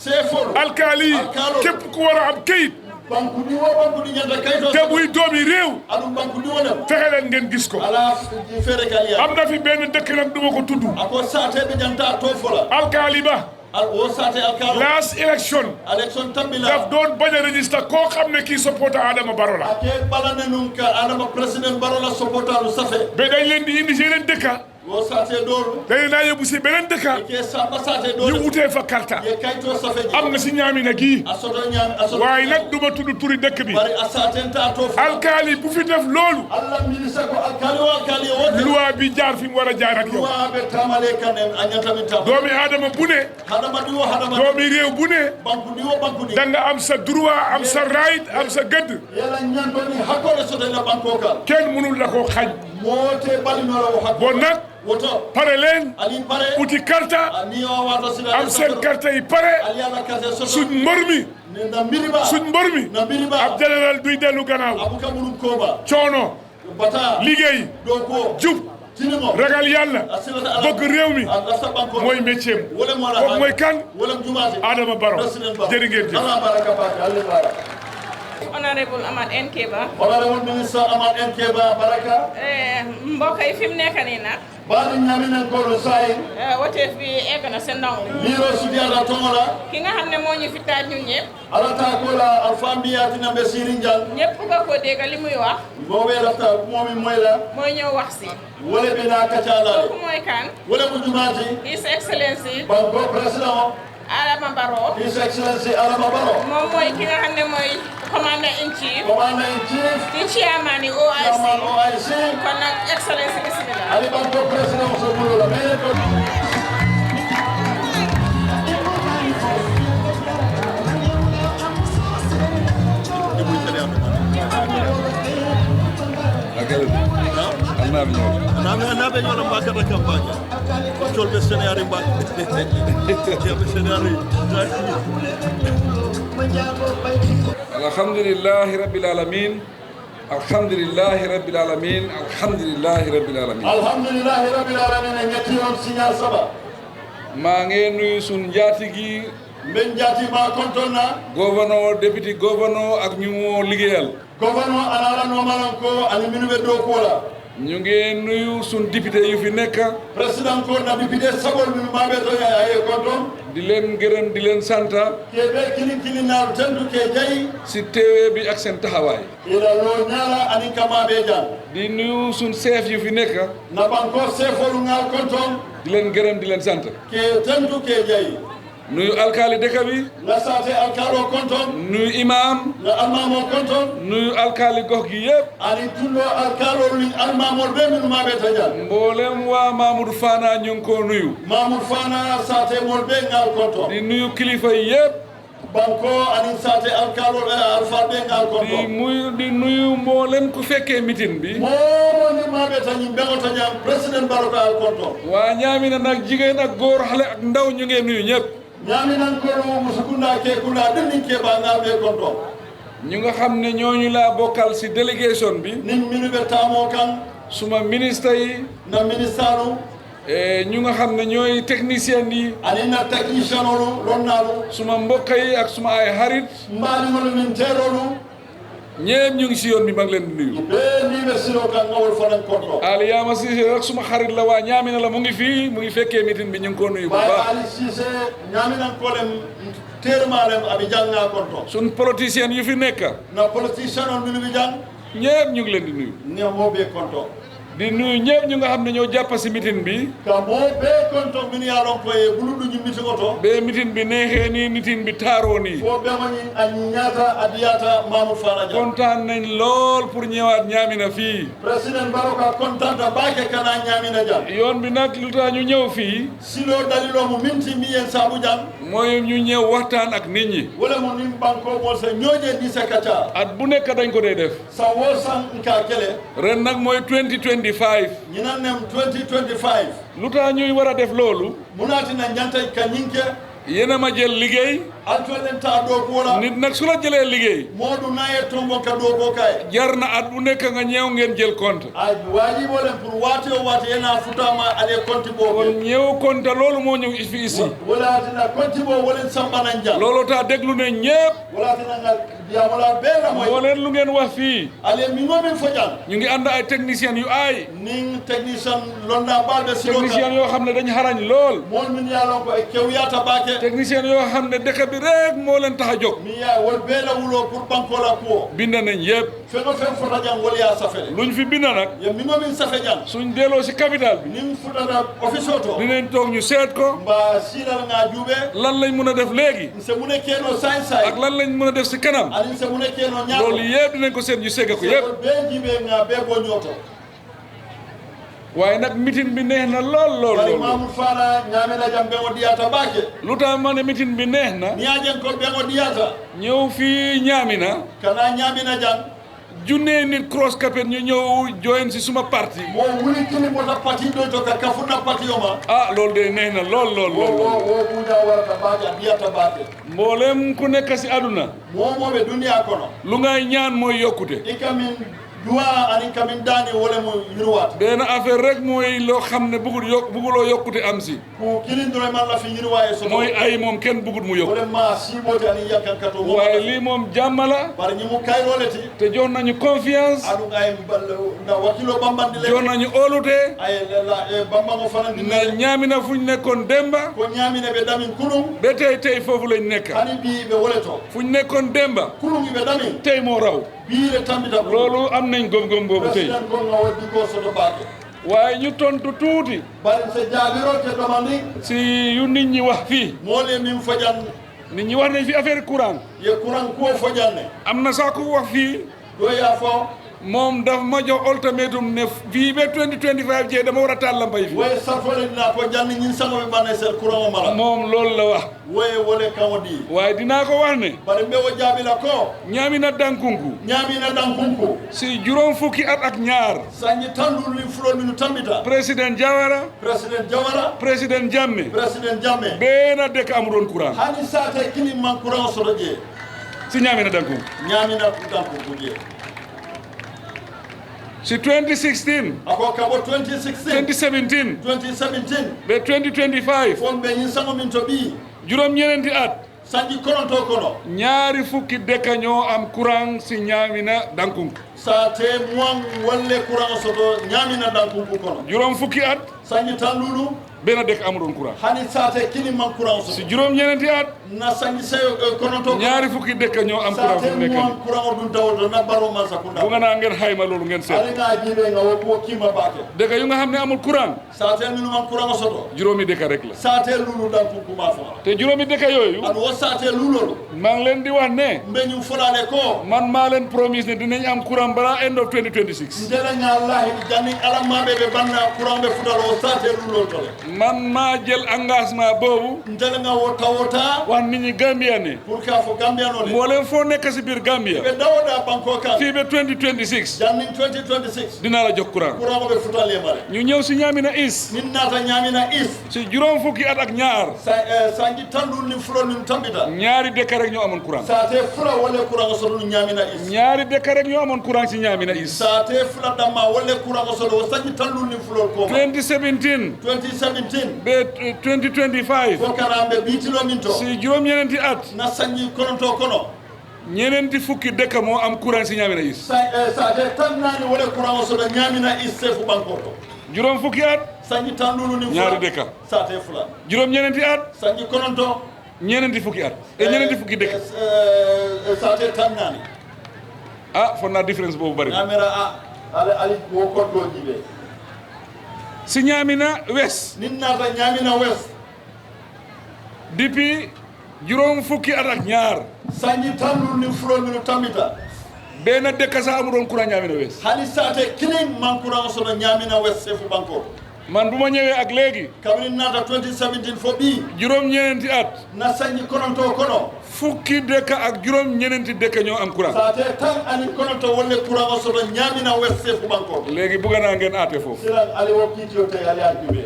alkaali képp ku war a am kayit banku ni wo banku ni ñanda kayito te buy doomi réew adu banku ni wona fexe leen ngeen gis ko ala fere kaliya am na fi benn dëkk nag duma ko tudd ako saate be janta to fola alkaali ba o saate alkaali last election tambila daf doon bañ a register koo xam ne kii supporter Adama Barrow la ake balane nun ka Adama président Barrow la supporter lu safe be dañ leen di indi si yeneen dëkka wo saate dooru dañ naa yóbbu si beneen dëkka ke samba saate dooru ñu utee fa karta ye kayto safe am nga si ñaamina gii asoto ñaami asoto waaye nag duma tudd turi dëkk bi bari asatenta to alkaali bu fi def loolu Allah ministre ko alkaali wa alkaali wote loi bi jaar fi mu war a jaar ak yow loi be tamale kanem anyatami tam doomi Adama bu ne doomi réew bu ne banku ni wo banku ni da nga am sa droit am sa right am sa gëdd yalla ñanto ni hakole soto la banko ka kenn mënul la ko xañ moote bali no la wo hakko bon nag woto pare leen ali pare uti karta ani o wato sila am seen karta yi pare ali ala kase soto suñ mbor mi na mbiriba suñ mbor mi na mbiriba ab général duy dellu gannaaw abuka murum koba coono bata liggéey doko jub ragal yàlla bëgg réew mi mooy métier am kooku mooy kan Adama Barrow jërë ngeen jëf Honorable Amad Nkeba. Honorable Minister Amad Nkeba Baraka. mbokk yi fi mu nekk nii nag. baadi ñaminen koɗo sayin woteef bi egg na seen ndaw liro sudiyata tomola ki nga xam ne moo ñu fi taaj ñun ñëpp alata kola alfambiyatina ɓe siri jal ñëpp nga ko dégg li muy wax moɓe lafta momi moyla mooy ñëw wax si wole ɓe na kacalale kooku mooy kan wole ko jumati His Excellency banko président Adama Barrow His Excellency Adama Barrow moom mooy ki nga xam ne mooy Commander in Chief di chairman OIC kon nag Excellency bismillah ali banko président so bulo la mais ko naɓe ñola mbakata campagne colɓe sénéari mbak ɓe sénéari alhamdulillahi rabbil alamin alhamdulillahi rabbil alamin alhamdulillahi rabbil alamin alhamdulillahi rabbil alamin en ñetti on signal saba maa ngi nuyu sun njaatigi mben jaatima kontonna gouverneur député gouverneur ak ñu moo liggéeyal gouverneur alarannomalan ko ani minu ɓe dow kuola ñu ngi nuyu sun député yu fi nekk président ko na député sagol mi maɓe to ay konton di leen gërëm di leen santa ke ɓe kilin naaru tendu ke jayi si teewee bi ak seen taxawaay ila lo ñaala anin kamaɓe jan di nuyu sun chef yu fi nekk na banko chefolu ngal konton di leen gërëm di leen sant ke tendu ke jayi nuyu alkaali dëkk bi nga saate alkaalo konton nuyu imam nga almamo konton nuyu alkaali gox gi yëpp ani tullo alkaalol min almamol ɓe min maɓe taƴan mboolem waa Mamoudou Fana ñu ngi ko nuyu Mamoudou Fana saate mol ɓe ngal konton di nuyu kilifa yi yëpp banko anin saate alkaalol alfal ɓe ngal konton di nuyu mboolem ku fekkee meeting bi momo ni maɓe tañi ɓego tañan président Barrow ko al konton waa ñaamina nag jigéen ak góor xale ak ndaw ñu ngi nuyu ñëpp ñaaminan kono musukunda ke kunda ɗinnin keɓangal ɓe konton ñu nga xam ne ñooñu laa bokkal si délégation bi nin minu ɓe tamo kan suma ministre yi na ministre nu ñu nga xam ne ñooy technicien yi anina technicien olu lonnaalu suma mbokk yi ak suma ay xarit mbaani ngolu min teerolu ñepp ñu ngi si yoon bi ma ngi leen di nuyu ni be silo kan ngawol fanan konto Aliyama Cissé rek suma xarit la waa Ñaamina la mu ngi fii mu ngi fekkee meeting bi ñu ngi ko nuyu bu baax Ali Cissé Ñaamina ko dem termalem abi janga konto sun politicien yu fi nekk na politicien on mi bi jang ñepp ñu ngi leen di nuyu ne mo be konto di nuyu ñepp ñu nga xam ne ñoo jàpp si meeting bi ka mo be konto min ya lon ko e buludu ñu meeting oto be meeting bi neexee nii meeting bi taaroo nii fo be ma ñi an ñaata adiyata Mamadou Fana Dia kontaan nañ lool pour ñëwaat Ñaamina fii président Baroka kontaan ta baake kana Ñaamina Dia yoon bi nag lu tax ñu ñëw fii silo dalilo mu minti mi yen sabu jang mooy ñu ñëw waxtaan ak nit ñi wala mu nim banko mo se ñoje di sekata at bu nekk dañ ko dee def sa wo san ka kele ren nag mooy 2025 ñu naan nem 2025 lu tax ñuy war a def loolu munaati na ñanta ka ñinke yéen a ma jël liggéey altolen ta do ko wala nit nag su la jëlee liggéey modu naye tombo ka do ko kay jar na at bu nekk nga ñëw ngeen jël compte ay waji bo len pour waati o waati yana futama ale compte bo kon ñëw compte loolu moo ñëw fi ici wala dina compte bo wolen sambanan ja loolu tax déglu ne ñëpp wala dina nga ya wala beera moy moo leen lu ngeen wax fii ale mi ngomin fojal ñu ngi ànd ay technicien yu aay ning technicien londa balbe silo technicien yoo xam ne dañ xarañ lool mool min yaalon ko e kew yaata baake technicien yoo xam ne dëkk bi rek moo leen tax a jóg mi ya wol beela wulo pour banko la ko bind nañ yëpp feno fen fota jam wol ya safele luñ fi bind nag ye mi ngomin safe jam suñ delloo si capital bi ning futata office oto dinañ toog ñu seet ko mba silal nga juube lan lañ mën a def léegi se mu ne keno say say ak lan lañ mën a def si kanam ali se mu ne keno ñaato loolu yëpp dinañ ko seet ñu segg ko yëpp be jibe nga be bo ñoto waaye nag meeting bi neex na lool lool lool Mamadou Fana ñaamena jam be o diyata baake lu tax ma ne meeting bi neex na ñaajen ko be o diyata ñëw fii Ñaamina kana ñaamina jam junne nit cross capet ñu ñëw join si suma parti mo wuli kini bota parti do to ka kafuna parti yoma loolu de neex na lool lool lool wo buda warata baake diyata baake mboolem ku nekk si aduna mo be dunia kono lu ngay ñaan mooy yokkute ikamin duwa ani kamin dani wala mo yirwaat benn affaire rek mooy loo xam ne bëgguloo yokkute am si ko kilindore man la fi yirwaaye so mooy ay moom kenn bëggut mu yokk wala ma si moti ani yakkan kato waaye lii moom jàmm la bar ñi mu kayroleti te jox nañu confiance adu ngay na wakilo bambandi le jox nañu óolute ay la bamba mo fanandi na Ñaamina fuñ nekkoon demba ko Ñaamina be damin kunum ba tey foofu lañ nekk hani bi be woleto fuñ nekkoon demba kunum be damin tey moo raw biire tambita loolu am nañ gom-gom boobu tey waaye ñu tontu tuuti bari sa jaabiro te domandi si yu nit ñi wax fii moo leen min fojan nit ñi wax nañ fi affaire courant ye courant ko fojanne am na sax ku wax fii do yaa fo moom daf ma jox ultimatum ne fii ba 2025 jee dama war a taal lampa yi fii woye sarfole dina ko janni ñin sango ɓe ɓanne sel courant o mala moom loolu la wax woye wole kawo di waaye dinaa ko wax ne bari mbe wo jaabila ko Ñaamina Dankunku Ñaamina Dankunku si juróom fukki at ak ñaar sañi tandul li fulo minu tambita président Jawara président Jammeh beena dëkk amuloon courant hani saate kini man courant soto jee si Ñaamina Dankunku jee si 2016 ako kabo 2017 be 2025 fon be ñin sango min to ɓi juróom ñeneenti at sanji kononto kono ñaari fukki dëkk ñoo am courant si Ñaamina Dankunku sa te mois walle courant soto Ñaamina Dankunku kono juróom fukki at sanji tan lulu benn dëkk amuloon courant hani saate kini man courant soto si juróom ñeneenti at na sanji sayo kononto ñaari fukki dëkk ñoo am courant fu mu nekk nii courant o ɗum tawto na baro man sakunda bu nga naa ngeen xayma loolu ngeen seet ali nga jiiɓe nga wo kima baake dëkk yu nga xam ne amul courant saate minu man courant soto juróomi dëkk rek la saate lulu Dankunku ma fo te juróomi dëkk yooyu aɗa wo saate lulolu maa ngi leen di wax ne mbeñum folane ko man maa leen promise ne dinañ am courant balaa end of 2026 ndeɗañallahi janni alammaɓe ɓe banna courant ɓe futalo o saate lulol tole man maa jël engagement boobu ndeɗaga wo tawota wax nit ñi Gambia ne pour ka fo gambianole moo leen foo nekk si biir Gambia ɓe dawoɗa banko kan fii ba 2026 janni 2026 dinaa la jox courant courant ɓe futalemare ñu ñëw si Ñaamina East min naata Ñaamina East si juróom fukki at ak ñaar sanji tandul ni fulo nin tambita ñaari dëkk rek ñoo amoon courant saate fula wala courant soto Ñaamina East ñaari dëkk rek ñoo amoon courant courant ci Ñamina is sa te fula damma wolle courant o sodo sanji tallul ni fulol ko 2017 be 2025 ko karambe bitilo min to si juróom ñenenti at na sanji kononto kono ñenenti fukki dëkk moo am courant si Ñamina is sa te tan nani wolle courant o sodo Ñamina is sefu banko to juróom fukki at sanji tallulu ni ñaari dëkk sa te fula juróom ñenenti at sanji kononto ñenenti fukki at e ñenenti fukki dëkk sa te tan nani ah fon naa différence boobu bari Ñamira ali wo koddo jibe si Ñamina West nin nata Ñamina West depuis juróom fukki at ak ñaar sanji tallul ni fulol minu tambita benn dëkk sax amu doon courant Ñamina West hani sate kilin man courant sono Ñamina West sefu banko man bu ma ñëwee ak léegi kabri nata 2017 fo ɓi juróom ñenenti at na sanji kononto kono fukki dëkk ak juróom ñenenti dëkk ñoo am courant sate tan ani kononto wolle courant o sono Ñamina West sefu banko léegi bugga naa ngeen aate foofu silan ali wo kiitiyo te ali alɓiɓe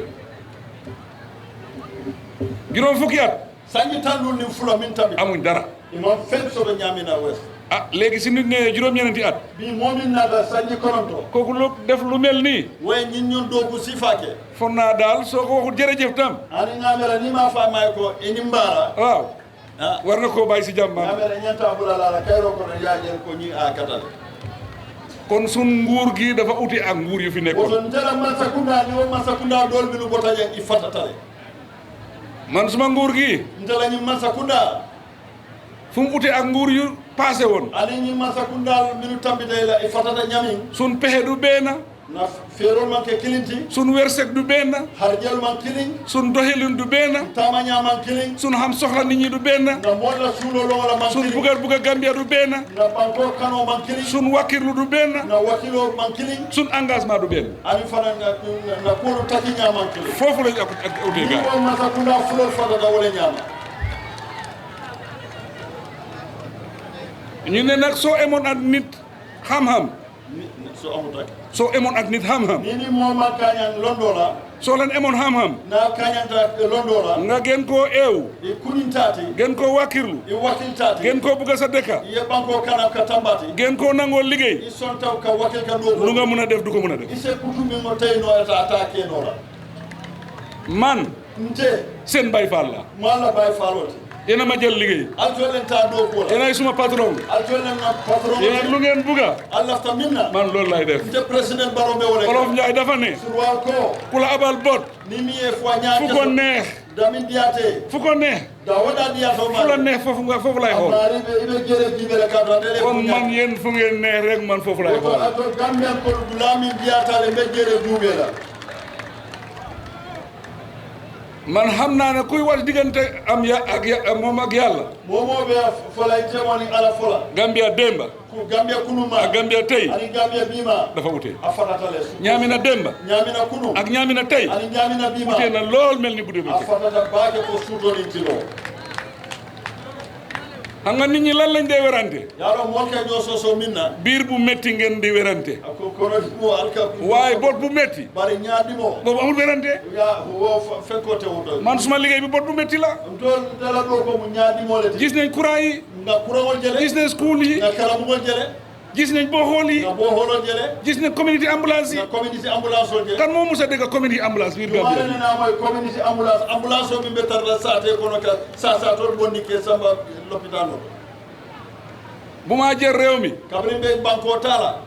juróom fukki at sanji tallul ni fulo min tabi amuñ dara imon fen soto Ñamina West ah léegi si nit ne juróom ñenenti at bi momin nata sanji kononto kooku lu def lu mel nii way ñin ñon do bu sifake fon naa daal soo ko waxul jërëjëf tam ani ngamera ni ma famay ko eni mbara waaw war nga koo bàyyi si jàmm ngamera ñanta bulala kayro ko no yaajel ko ñi a katal kon sun nguur gi dafa uti ak nguur yu fi nekkoon woto ndela Mansakunda ni wo Mansakunda dol minu botaje i fatatale man suma nguur gi ndela ñi Mansakunda fu mu ute ak nguur yu passé woon ani ñi Mansakunda minu tambite la i fatata ñamin sun pexe du benn na feerol man ke kilinti sun wërsëg du benn harjel man kilin sun doxalin du benn tamaña man kilin sun xam soxla nit ñi du benn na molla suulo longola man sun kilin buga Gambia du benn na banko kano man kilin sun wakkirlu du benn na wakilo man kilin sun engagement du benn ani fana na kulu takiña man kilin foofu lañ ak ute gaay ni Mansakunda fulol fatata wala ñama ñu ne nag soo emoon ak nit xam-xam so amut rek soo emoon ak nit xam-xam ni mooma kañan londola soo leen emoon xam-xam na kañanta londola nga gën koo eew i kunintati gën koo wakkirlu i wakiltati gën koo bugga sa dëkka i banko kanam ka tambati gën koo nangoo liggéey i sontaw ka wakil ka ɗo lu nga mun a def du ko mun a def i se kutumi ngo teyno eta ata kenola man nte seen Baay Faal la mala bay faloti yéen a ma jël liggéey altolen ta ɗo kola yéen ay suma patron altolen na patron yéen lu ngeen bugga allafta minna man loolu lay def nte président Barrow ɓe wole Olof Njaay dafa ne surwal ko ku la abal bot ni mi e fois ñaa fu ko neex damin diyate fu ko neex da waɗa diyato fu la neex foofu lay xool amari iɓe jere jibele kadra dele kon man yéen fu ngeen neex rek man foofu lay xool ato gambian ko lamin diyatale ɓe jere duuɓela man xam naa ne kuy wax diggante am moom ak yàlla momoɓe folay temoni ala fola Gambia démba Gambia kunuma ak Gambia tey ani Gambia bima dafa ute a fatatale Ñamina démba ñamina kunu ak Ñamina tey ani ñamina bima ute na lool mel ni guddi ba a fatata baake ko suutoɗintilo xam nga nit ñi lan lañ dee werante yaɗo molke ño soso minna biir bu métti ngeen di werante ko kono alka waaye bot bu métti bari ñaadimo boobu amul werante ya wo fekkote wuto man suma liggéey bi bot bu métti la toon dala ɗo ko mu ñaadimole gis nañ courant yi nga courantol jele gis nañ school yi nga karamugol jele gis nañ boxool yi nga boholol jele gis nañ community ambulance yi nga community ambulance o jele kan moo musa dégg community ambulance biir Gambia waɗanenama community ambulance o min ɓe tarla sate kono ka sa toon bonni ke samba l'hôpital o bu maa jël réew mi kabrin ɓe banko tala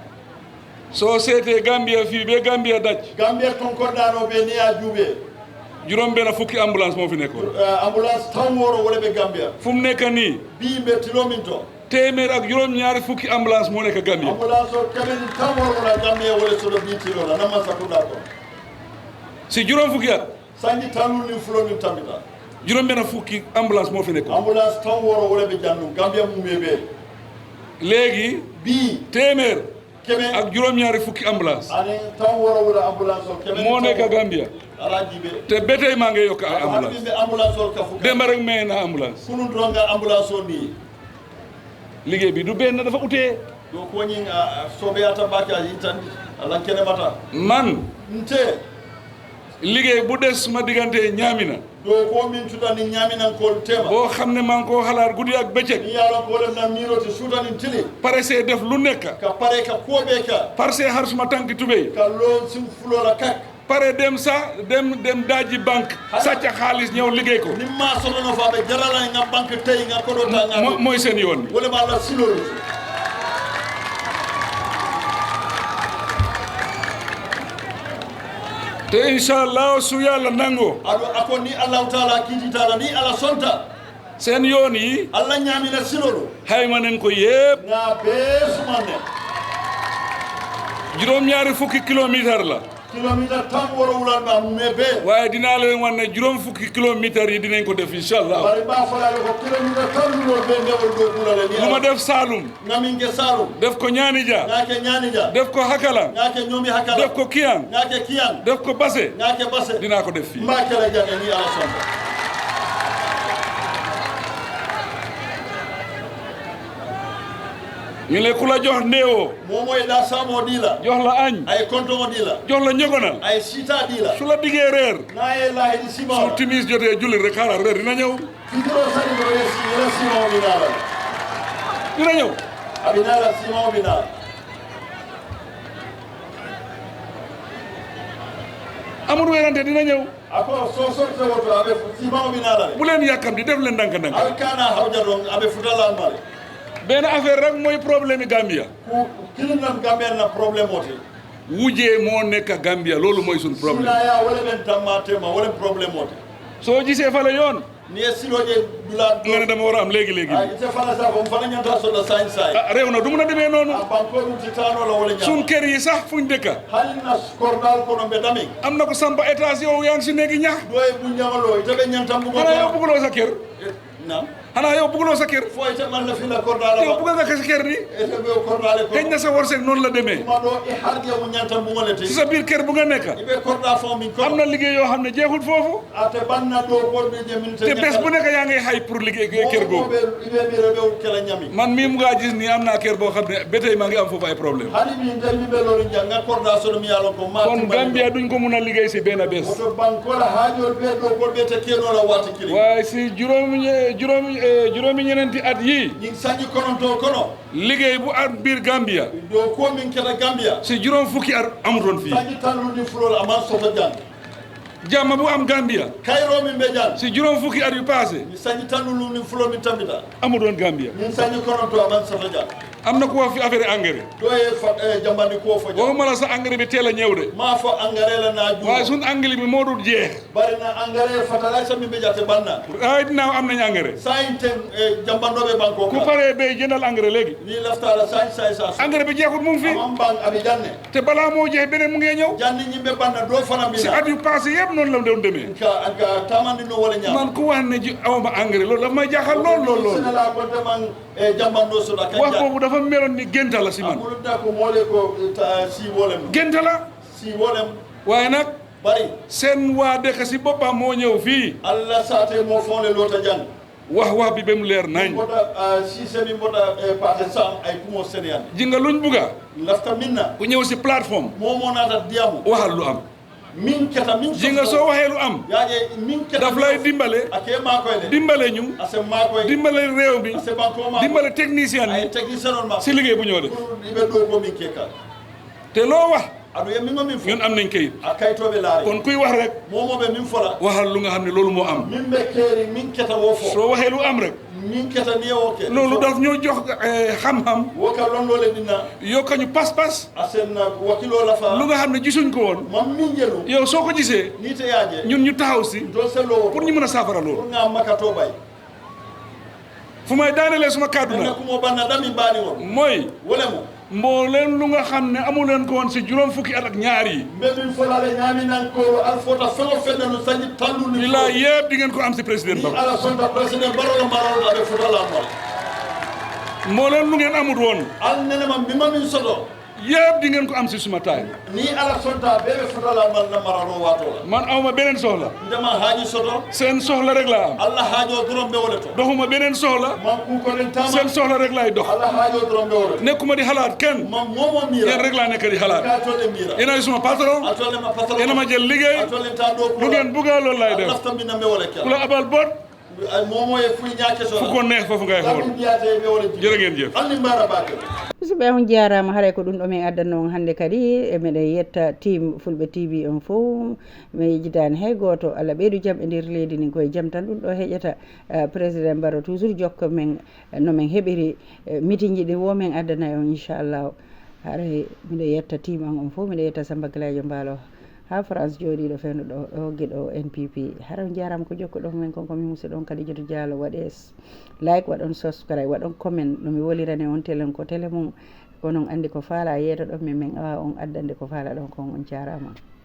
soo seetee Gambia fii ba Gambia daj Gambia tonkorɗano ɓe ni a juuɓe juróom benn fukki ambulance moo fi nekkoon ambulance tan woro wole ɓe Gambia fu mu nekk nii bii ɓe tilomin to téeméer ak juróom ñaari fukki ambulance moo nekk Gambia ambulance o keɓen tan worola Gambia wole soɗo bii tilola na Mansakunda ko si juróom fukki at sanji tannul nin fulonin tambita juróom benn fukki ambulance moo fi nekkoon ambulance tan woro wole ɓe jannum Gambia mumɓe ɓe léegi bii téeméer keɓen ak juróom-ñaari fukki ambulance ani tan woro wole ambulance o keɓen moo nekk Gambia ala jiɓe te ba tey maa ngi yokk ambulance haɓɓiɓe ambulance ol ka fuka démb rek may na ambulance kunun donga ambulance o ni liggéey bi du benn dafa utee do koñin soɓeyata mbake a yintandi alan kene mata man nte liggéey bu des ma diggante Ñamina do ko min tudani ñaminan ko tema boo xam ne maa ngi koo xalaat guddi ak bëccëg ni yalla ko dem na mirote sudani tili pare see def lu nekk ka pare ka kobe ka pare see xar suma tànki tubéy ka lo sim fulola kak pare dem sax dem daaji banque sàcca xaalis ñëw liggéey ko ni ma sonono fa be jarala nga banque tay nga ko do ta nga mooy seen yoon wala ma la silolu te inshallah su yàlla nango ado ako ni Allah taala kiti taala ni ala sonta seen yoon yi Allah ñaami na silolu xayma nañ ko yépp na beesumane juróom-ñaari fukki kilomètre la kilomètre tam wara wulan ba mu mebe waaye dinaa leen wan ne juróom fukki kilomètre yi dinañ ko def inshallah bari ba falale ko kilomètre tam lo be ndewol do bulale ni lu ma def Saalum naminge Saalum def ko Ñaanija ngake Ñaanija def ko Hakala ngake ñoomi Hakala def ko Kiyang ngake Kiyang def ko Basse ngake Basse dinaa ko def fii mbake la jane ni ala sonta ñu ne ku la jox ndéewoo momo e da samo dila jox la añ ay kontomo dila jox la ñogonal ay sita dila su la diggee reer na e la hedi sima su timis jotee julli rek xaaral reer dina ñëw fitro sani do yesi ila sima o binala dina ñëw abinala sima o binala amul werante dina ñëw ako so sorte woto abe sima o binala bu leen yàkkam di def leen ndànk-ndànk abe kana hawja don abe futala male benn affaire rek mooy problème Gambia ku kilinam Gambia na problème oti wujjee moo nekk Gambia loolu mooy suñ problème silaya wala ben tamatema wala problème oti soo gisee fale yoon ni e siloje dula nga ne dama war a am léegi ay te fana sa ko fana ñanta so la sain sai réew na du mun a demee noonu banko dum ci tano la wala ñama suñ kër yi sax fuñ dëkka halina kordal ko no be dami am na ko sampa étage yow yaa ngi si néegi ñax doy bu ñamalo ite be ñantam bu ko xanaa yow bëgguloo sa kër na xanaa yow bëgguloo sa kër fo ite man la fi la kordal yow bëgg nga sa kër ni ite be kordal ko kañ na sa wërsëg noonu la demee ma do e harge mu ñantam bu ngolete si sa biir kër bu nga nekk ibe kordal fo min ko am na liggéey yoo xam ne jeexul foofu ate banna do ko be jemin te bés bu nekk yaa ngay xay pour liggéey kër googu ibe mi rebe kala ñami man mii mu ngaa gis nii am naa kër boo xam ne ba tey maa ngi am foofu ay problème hani mi ndel mi be loolu janga kordal so mi yalo ko ma kon Gambia duñ ko mun a liggéey si benn bés to banko la haajol be do ko be te keno la wati kili waaye si juróomi ñeneenti at yii ñi sañi kononto kono liggéey bu at biir Gambia do ko min keta Gambia si juróom fukki at amutoon fii sañi tanlu ni fulol aman soto jang jàmm bu am Gambia kayro min be jang si juróom fukki at yu passé ni sañi tanlu ni fulol mi tambita amutoon Gambia ñi sañi kononto aman soto jang am na ku wax fi affaire engrais do e fa jambandi ko fo waxuma la sa engrais bi teel a ñëw de ma fo engrais la na ju waaye sun engrais bi moo dul jeex bari na engrais fertilizer mi be jate banna ay dinaa am nañ engrais sainten jambandoɓe banko ku paree bay jëndal engrais léegi ni laftala sañ sa engrais bi jeexul mu ngi fi am bang abi janne te balaa moo jeex beneen mu ngi ñëw janni ñimɓe banna do fana mbina si at yu passé yëpp noonu la doon demee ka tamandi no wala ñam man ku wax ne ji awma engrais loolu dafa may jaaxal lool la ko deman jambando so la kan wax boobu dafa meloon ni génta la si man amulda ko mole ko si wolem génta la si wolem waaye nag bari seen waa dëkk si boppam moo ñëw fii allah saate mo fonle lota jang wax bi ba mu leer nañ mboɗa sisemi mboɗa passé sam ay kumo sénéan ji nga luñ bugga lafta minna ku ñëw si plateforme momo nata diyamu waxal lu am min keta min ji nga soo waxee lu am yaaje min keta daf lay dimbale ake makoy le dimbale ñu ase makoy dimbale réew mi ase banko ma dimbale technicien ay yi technicien on ma si liggéey bu ñoo def ibe do ko min keka te loo wax adu yemi min fo ñun am nañ kayit a kaytoɓe laare kon kuy wax rek momoɓe min fola waxal lu nga xam ne loolu moo am min ɓe keeri min keta wo fo soo waxee lu am rek min keta ni o ke loolu daf ñoo jox xam-xam wo ka londole dinna yokka ñu pas-pas asen wakilo la fa lu nga xam ne gisuñ ko woon mam min jelu yow soo ko gisee ni te yaaje ñun ñu taxaw si do selo pour ñu mën a saafara loolu pour nga makato bay fu may daanelee suma kàddu na na ko mo banna dami baani won mooy wolemo mbooleen lu nga xam ne amu leen ko woon si juróom fukki at ak ñaar yi mbemin folale ñaaminan ko alfota felo fenne no sañi tandu ni bilaa yëpp di ngeen ko am si président ni Barrow ala sonta président Barrow marol abe futala mo mbooleen lu ngeen amut woon al nene mam bima min soto yëpp di ngeen ko am si suma taay ni ala sonta bebe futala mal na mararo wato man awma beneen soxla ndema haaji soto seen soxla rek laa am Allah haajo dorom be wala to doxuma beneen soxla man ku ko len tama seen soxla rek laay dox Allah haajo dorom be wala nekkuma di xalaat kenn man momo mira yéen rek laa nekk di xalaat ka to le mira yéen ay suma patron atole ma patron yéen a ma jël liggéey atole ta do lu ngeen bugga loolu laay def lafta mi na me wala ku la abal bot momo e fu ñaake so fu ko neex foofu ngay xool jërë ngeen jëf andi mbara baake musidɓe on jarama haray ko ɗum ɗo min addanno on hannde kadi emeɗen yetta team fulɓe tv on fof mi yejjitani hay goto Allah ɓeydu jaam e nder leydi ni koye jaam tan ɗum ɗo heƴata président Barrow toujours jokka men no min heɓiri meeting ji ɗi women addana on inchallah haray miɗo yetta team an on fof miɗo yetta Samba Galadio Mballo ha France jooɗiɗo fewno ɗo hogguiɗo NPP hara on jarama ko jokkuɗo men konko mi musidɗo on Kadidiatou Diallo waɗe like waɗon subscribe waɗon comment no mi wolirane on télé ko télé mum ko noon andi ko faala yeeto ɗon min awa on addande ko faala ɗon kon on jarama